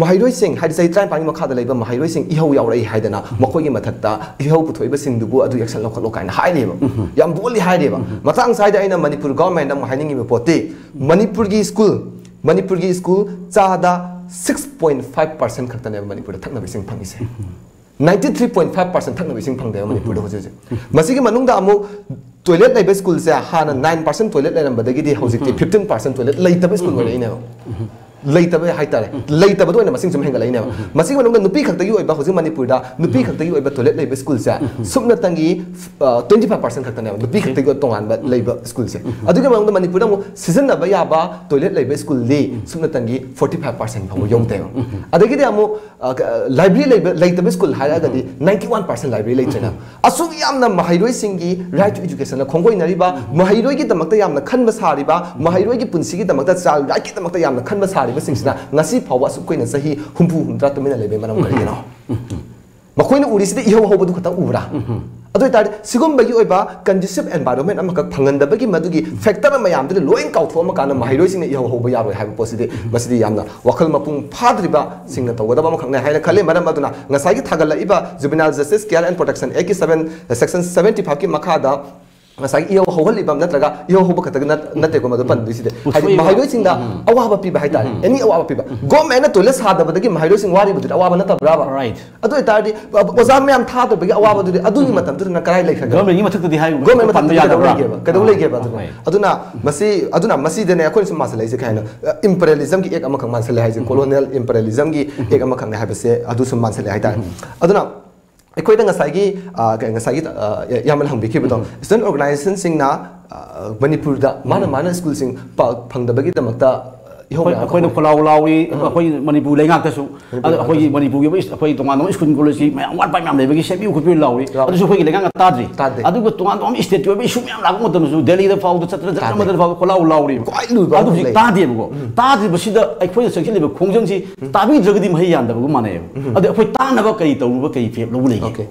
ꯃꯍꯩꯔꯣꯏꯁꯤꯡ, ꯍꯥꯏꯗꯤ ꯆꯍꯤ ꯇꯔꯥꯅꯤꯄꯥꯟꯒꯤ ꯃꯈꯥꯗ ꯂꯩꯕ ꯃꯍꯩꯔꯣꯏꯁꯤꯡ ꯏꯍꯧ ꯌꯥꯎꯔꯛꯏ ꯍꯥꯏꯗꯅ, ꯃꯈꯣꯏꯒꯤ ꯃꯊꯛꯇ ꯏꯍꯧ ꯄꯨꯊꯣꯛꯏꯕꯁꯤꯡꯗꯨꯕꯨ ꯑꯗꯨ action ꯂꯧꯈꯠꯂꯣ ꯀꯥꯏꯅ ꯍꯥꯏꯔꯤꯕ꯫ ꯌꯥꯝ boldly ꯍꯥꯏꯔꯤꯕ꯫ ꯃꯇꯥꯡ ꯆꯥꯏꯗ ꯑꯩꯅ ꯃꯅꯤꯄꯨꯔ government ꯗ ꯑꯃꯨꯛ ꯍꯥꯏꯅꯤꯡꯉꯤꯕ ꯄꯣꯠꯇꯤ, ꯃꯅꯤꯄꯨꯔꯒꯤ ꯁ꯭ꯀꯨꯜ, ꯃꯅꯤꯄꯨꯔꯒꯤ ꯁ꯭ꯀꯨꯜ ꯆꯥꯗ six point five percent ꯈꯛꯇꯅꯦꯕ ꯃꯅꯤꯄꯨꯔꯗ ꯊꯛꯅꯕ ꯏꯁꯤꯡ ꯐꯪꯉꯤꯁꯦ꯫ Ninety three point five percent ꯊꯛꯅꯕ ꯏꯁꯤꯡ ꯐꯪꯗꯦꯕ ꯃꯅꯤꯄꯨꯔꯗ ꯍꯧꯖꯤꯛ ꯍꯧꯖꯤꯛ꯫ ꯃꯁꯤꯒꯤ ꯃꯅꯨꯡꯗ ꯑꯃꯨꯛ toilet ꯂꯩꯕ ꯁ꯭ꯀꯨꯜꯁꯦ, ꯍꯥꯟꯅ nine percent toilet ꯂꯩꯔꯝꯕꯗꯒꯤꯗꯤ ꯍꯧꯖꯤꯛꯇꯤ fifteen percent toilet ꯂꯩꯇꯕ ꯁ꯭ꯀꯨꯜ ꯑꯣꯏꯔꯛꯏꯅꯦꯕ꯫ ꯂꯩꯇꯕ ꯍꯥꯏꯇꯥꯔꯦ, ꯂꯩꯇꯕꯗ ꯑꯣꯏꯅ ꯃꯁꯤꯡ ꯁꯨꯝ ꯍꯦꯟꯒꯠꯂꯛꯏꯅꯦꯕ꯫ ꯃꯁꯤꯒꯤ ꯃꯅꯨꯡꯗ ꯅꯨꯄꯤ ꯈꯛꯇꯒꯤ ꯑꯣꯏꯕ, ꯍꯧꯖꯤꯛ ꯃꯅꯤꯄꯨꯔꯗ ꯅꯨꯄꯤ ꯈꯛꯇꯒꯤ ꯑꯣꯏꯕ toilet ꯂꯩꯕ ꯁ꯭ꯀꯨꯜꯁꯦ ꯁꯨꯞꯅꯇꯪꯒꯤ, ꯑ, twenty five percent ꯈꯛꯇꯅꯦꯕ, ꯅꯨꯄꯤ ꯈꯛꯇꯒꯤ ꯇꯣꯉꯥꯟꯕ ꯂꯩꯕ ꯁ꯭ꯀꯨꯜꯁꯦ꯫ ꯑꯗꯨꯒꯤ ꯃꯅꯨꯡꯗ ꯃꯅꯤꯄꯨꯔꯗ ꯑꯃꯨꯛ ꯁꯤꯖꯤꯟꯅꯕ ꯌꯥꯕ toilet ꯂꯩꯕ ꯁ꯭ꯀꯨꯜꯗꯤ ꯁꯨꯞꯅꯇꯪꯒꯤ forty five percent ꯐꯥꯎꯕ ꯌꯧꯗꯦꯕ꯫ ꯑꯗꯒꯤꯗꯤ ꯑꯃꯨꯛ, ꯑ, ꯀ-, library ꯂꯩꯕ, ꯂꯩꯇꯕ ꯁ꯭ꯀꯨꯜ ꯍꯥꯏꯔꯒꯗꯤ ninety one percent library ꯂꯩꯇ꯭ꯔꯦꯅ꯫ ꯑꯁꯨꯛ ꯌꯥꯝꯅ ꯃꯍꯩꯔꯣꯏꯁꯤꯡꯒꯤ right to education ꯅ ꯈꯣꯡꯒꯣꯏꯅꯔꯤꯕ, ꯃꯍꯩꯔꯣꯏꯒꯤꯗꯃꯛꯇ ꯌꯥꯝꯅ ꯈꯟꯕ ꯁꯥꯔꯤꯕ, ꯃꯍꯩꯔꯣꯏꯒꯤ ꯄꯨꯟꯁꯤꯒꯤꯗꯃꯛꯇ, child right ꯀꯤꯗꯃꯛꯇ ꯌꯥꯝꯅ ꯈꯟꯕ ꯁꯥꯔꯤꯕꯁꯤꯡꯁꯤꯅ ꯉꯁꯤ ꯐꯥꯎꯕ ꯑꯁꯨꯛ ꯀꯨꯏꯅ ꯆꯍꯤ ꯍꯨꯝꯐꯨ ꯍꯨꯝꯗ꯭ꯔꯥ ꯇꯨꯃꯤꯟꯅ ꯂꯩꯕꯒꯤ ꯃꯔꯝ ꯀꯔꯤꯒꯤꯅꯣ? ꯃꯈꯣꯏꯅ ꯎꯔꯤꯁꯤꯗꯤ ꯏꯍꯧ ꯍꯧꯕꯗꯨ ꯈꯛꯇꯪ ꯎꯕ꯭ꯔꯥ? ꯑꯗꯨ ꯑꯣꯏꯇꯥꯔꯗꯤ ꯁꯤꯒꯨꯝꯕꯒꯤ ꯑꯣꯏꯕ conducive environment ꯑꯃꯈꯛ ꯐꯪꯍꯟꯗꯕꯒꯤ ꯃꯗꯨꯒꯤ factor ꯃꯌꯥꯝꯗꯨꯗ ꯂꯣꯏ ꯀꯥꯎꯊꯣꯛꯑꯝꯃꯀꯥꯟꯗ ꯃꯍꯩꯔꯣꯏꯁꯤꯡꯅ ꯏꯍꯧ ꯍꯧꯕ ꯌꯥꯔꯣꯏ ꯍꯥꯏꯕ ꯄꯣꯠꯁꯤꯗꯤ, ꯃꯁꯤꯗꯤ ꯌꯥꯝꯅ ꯋꯥꯈꯜ ꯃꯄꯨꯡ ꯐꯥꯗ꯭ꯔꯤꯕꯁꯤꯡꯅ ꯇꯧꯒꯗꯕ ꯑꯃꯈꯛꯅꯦ ꯍꯥꯏꯅ ꯈꯜꯂꯤ꯫ ꯃꯔꯝ ꯑꯗꯨꯅ ꯉꯁꯥꯏꯒꯤ ꯊꯥꯒꯠꯂꯛꯏꯕ Juvenile Justice Care and Protection Act ꯀꯤ seven, section seventy five ꯀꯤ ꯃꯈꯥꯗ ꯉꯁꯥꯏꯒꯤ ꯏꯍꯧ ꯍꯧꯍꯜꯂꯤꯕ ꯅꯠꯇ꯭ꯔꯒ ꯏꯍꯧ ꯍꯧꯕ ꯈꯛꯇꯒꯤ ꯅꯠ-, ꯅꯠꯇꯦꯀꯣ ꯃꯗꯨ ꯄꯟꯗꯣꯏꯁꯤꯗꯤ꯫ ꯍꯥꯏꯗꯤ ꯄꯨꯊꯣꯛꯏꯕ ꯃꯍꯩꯔꯣꯏꯁꯤꯡꯗ ꯑꯋꯥꯕ ꯄꯤꯕ ꯍꯥꯏꯇꯥꯔꯦ꯫ Any ꯑꯋꯥꯕ ꯄꯤꯕ꯫ Government ꯅ toilet ꯁꯥꯗꯕꯗꯒꯤ ꯃꯍꯩꯔꯣꯏꯁꯤꯡ ꯋꯥꯔꯤꯕꯗꯨꯗꯤ ꯑꯋꯥꯕ ꯅꯠꯇꯕ꯭ꯔꯥꯕ? Right. ꯑꯗꯨ ꯑꯣꯏꯇꯥꯔꯗꯤ, ꯑ, ꯑꯣꯖꯥ ꯃꯌꯥꯝ ꯊꯥꯗꯕꯒꯤ ꯑꯋꯥꯕꯗꯨꯗꯤ ꯑꯗꯨꯒꯤ ꯃꯇꯝꯗꯨꯗ ꯅꯪ ꯀꯗꯥꯏ ꯂꯩꯈ꯭ꯔꯒꯦ? Government ꯀꯤ ꯃꯊꯛꯇꯗꯤ ꯍꯥꯏ-, Government ꯄꯟꯕ ꯃꯊꯛꯇꯗꯤ ꯀꯩꯗꯧ ꯌꯥꯗꯕ꯭ꯔꯥ? ꯂꯩꯒꯦꯕ? ꯀꯩꯗꯧ ꯑꯥ, ꯂꯩꯒꯦꯕ ꯑꯗꯨꯅ? ꯍꯣꯏ꯫ ꯑꯗꯨꯅ ꯃꯁꯤ, ꯑꯗꯨꯅ ꯃꯁꯤꯗꯅꯦ ꯑꯩꯈꯣꯏꯅ ꯁꯨꯝ ꯃꯥꯟꯁꯤꯜꯂꯛꯏꯁꯦ ꯀꯩ ꯍꯥꯏꯅꯣ? ꯑ, imperialism ꯒꯤ act ꯑꯃꯈꯛ ꯃꯥꯟꯁꯤꯜꯂꯦ ꯍꯥꯏꯁꯦ, colonial imperialism ꯒꯤ act ꯑꯃꯈꯛꯅꯦ ꯍꯥꯏꯕꯁꯦ ꯑꯗꯨ ꯁꯨꯝ ꯃꯥꯟꯁꯤꯜꯂꯦ ꯍꯥꯏꯇꯥꯔꯦ꯫ ꯑꯗꯨꯅ ꯑꯩꯈꯣꯏꯗ ꯉꯁꯥꯏꯒꯤ, ꯑ, ꯀꯩ-, ꯉꯁꯥꯏꯒꯤ, ꯑ, ꯏꯌꯥꯝꯕꯅ ꯍꯪꯕꯤꯈꯤꯕꯗꯣ, student organization ꯁꯤꯡꯅ ꯑ, ꯃꯅꯤꯄꯨꯔꯗ ꯃꯥꯅ ꯃꯥꯅ ꯁ꯭ꯀꯨꯜꯁꯤꯡ ꯄ- ꯐꯪꯗꯕꯒꯤꯗꯃꯛꯇ ꯏꯍꯧ ꯑꯩꯈꯣꯏ ꯃꯌꯥꯝ ꯑꯩꯈꯣꯏꯅ ꯑꯃ ꯈꯣꯜꯂꯥꯎ ꯂꯥꯎꯏ꯫ ꯑꯩꯈꯣꯏ ꯃꯅꯤꯄꯨꯔ ꯂꯩꯉꯥꯛꯇꯁꯨ꯫ ꯑꯗꯣ ꯑꯩꯈꯣꯏꯒꯤ ꯃꯅꯤꯄꯨꯔꯒꯤ ꯑꯩꯈꯣꯏ ꯇꯣꯉꯥꯟ ꯇꯣꯉꯥꯟꯕ ꯁ꯭ꯀꯨꯜ ꯀꯣꯂꯦꯖꯁꯤ ꯃꯌꯥꯝ ꯋꯥꯠꯄ ꯃꯌꯥꯝ ꯂꯩꯕꯒꯤ ꯁꯦꯝꯕꯤꯌꯨ ꯈꯣꯠꯄꯤꯌꯨ ꯂꯥꯎꯔꯤ꯫ ꯂꯥꯎꯔꯤ꯫ ꯑꯗꯨꯁꯨ ꯑꯩꯈꯣꯏꯒꯤ ꯂꯩꯉꯥꯛꯅ ꯇꯥꯗ꯭ꯔꯤ꯫ ꯇꯥꯗꯦ꯫ ꯑꯗꯨꯒ ꯇꯣꯉꯥꯟ ꯇꯣꯉꯥꯟꯕ ꯏꯁꯇꯦꯠꯀꯤ ꯑꯣꯏꯕ ꯏꯁꯨ ꯃꯌꯥꯝ ꯂꯥꯛꯄ ꯃꯇꯝꯗꯁꯨ ꯗꯦꯜꯂꯤꯗ ꯐꯥꯎꯗ ꯆꯠꯇꯅ ꯆꯠꯇꯅ ꯇꯥꯗꯦ꯫ ꯃꯇꯝꯗ ꯐꯥꯎꯗ ꯈꯣꯜꯂꯥꯎ ꯂꯥꯎꯔꯤ꯫ ꯈ꯭ꯋꯥꯏ ꯂꯨꯕ ꯑꯗꯨ ꯑꯃ ꯍꯧꯖꯤꯛ ꯂꯩ꯫ ꯇꯥꯗꯦꯕꯀꯣ꯫ ꯇꯥꯗ꯭ꯔꯤꯕꯁꯤꯗ ꯑꯩꯈꯣꯏꯅ ꯆꯪꯁꯤꯜꯂꯤꯕ ꯈꯣꯡꯖꯪꯁꯤ ꯇꯥꯕꯤꯗ꯭ꯔꯒꯗꯤ ꯃꯍꯩ ꯌꯥꯟꯗꯕꯒ ꯃꯥꯟꯅꯩꯌꯦꯕ꯫ ꯑꯗꯣ ꯑꯩꯈꯣꯏ ꯇꯥꯅꯕ ꯀꯔꯤ ꯇꯧꯔꯨꯕ ꯀꯔꯤ ꯐꯦꯞ ꯂꯧꯕ ꯂꯩꯒꯦ? ꯑꯣꯀꯦ꯫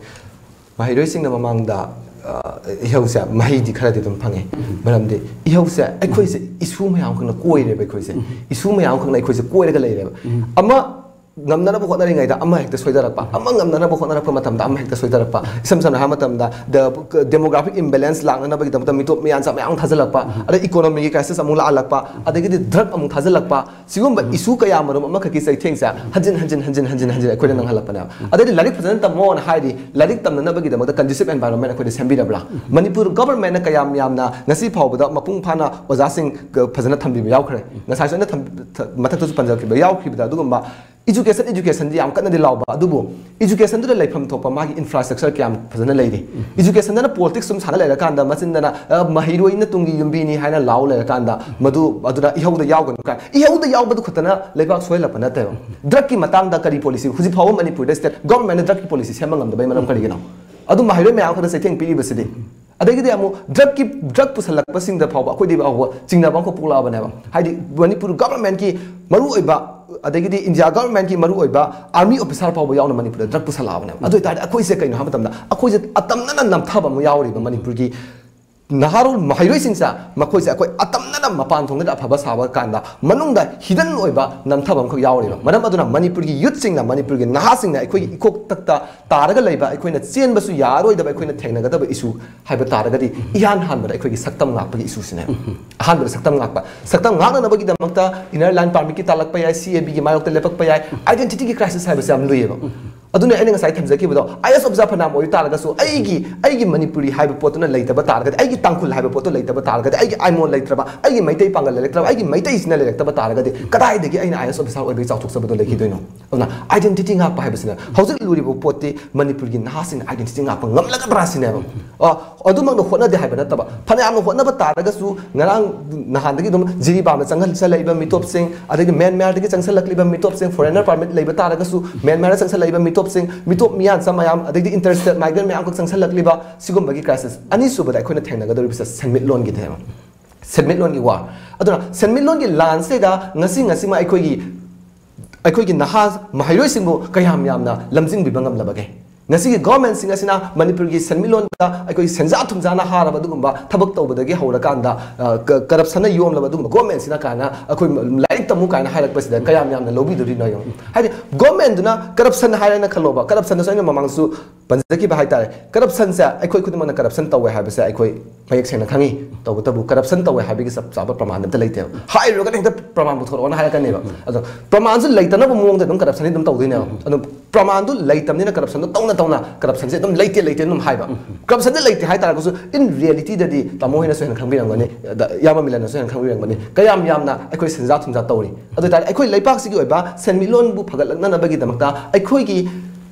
ꯃꯍꯩꯔꯣꯏꯁꯤꯡꯅ ꯃꯃꯥꯡꯗ ꯑ, ꯏꯍꯧꯁꯦ ꯃꯍꯩꯗꯤ ꯈꯔꯗꯤ ꯑꯗꯨꯝ ꯐꯪꯉꯦ꯫ ꯃꯔꯝꯗꯤ ꯏꯍꯧꯁꯦ ꯑꯩꯈꯣꯏꯁꯦ ꯏꯁꯨ ꯃꯌꯥꯝ ꯈꯛꯅ ꯀꯣꯏꯔꯦꯕ꯫ ꯑꯩꯈꯣꯏꯁꯦ ꯏꯁꯨ ꯃꯌꯥꯝ ꯈꯛꯅ ꯑꯩꯈꯣꯏꯁꯦ ꯀꯣꯏꯔꯒ ꯂꯩꯔꯦꯕ꯫ ꯑꯃ ꯉꯝꯅꯅꯕ ꯍꯣꯠꯅꯔꯤꯉꯩꯗ ꯑꯃ ꯍꯦꯛꯇ ꯁꯣꯏꯗꯔꯛꯄ, ꯑꯃ ꯉꯝꯅꯅꯕ ꯍꯣꯠꯅꯔꯛꯄ ꯃꯇꯝꯗ ꯑꯃ ꯍꯦꯛꯇ ꯁꯣꯏꯗꯔꯛꯄ꯫ ꯏꯁꯝ ꯁꯝꯅ ꯍꯥꯏꯔꯕ ꯃꯇꯝꯗ, the demographic imbalance ꯂꯥꯛꯅꯅꯕꯒꯤꯗꯃꯛꯇ ꯃꯤꯇꯣꯞ ꯃꯤꯌꯥꯟꯆꯥ ꯃꯌꯥꯝ ꯊꯥꯖꯤꯜꯂꯛꯄ, ꯑꯗꯩ economyꯒꯤ crisis ꯑꯃꯨꯛ ꯂꯥꯛꯍꯜꯂꯛꯄ, ꯑꯗꯒꯤꯗꯤ drug ꯑꯃꯨꯛ ꯊꯥꯖꯤꯜꯂꯛꯄ, ꯁꯤꯒꯨꯝꯕ ꯏꯁꯨ ꯀꯌꯥ ꯃꯔꯨꯝ ꯑꯃꯈꯛꯀꯤ ꯆꯩꯊꯦꯡꯁꯦ ꯍꯟꯖꯤꯟ ꯍꯟꯖꯤꯟ ꯍꯟꯖꯤꯟ ꯍꯟꯖꯤꯟ ꯍꯟꯖꯤꯟ ꯑꯩꯈꯣꯏꯗ ꯅꯪꯍꯜꯂꯛꯄꯅꯦꯕ꯫ ꯑꯗꯩꯗꯤ ꯂꯥꯏꯔꯤꯛ ꯐꯖꯅ ꯇꯝꯃꯣꯅ ꯍꯥꯏꯔꯤ, ꯂꯥꯏꯔꯤꯛ ꯇꯝꯅꯅꯕꯒꯤꯗꯃꯛꯇ conducive environment ꯑꯩꯈꯣꯏꯗ ꯁꯦꯝꯕꯤꯔꯕ꯭ꯔꯥ? ꯃꯅꯤꯄꯨꯔ governmentꯅ ꯀꯌꯥꯝ ꯌꯥꯝꯅ ꯉꯁꯤ ꯐꯥꯎꯕꯗ ꯃꯄꯨꯡ ꯐꯥꯅ ꯑꯣꯖꯥꯁꯤꯡ ꯐꯖꯅ ꯊꯝꯕꯤꯕ ꯌꯥꯎꯈ꯭ꯔꯦ? ꯉꯁꯥꯏꯁꯨ ꯑꯩꯅ ꯊꯝ-, ꯊ-, ꯃꯊꯛꯇꯁꯨ ꯄꯟꯖꯈꯤꯕ ꯌꯥꯎꯈꯤꯕꯗ ꯑꯗꯨꯒꯨꯝꯕ education educationꯗꯤ ꯌꯥꯝ ꯀꯟꯅꯗꯤ ꯂꯥꯎꯕ, ꯑꯗꯨꯕꯨ educationꯗꯨꯗ ꯂꯩꯐꯝ ꯊꯣꯛꯄ ꯃꯥꯒꯤ infrastructure ꯀꯌꯥꯝ ꯐꯖꯅ ꯂꯩꯔꯤ? Educationꯗꯅ politics ꯁꯨꯝ ꯁꯥꯟꯅ ꯂꯩꯔꯀꯥꯟꯗ, ꯃꯆꯤꯟꯗꯅ "ꯑ, ꯃꯍꯩꯔꯣꯏꯅ ꯇꯨꯡꯒꯤ ꯌꯨꯝꯕꯤꯅꯤ" ꯍꯥꯏꯅ ꯂꯥꯎ ꯂꯩꯔꯀꯥꯟꯗ, ꯃꯗꯨ ꯑꯗꯨꯗ ꯏꯍꯧꯗ ꯌꯥꯎꯒꯅꯨ ꯀꯥꯏ, ꯏꯍꯧꯗ ꯌꯥꯎꯕꯗꯨ ꯈꯛꯇꯅ ꯂꯩꯕꯥꯛ ꯁꯣꯏꯍꯜꯂꯛꯄ ꯅꯠꯇꯦꯕ꯫ Drugꯀꯤ ꯃꯇꯥꯡꯗ ꯀꯔꯤ policy? ꯍꯧꯖꯤꯛ ꯐꯥꯎꯕ ꯃꯅꯤꯄꯨꯔꯗ state governmentꯅ drugꯀꯤ policy ꯁꯦꯝꯕ ꯉꯝꯗꯕꯩ ꯃꯔꯝ ꯀꯔꯤꯒꯤꯅꯣ? ꯑꯗꯨ ꯃꯍꯩꯔꯣꯏ ꯃꯌꯥꯝ ꯈꯛꯇ ꯆꯩꯊꯦꯡ ꯄꯤꯔꯤꯕꯁꯤꯗꯤ꯫ ꯑꯗꯒꯤꯗꯤ ꯑꯃꯨꯛ drugꯀꯤ, drug ꯄꯨꯁꯜꯂꯛꯄꯁꯤꯡꯗ ꯐꯥꯎꯕ ꯑꯩꯈꯣꯏꯗꯤ ꯐꯥꯎꯕ ꯆꯤꯡꯅꯕ ꯑꯃꯈꯛ ꯄꯣꯛꯂꯛꯑꯕꯅꯦꯕ꯫ ꯍꯥꯏꯗꯤ ꯃꯅꯤꯄꯨꯔ governmentꯀꯤ ꯃꯔꯨꯑꯣꯏꯕ, ꯑꯗꯒꯤꯗꯤ India governmentꯀꯤ ꯃꯔꯨꯑꯣꯏꯕ army officer ꯐꯥꯎꯕ ꯌꯥꯎꯅ ꯃꯅꯤꯄꯨꯔꯗ drug ꯄꯨꯁꯜꯂꯛꯑꯕꯅꯦꯕ꯫ ꯑꯗꯨ ꯑꯣꯏꯇꯥꯔꯗꯤ ꯑꯩꯈꯣꯏꯁꯦ ꯀꯩꯅꯣ ꯍꯥꯏꯕ ꯃꯇꯝꯗ, ꯑꯩꯈꯣꯏꯁꯦ ꯑꯇꯝꯅꯅ ꯅꯝꯊꯕ ꯑꯃ ꯌꯥꯎꯔꯤꯕ ꯃꯅꯤꯄꯨꯔꯒꯤ ꯅꯍꯥꯔꯣꯜ ꯃꯍꯩꯔꯣꯏꯁꯤꯡꯁꯦ, ꯃꯈꯣꯏꯁꯦ ꯑꯩꯈꯣꯏ ꯑꯇꯝꯅꯅ ꯃꯄꯥꯟ ꯊꯣꯡꯗ ꯑꯐꯕ ꯁꯥꯕ ꯀꯥꯟꯗ, ꯃꯅꯨꯡꯗ hidden ꯑꯣꯏꯕ ꯅꯝꯊꯕ ꯑꯃꯈꯛ ꯌꯥꯎꯔꯤꯕ꯫ ꯃꯔꯝ ꯑꯗꯨꯅ ꯃꯅꯤꯄꯨꯔꯒꯤ youthꯁꯤꯡꯅ, ꯃꯅꯤꯄꯨꯔꯒꯤ ꯅꯍꯥꯁꯤꯡꯅ ꯑꯩꯈꯣꯏꯒꯤ ꯏꯀꯣꯛꯇꯛꯇ ꯇꯥꯔꯒ ꯂꯩꯕ, ꯑꯩꯈꯣꯏꯅ ꯆꯦꯟꯕꯁꯨ ꯌꯥꯔꯣꯏꯗꯕ, ꯑꯩꯈꯣꯏꯅ ꯊꯦꯡꯅꯒꯗꯕ issue ꯍꯥꯏꯕ ꯇꯥꯔꯒꯗꯤ, ꯏꯍꯥꯟ ꯍꯥꯟꯕꯗ ꯑꯩꯈꯣꯏꯒꯤ ꯁꯛꯇꯝ ꯉꯥꯛꯄꯒꯤ issueꯁꯤꯅꯦ꯫ ꯑꯍꯥꯟꯕꯗ ꯁꯛꯇꯝ ꯉꯥꯛꯄ, ꯁꯛꯇꯝ ꯉꯥꯛꯅꯅꯕꯒꯤꯗꯃꯛꯇ inner line permitꯀꯤ ꯇꯥꯜꯂꯛꯄ ꯌꯥꯏ, CABꯒꯤ ꯃꯥꯌꯣꯛꯇ ꯂꯦꯞꯄꯛꯄ ꯌꯥꯏ꯫ Identityꯒꯤ crisis ꯍꯥꯏꯕꯁꯦ ꯌꯥꯝ ꯂꯨꯏꯌꯦꯕ꯫ ꯑꯗꯨꯅ ꯑꯩꯅ ꯉꯁꯥꯏ ꯊꯝꯖꯈꯤꯕꯗꯣ, ꯑꯥꯏ ꯑꯦꯁ ꯑꯣꯐꯤꯁꯥꯔ ꯐꯅꯌꯥꯝ ꯑꯣꯏ ꯇꯥꯔꯒꯁꯨ, ꯑꯩꯒꯤ ꯑꯩꯒꯤ ꯃꯅꯤꯄꯨꯔꯤ ꯍꯥꯏꯕ ꯄꯣꯠꯇꯨꯅ ꯂꯩꯇꯕ ꯇꯥꯔꯒꯗꯤ, ꯑꯩꯒꯤ ꯇꯥꯡꯈꯨꯜ ꯍꯥꯏꯕ ꯄꯣꯠꯇꯨ ꯂꯩꯇꯕ ꯇꯥꯔꯒꯗꯤ, ꯑꯩꯒꯤ ꯑꯥꯏꯃꯣꯜ ꯂꯩꯇ꯭ꯔꯕ, ꯑꯩꯒꯤ ꯃꯩꯇꯩ ꯄꯥꯡꯒꯜ ꯂꯩꯔꯛꯇ꯭ꯔꯕ, ꯑꯩꯒꯤ ꯃꯩꯇꯩꯁꯤꯅ ꯂꯩꯔꯛꯇꯕ ꯇꯥꯔꯒꯗꯤ, ꯀꯗꯥꯏꯗꯒꯤ ꯑꯩꯅ ꯑꯥꯏ ꯑꯦꯁ ꯑꯣꯐꯤꯁꯥꯔ ꯑꯣꯏꯕꯒꯤ ꯆꯥꯎꯊꯣꯛꯆꯕꯗꯣ ꯂꯩꯈꯤꯗꯣꯏꯅꯣ? ꯑꯗꯨꯅ identity ꯉꯥꯛꯄ ꯍꯥꯏꯕꯁꯤꯅ ꯍꯧꯖꯤꯛ ꯂꯨꯔꯤꯕ ꯄꯣꯠꯇꯤ ꯃꯅꯤꯄꯨꯔꯒꯤ ꯅꯍꯥꯁꯤꯡꯅ identity ꯉꯥꯛꯄ ꯉꯝꯂꯒꯗ꯭ꯔꯥ ꯁꯤꯅꯦꯕ꯫ ꯑ, ꯑꯗꯨꯃꯛꯅ ꯍꯣꯠꯅꯗꯦ ꯍꯥꯏꯕ ꯅꯠꯇꯕ, ꯐꯅꯌꯥꯝꯅ ꯍꯣꯠꯅꯕ ꯇꯥꯔꯒꯁꯨ, ꯉꯔꯥꯡ ꯅꯍꯥꯟꯗꯒꯤ ꯑꯗꯨꯝ ꯖꯤꯔꯤꯕꯥꯝꯗ ꯆꯪꯁꯤꯜꯂꯛꯏꯕ ꯃꯤꯇꯣꯞꯁꯤꯡ, ꯑꯗꯒꯤ ꯃ꯭ꯌꯥꯟꯃꯥꯔꯗꯒꯤ ꯆꯪꯁꯤꯜꯂꯛꯂꯤꯕ ꯃꯤꯇꯣꯞꯁꯤꯡ, foreigner permit ꯂꯩꯕ ꯇꯥꯔꯒꯁꯨ, ꯃ꯭ꯌꯥꯟꯃꯥꯔꯗ ꯆꯪꯁꯤꯜꯂꯛꯏꯕ ꯃꯤꯇꯣꯞꯁꯤꯡ, ꯃꯤꯇꯣꯞ ꯃꯤꯌꯥꯟꯆꯥ ꯃꯌꯥꯝ, ꯑꯗꯒꯤ interstate migrant ꯃꯌꯥꯝꯈꯛ ꯆꯪꯁꯤꯜꯂꯛꯂꯤꯕ ꯁꯤꯒꯨꯝꯕꯒꯤ crisis꯫ ꯑꯅꯤꯁꯨꯕꯗ ꯑꯩꯈꯣꯏꯅ ꯊꯦꯡꯅꯒꯗꯧꯔꯤꯕꯁꯦ ꯁꯦꯟꯃꯤꯠꯂꯣꯟꯒꯤꯅꯦꯕ꯫ ꯁꯦꯟꯃꯤꯠꯂꯣꯟꯒꯤ war꯫ ꯑꯗꯨꯅ ꯁꯦꯟꯃꯤꯠꯂꯣꯟꯒꯤ ꯂꯥꯟꯁꯤꯗ ꯉꯁꯤ ꯉꯁꯤꯃ ꯑꯩꯈꯣꯏꯒꯤ ꯑꯩꯈꯣꯏꯒꯤ ꯅꯍꯥ ꯃꯍꯩꯔꯣꯏꯁꯤꯡꯕꯨ ꯀꯌꯥꯝ ꯌꯥꯝꯅ ꯂꯝꯖꯤꯡꯕꯤꯕ ꯉꯝꯂꯕꯒꯦ? ꯉꯁꯤꯒꯤ ꯒꯣꯔꯃꯦꯟꯁꯤꯡ ꯑꯁꯤꯅ ꯃꯅꯤꯄꯨꯔꯒꯤ ꯁꯦꯟꯃꯤꯠꯂꯣꯟꯗ ꯑꯩꯈꯣꯏ ꯁꯦꯟꯖꯥ ꯊꯨꯝꯖꯥꯅ ꯍꯥꯔꯕ ꯑꯗꯨꯒꯨꯝꯕ ꯊꯕꯛ ꯇꯧꯕꯗꯒꯤ ꯍꯧꯔꯀꯥꯟꯗ, ꯑ, ꯀ-, ꯀꯔꯞꯁꯟꯅ ꯌꯣꯝꯂꯕ ꯑꯗꯨꯒꯨꯝꯕ ꯒꯣꯔꯃꯦꯟꯁꯤꯅ ꯀꯥꯏꯅ ꯑꯩꯈꯣꯏ ꯂꯥꯏꯔꯤꯛ ꯇꯝꯃꯨ ꯀꯥꯏꯅ ꯍꯥꯏꯔꯛꯄꯁꯤꯗ ꯀꯌꯥꯝ ꯌꯥꯝꯅ ꯂꯧꯕꯤꯗꯣꯔꯤꯅꯣ ꯌꯦꯡꯉꯨ꯫ ꯍꯥꯏꯗꯤ ꯒꯣꯔꯃꯦꯟꯗꯨꯅ ꯀꯔꯞꯁꯟ ꯍꯥꯏꯔꯦꯅ ꯈꯜꯂꯣꯕ, ꯀꯔꯞꯁꯟꯗꯁꯨ ꯑꯩꯅ ꯃꯃꯥꯡꯁꯨ ꯄꯟꯖꯈꯤꯕ ꯍꯥꯏꯇꯥꯔꯦ꯫ ꯀꯔꯞꯁꯟꯁꯦ ꯑꯩꯈꯣꯏ ꯈꯨꯗꯤꯡꯃꯛꯅ ꯀꯔꯞꯁꯟ ꯇꯧꯋꯦ ꯍꯥꯏꯕꯁꯦ ꯑꯩꯈꯣꯏ ꯃꯌꯦꯛ ꯁꯦꯡꯅ ꯈꯪꯉꯤ꯫ ꯇꯧꯕꯇꯕꯨ ꯀꯔꯞꯁꯟ ꯇꯧꯋꯦ ꯍꯥꯏꯕꯒꯤ ꯆꯞ ꯆꯥꯕ ꯄ꯭ꯔꯃꯥꯟ ꯑꯝꯇ ꯂꯩꯇꯦꯕ꯫ ꯍꯥꯏꯔꯨꯔꯒꯅ ꯍꯦꯛꯇ ꯄ꯭ꯔꯃꯥꯟ ꯄꯨꯊꯣꯔꯛꯑꯣꯅ ꯍꯥꯏꯔꯛꯀꯅꯦꯕ꯫ ꯑꯗꯣ ꯄ꯭ꯔꯃꯥꯟꯁꯨ ꯂꯩꯇꯅꯕ ꯃꯑꯣꯡꯗ ꯑꯗꯨꯝ ꯀꯔꯞꯁꯟꯗꯤ ꯑꯗꯨꯝ ꯇꯧꯗꯣꯏꯅꯦꯕ꯫ ꯑꯗꯣ ꯄ꯭ꯔꯃꯥꯟꯗꯨ ꯂꯩꯇꯕꯅꯤꯅ ꯀꯔꯞꯁꯟꯗꯣ ꯇꯧꯅ ꯇꯧꯅ ꯀꯔꯞꯁꯟꯁꯦ ꯑꯗꯨꯝ ꯂꯩꯇꯦ ꯂꯩꯇꯦ ꯑꯗꯨꯝ ꯍꯥꯏꯕ꯫ ꯀꯔꯞꯁꯟꯁꯦ ꯂꯩꯇꯦ ꯍꯥꯏꯇꯥꯔꯒꯁꯨ in realityꯗꯗꯤ ꯇꯥꯃꯣ ꯍꯣꯏꯅꯁꯨ ꯍꯦꯟꯅ ꯈꯪꯕꯤꯔꯝꯒꯅꯤ, ꯑꯗ ꯏꯌꯥꯝꯕ ꯃꯤꯂꯟꯅꯁꯨ ꯍꯦꯟꯅ ꯈꯪꯕꯤꯔꯝꯒꯅꯤ, ꯀꯌꯥꯝ ꯌꯥꯝꯅ ꯑꯩꯈꯣꯏ ꯁꯦꯟꯖꯥ ꯊꯨꯝꯖꯥ ꯇꯧꯔꯤ꯫ ꯑꯗꯨ ꯑꯣꯏꯇꯥꯔꯗꯤ ꯑꯩꯈꯣꯏ ꯂꯩꯄꯥꯛꯁꯤꯒꯤ ꯑꯣꯏꯕ ꯁꯦꯟꯃꯤꯠꯂꯣꯟꯕꯨ ꯐꯒꯠꯂꯛꯅꯅꯕꯒꯤꯗꯃꯛꯇ ꯑꯩꯈꯣꯏꯒꯤ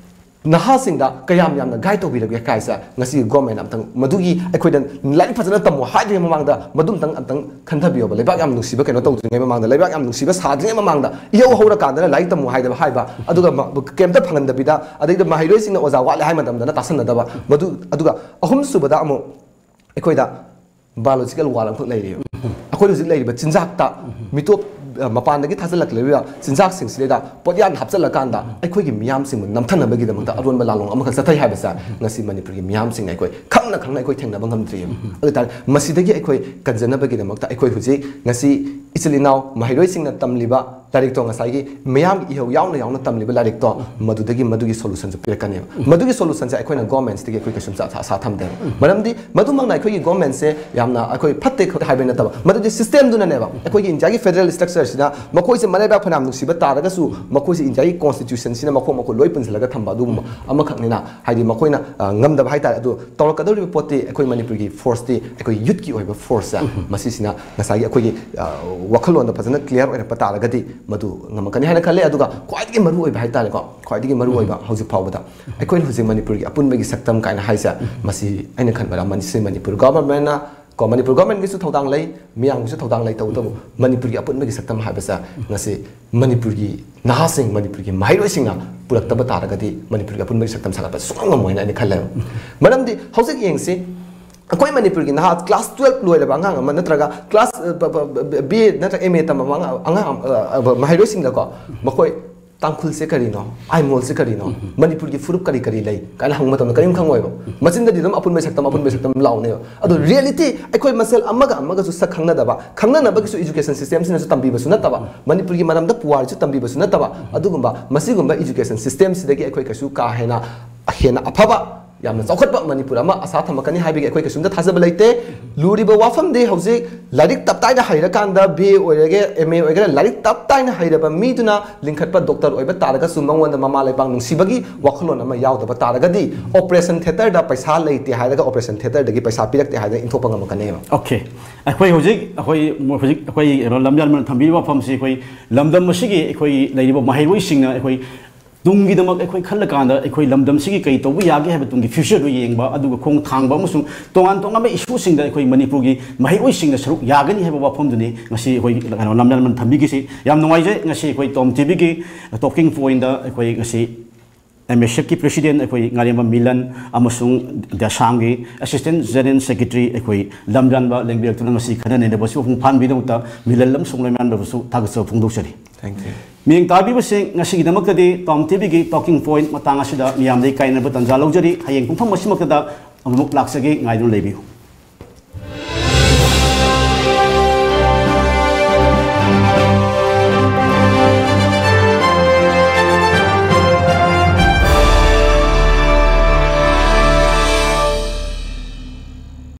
ꯅꯍꯥꯁꯤꯡꯗ ꯀꯌꯥꯝ ꯌꯥꯝꯅ ꯒꯥꯏꯗ ꯇꯧꯕꯤꯔꯒꯦ ꯍꯥꯏꯁꯦ ꯉꯁꯤꯒꯤ ꯒꯣꯔꯃꯦꯟ ꯑꯝꯇꯪ, ꯃꯗꯨꯒꯤ ꯑꯩꯈꯣꯏꯗ ꯂꯥꯏꯔꯤꯛ ꯐꯖꯅ ꯇꯝꯃꯣ ꯍꯥꯏꯗ꯭ꯔꯤꯉꯩ ꯃꯃꯥꯡꯗ ꯃꯗꯨꯝꯇꯪ ꯑꯝꯇꯪ ꯈꯟꯊꯕꯤꯌꯣꯕ꯫ ꯂꯩꯕꯥꯛ ꯌꯥꯝ ꯅꯨꯡꯁꯤꯕ ꯀꯩꯅꯣ ꯇꯧꯗ꯭ꯔꯤꯉꯩ ꯃꯃꯥꯡꯗ, ꯂꯩꯕꯥꯛ ꯌꯥꯝ ꯅꯨꯡꯁꯤꯕ ꯁꯥꯗ꯭ꯔꯤꯉꯩ ꯃꯃꯥꯡꯗ, ꯏꯍꯧ ꯍꯧꯔꯀꯥꯟꯗꯅ ꯂꯥꯏꯔꯤꯛ ꯇꯝꯃꯨ ꯍꯥꯏꯗꯕ ꯍꯥꯏꯕ, ꯑꯗꯨꯒ ꯃ-, ꯀꯩꯝꯇ ꯐꯪꯍꯟꯗꯕꯤꯗ, ꯑꯗꯩꯗ ꯃꯍꯩꯔꯣꯏꯁꯤꯡꯅ ꯑꯣꯖꯥ ꯋꯥꯠꯂꯦ ꯍꯥꯏ ꯃꯇꯝꯗꯅ ꯇꯥꯁꯟꯅꯗꯕ, ꯃꯗꯨ, ꯑꯗꯨꯒ ꯑꯍꯨꯝꯁꯨꯕꯗ ꯑꯃꯨꯛ ꯑꯩꯈꯣꯏꯗ biological war ꯑꯃꯈꯛ ꯂꯩꯔꯤꯕ꯫ ꯑꯩꯈꯣꯏ ꯍꯧꯖꯤꯛ ꯂꯩꯔꯤꯕ ꯆꯤꯟꯖꯥꯛꯇ ꯃꯤꯇꯣꯞ, ꯑ, ꯃꯄꯥꯟꯗꯒꯤ ꯊꯥꯖꯤꯜꯂꯛꯂꯤꯕ ꯆꯤꯟꯖꯥꯛꯁꯤꯡꯁꯤꯗ ꯄꯣꯠꯌꯥꯟ ꯍꯥꯞꯆꯤꯜꯂꯀꯥꯟꯗ ꯑꯩꯈꯣꯏꯒꯤ ꯃꯤꯌꯥꯝꯁꯤꯡꯕꯨ ꯅꯝꯊꯅꯕꯒꯤꯗꯃꯛꯇ ꯑꯔꯣꯟꯕ ꯂꯥꯂꯣꯡ ꯑꯃꯈꯛ ꯆꯠꯊꯩ ꯍꯥꯏꯕꯁꯦ ꯉꯁꯤ ꯃꯅꯤꯄꯨꯔꯒꯤ ꯃꯤꯌꯥꯝꯁꯤꯡꯅ ꯑꯩꯈꯣꯏ ꯈꯪꯅ ꯈꯪꯅ ꯑꯩꯈꯣꯏ ꯊꯦꯡꯅꯕ ꯉꯝꯗ꯭ꯔꯤꯕ꯫ ꯑꯗꯨ ꯑꯣꯏꯇꯥꯔꯗꯤ ꯃꯁꯤꯗꯒꯤ ꯑꯩꯈꯣꯏ ꯀꯟꯖꯅꯕꯒꯤꯗꯃꯛꯇ ꯑꯩꯈꯣꯏ ꯍꯧꯖꯤꯛ ꯉꯁꯤ ꯏꯆꯤꯜ ꯏꯅꯥꯎ ꯃꯍꯩꯔꯣꯏꯁꯤꯡꯅ ꯇꯝꯂꯤꯕ ꯂꯥꯏꯔꯤꯛꯇꯣ, ꯉꯁꯥꯏꯒꯤ ꯃꯤꯌꯥꯝꯒꯤ ꯏꯍꯧ ꯌꯥꯎꯅ ꯌꯥꯎꯅ ꯇꯝꯂꯤꯕ ꯂꯥꯏꯔꯤꯛꯇꯣ, ꯃꯗꯨꯗꯒꯤ ꯃꯗꯨꯒꯤ solutionꯁꯨ ꯄꯤꯔꯛꯀꯅꯦꯕ꯫ ꯃꯗꯨꯒꯤ solutionꯁꯦ ꯑꯩꯈꯣꯏꯅ governmentsꯇꯒꯤ ꯑꯩꯈꯣꯏ ꯀꯩꯁꯨꯝ ꯑꯁꯥ ꯊꯝꯗꯦꯕ꯫ ꯃꯔꯝꯗꯤ ꯃꯗꯨꯃꯛꯅ ꯑꯩꯈꯣꯏꯒꯤ governmentꯁꯦ ꯌꯥꯝꯅ ꯑꯩꯈꯣꯏ ꯐꯠꯇꯦ ꯈꯣꯠꯇꯦ ꯍꯥꯏꯕ ꯅꯠꯇꯕ, ꯃꯗꯨꯗꯤ systemꯗꯨꯅꯅꯦꯕ꯫ ꯑꯩꯈꯣꯏꯒꯤ Indiaꯒꯤ federal structureꯁꯤꯅ ꯃꯈꯣꯏꯁꯦ ꯃꯔꯥꯏꯕꯥꯛ ꯐꯅꯌꯥꯝ ꯅꯨꯡꯁꯤꯕ ꯇꯥꯔꯒꯁꯨ, ꯃꯈꯣꯏꯁꯦ Indiaꯒꯤ constitutionꯁꯤꯅ ꯃꯈꯣꯡ ꯃꯈꯨꯠ ꯂꯣꯏ ꯄꯨꯟꯁꯤꯜꯂꯒ ꯊꯝꯕ ꯑꯗꯨꯒꯨꯝꯕ ꯑꯃꯈꯛꯅꯤꯅ, ꯍꯥꯏꯗꯤ ꯃꯈꯣꯏꯅ ꯑ, ꯉꯝꯗꯕ ꯍꯥꯏꯇꯥꯔꯦ꯫ ꯑꯗꯨ ꯇꯧꯔꯛꯀꯗꯧꯔꯤꯕ ꯄꯣꯠꯇꯤ ꯑꯩꯈꯣꯏ ꯃꯅꯤꯄꯨꯔꯒꯤ forceꯇꯤ, ꯑꯩꯈꯣꯏ youthꯀꯤ ꯑꯣꯏꯕ forceꯁꯦ, ꯃꯁꯤꯁꯤꯅ ꯉꯁꯥꯏꯒꯤ ꯑꯩꯈꯣꯏꯒꯤ ꯑ, ꯋꯥꯈꯜꯂꯣꯟꯗ ꯐꯖꯅ clear ꯑꯣꯏꯔꯛꯄ ꯇꯥꯔꯒꯗꯤ ꯃꯗꯨ ꯉꯝꯃꯛꯀꯅꯤ ꯍꯥꯏꯅ ꯈꯜꯂꯦ꯫ ꯑꯗꯨꯒ ꯈ꯭ꯋꯥꯏꯗꯒꯤ ꯃꯔꯨꯑꯣꯏꯕ ꯍꯥꯏꯇꯥꯔꯦꯀꯣ, ꯈ꯭ꯋꯥꯏꯗꯒꯤ ꯃꯔꯨꯑꯣꯏꯕ ꯍꯧꯖꯤꯛ ꯐꯥꯎꯕꯗ ꯑꯩꯈꯣꯏꯅ ꯍꯧꯖꯤꯛ ꯃꯅꯤꯄꯨꯔꯒꯤ ꯑꯄꯨꯟꯕꯒꯤ ꯁꯛꯇꯝ ꯀꯥꯏꯅ ꯍꯥꯏꯁꯦ, ꯃꯁꯤ ꯑꯩꯅ ꯈꯟꯕꯗ ꯃꯅꯤ-, ꯁꯤ ꯃꯅꯤꯄꯨꯔ governmentꯅ ꯀꯣ, ꯃꯅꯤꯄꯨꯔ governmentꯀꯤꯁꯨ ꯊꯧꯗꯥꯡ ꯂꯩ, ꯃꯤꯌꯥꯝꯒꯤꯁꯨ ꯊꯧꯗꯥꯡ ꯂꯩ꯫ ꯇꯧꯕꯇꯕꯨ ꯃꯅꯤꯄꯨꯔꯒꯤ ꯑꯄꯨꯟꯕꯒꯤ ꯁꯛꯇꯝ ꯍꯥꯏꯕꯁꯦ ꯉꯁꯤ ꯃꯅꯤꯄꯨꯔꯒꯤ ꯅꯍꯥꯁꯤꯡ, ꯃꯅꯤꯄꯨꯔꯒꯤ ꯃꯍꯩꯔꯣꯏꯁꯤꯡꯅ ꯄꯨꯔꯛꯇꯕ ꯇꯥꯔꯒꯗꯤ ꯃꯅꯤꯄꯨꯔꯒꯤ ꯑꯄꯨꯟꯕꯒꯤ ꯁꯛꯇꯝ ꯁꯥꯒꯠꯄ ꯁꯨꯡꯉꯝ ꯉꯝꯃꯣꯏꯅ ꯑꯩꯅ ꯈꯜꯂꯦꯕ꯫ ꯃꯔꯝꯗꯤ ꯍꯧꯖꯤꯛ ꯌꯦꯡꯁꯤ, ꯑꯩꯈꯣꯏ ꯃꯅꯤꯄꯨꯔꯒꯤ ꯅꯍꯥ class twelve ꯂꯣꯏꯔꯕ ꯑꯉꯥꯡ ꯑꯃ ꯅꯠꯇ꯭ꯔꯒ class, ꯑ, ꯕ-, ꯕ-, ꯕ-, B A ꯅꯠꯇ꯭ꯔꯒ M A ꯇꯝꯃꯕ ꯑꯉꯥꯡ, ꯑꯉꯥꯡ ꯑꯃ, ꯑ, ꯑ, ꯃꯍꯩꯔꯣꯏꯁꯤꯡꯗꯀꯣ, ꯃꯈꯣꯏ ꯇꯥꯡꯈꯨꯜꯁꯦ ꯀꯔꯤꯅꯣ, ꯑꯥꯏꯃꯣꯜꯁꯦ ꯀꯔꯤꯅꯣ, ꯃꯅꯤꯄꯨꯔꯒꯤ ꯐꯨꯔꯨꯞ ꯀꯔꯤ ꯀꯔꯤ ꯂꯩ ꯀꯥꯏꯅ ꯍꯪꯕ ꯃꯇꯝꯗ ꯀꯔꯤꯝ ꯈꯪꯉꯣꯏꯕ꯫ ꯃꯆꯤꯟꯗꯗꯤ ꯑꯗꯨꯝ ꯑꯄꯨꯟꯕꯩ ꯁꯛꯇꯝ, ꯑꯄꯨꯟꯕꯩ ꯁꯛꯇꯝ ꯂꯥꯎꯅꯦꯕ꯫ ꯑꯗꯣ reality ꯑꯩꯈꯣꯏ ꯃꯁꯦꯜ ꯑꯃꯒ ꯑꯃꯒꯁꯨ ꯁꯛ ꯈꯪꯅꯗꯕ, ꯈꯪꯅꯅꯕꯒꯤꯁꯨ education systemꯁꯤꯅꯁꯨ ꯇꯝꯕꯤꯕꯁꯨ ꯅꯠꯇꯕ, ꯃꯅꯤꯄꯨꯔꯒꯤ ꯃꯔꯝꯗ ꯄꯨꯋꯥꯔꯤꯁꯨ ꯇꯝꯕꯤꯕꯁꯨ ꯅꯠꯇꯕ, ꯑꯗꯨꯒꯨꯝꯕ ꯃꯁꯤꯒꯨꯝꯕ education systemꯁꯤꯗꯒꯤ ꯑꯩꯈꯣꯏ ꯀꯩꯁꯨ ꯀꯥ ꯍꯦꯟꯅ, ꯍꯦꯟꯅ ꯑꯐꯕ, ꯌꯥꯝꯅ ꯆꯥꯎꯈꯠꯄ ꯃꯅꯤꯄꯨꯔ ꯑꯃ ꯑꯁꯥ ꯊꯝꯃꯛꯀꯅꯤ ꯍꯥꯏꯕꯒꯤ ꯑꯩꯈꯣꯏ ꯀꯩꯁꯨꯝꯇ ꯊꯥꯖꯕ ꯂꯩꯇꯦ꯫ ꯂꯨꯔꯤꯕ ꯋꯥꯐꯝꯗꯤ ꯍꯧꯖꯤꯛ ꯂꯥꯏꯔꯤꯛ ꯇꯞ ꯇꯥꯏꯅ ꯍꯩꯔꯀꯥꯟꯗ, B A ꯑꯣꯏꯔꯒꯦ, M A ꯑꯣꯏꯒꯦꯔꯥ, ꯂꯥꯏꯔꯤꯛ ꯇꯞ ꯇꯥꯏꯅ ꯍꯩꯔꯕ ꯃꯤꯗꯨꯅ ꯂꯤꯡꯈꯠꯄ doctor ꯑꯣꯏꯕ ꯇꯥꯔꯒꯁꯨ, ꯃꯉꯣꯟꯗ ꯃꯃꯥ ꯂꯩꯕꯥꯛ ꯅꯨꯡꯁꯤꯕꯒꯤ ꯋꯥꯈꯜꯂꯣꯟ ꯑꯃ ꯌꯥꯎꯗꯕ ꯇꯥꯔꯒꯗꯤ, operation theatreꯗ ꯄꯩꯁꯥ ꯂꯩꯇꯦ ꯍꯥꯏꯔꯒ operation theatreꯗꯒꯤ ꯄꯩꯁꯥ ꯄꯤꯔꯛꯇꯦ ꯍꯥꯏꯗꯅ ꯏꯟꯊꯣꯛꯄ ꯉꯝꯃꯛꯀꯅꯦꯕ꯫ Okay꯫ ꯑꯩꯈꯣꯏ ꯍꯧꯖꯤꯛ ꯑꯩꯈꯣꯏ ꯍꯧꯖꯤꯛ ꯑꯩꯈꯣꯏ ꯀꯩꯅꯣ ꯂꯝꯖꯥꯟꯕꯅ ꯊꯝꯕꯤꯔꯤꯕ ꯋꯥꯐꯝꯁꯤ, ꯑꯩꯈꯣꯏ ꯂꯝꯗꯝ ꯑꯁꯤꯒꯤ ꯑꯩꯈꯣꯏ ꯂꯩꯔꯤꯕ ꯃꯍꯩꯔꯣꯏꯁꯤꯡꯅ ꯑꯩꯈꯣꯏ ꯇꯨꯡꯒꯤꯗꯃꯛ ꯑꯩꯈꯣꯏ ꯈꯜꯂꯀꯥꯟꯗ ꯑꯩꯈꯣꯏ ꯂꯝꯗꯝꯁꯤꯒꯤ ꯀꯔꯤ ꯇꯧꯕ ꯌꯥꯒꯦ ꯍꯥꯏꯕ ꯇꯨꯡꯒꯤ futureꯗꯨ ꯌꯦꯡꯕ, ꯑꯗꯨꯒ ꯈꯣꯡ ꯊꯥꯡꯕ ꯑꯃꯁꯨꯡ ꯇꯣꯉꯥꯟ ꯇꯣꯉꯥꯟꯕ issueꯁꯤꯡꯗ ꯑꯩꯈꯣꯏ ꯃꯅꯤꯄꯨꯔꯒꯤ ꯃꯍꯩꯔꯣꯏꯁꯤꯡꯅ ꯁꯔꯨꯛ ꯌꯥꯒꯅꯤ ꯍꯥꯏꯕ ꯋꯥꯐꯝꯗꯨꯅꯤ ꯉꯁꯤ ꯑꯩꯈꯣꯏ ꯀꯩꯅꯣ ꯂꯝꯖꯥꯟꯕꯅ ꯊꯝꯕꯤꯈꯤꯁꯤ꯫ ꯌꯥꯝ ꯅꯨꯡꯉꯥꯏꯖꯩ꯫ ꯉꯁꯤ ꯑꯩꯈꯣꯏ Tom TVꯒꯤ talking pointꯗ ꯑꯩꯈꯣꯏ ꯉꯁꯤ MSFꯀꯤ president ꯑꯩꯈꯣꯏ ꯉꯥꯔꯦꯝꯕꯝ ꯃꯤꯂꯟ ꯑꯃꯁꯨꯡ ꯗꯦꯁꯥꯝꯒꯤ assistant general secretary ꯑꯩꯈꯣꯏ ꯂꯝꯖꯥꯟꯕ ꯂꯦꯡꯕꯤꯔꯛꯇꯨꯅ ꯉꯁꯤ ꯈꯟꯅ ꯅꯩꯅꯕꯁꯨ ꯃꯄꯨꯡ ꯐꯥꯍꯟꯕꯤꯗꯃꯛꯇ ꯃꯤꯂꯟ ꯑꯃꯁꯨꯡ ꯂꯝꯖꯥꯟꯕꯕꯨꯁꯨ ꯊꯥꯒꯠꯆꯕ ꯐꯣꯡꯗꯣꯛꯆꯔꯤ꯫ Thank you꯫ ꯃꯤꯌꯦꯡ ꯇꯥꯕꯤꯕꯁꯤꯡ, ꯉꯁꯤꯒꯤꯗꯃꯛꯇꯗꯤ Tom TVꯒꯤ talking point ꯃꯇꯥꯡ ꯑꯁꯤꯗ ꯃꯤꯌꯥꯝꯗꯒꯤ ꯀꯥꯏꯅꯕ ꯇꯥꯟꯖꯥ ꯂꯧꯖꯔꯤ꯫ ꯍꯌꯦꯡ ꯄꯨꯡꯐꯝ ꯑꯁꯤꯃꯛꯇꯗ ꯑꯃꯨꯛ ꯂꯥꯛꯆꯒꯦ, ꯉꯥꯏꯗꯨꯅ ꯂꯩꯕꯤꯌꯨ꯫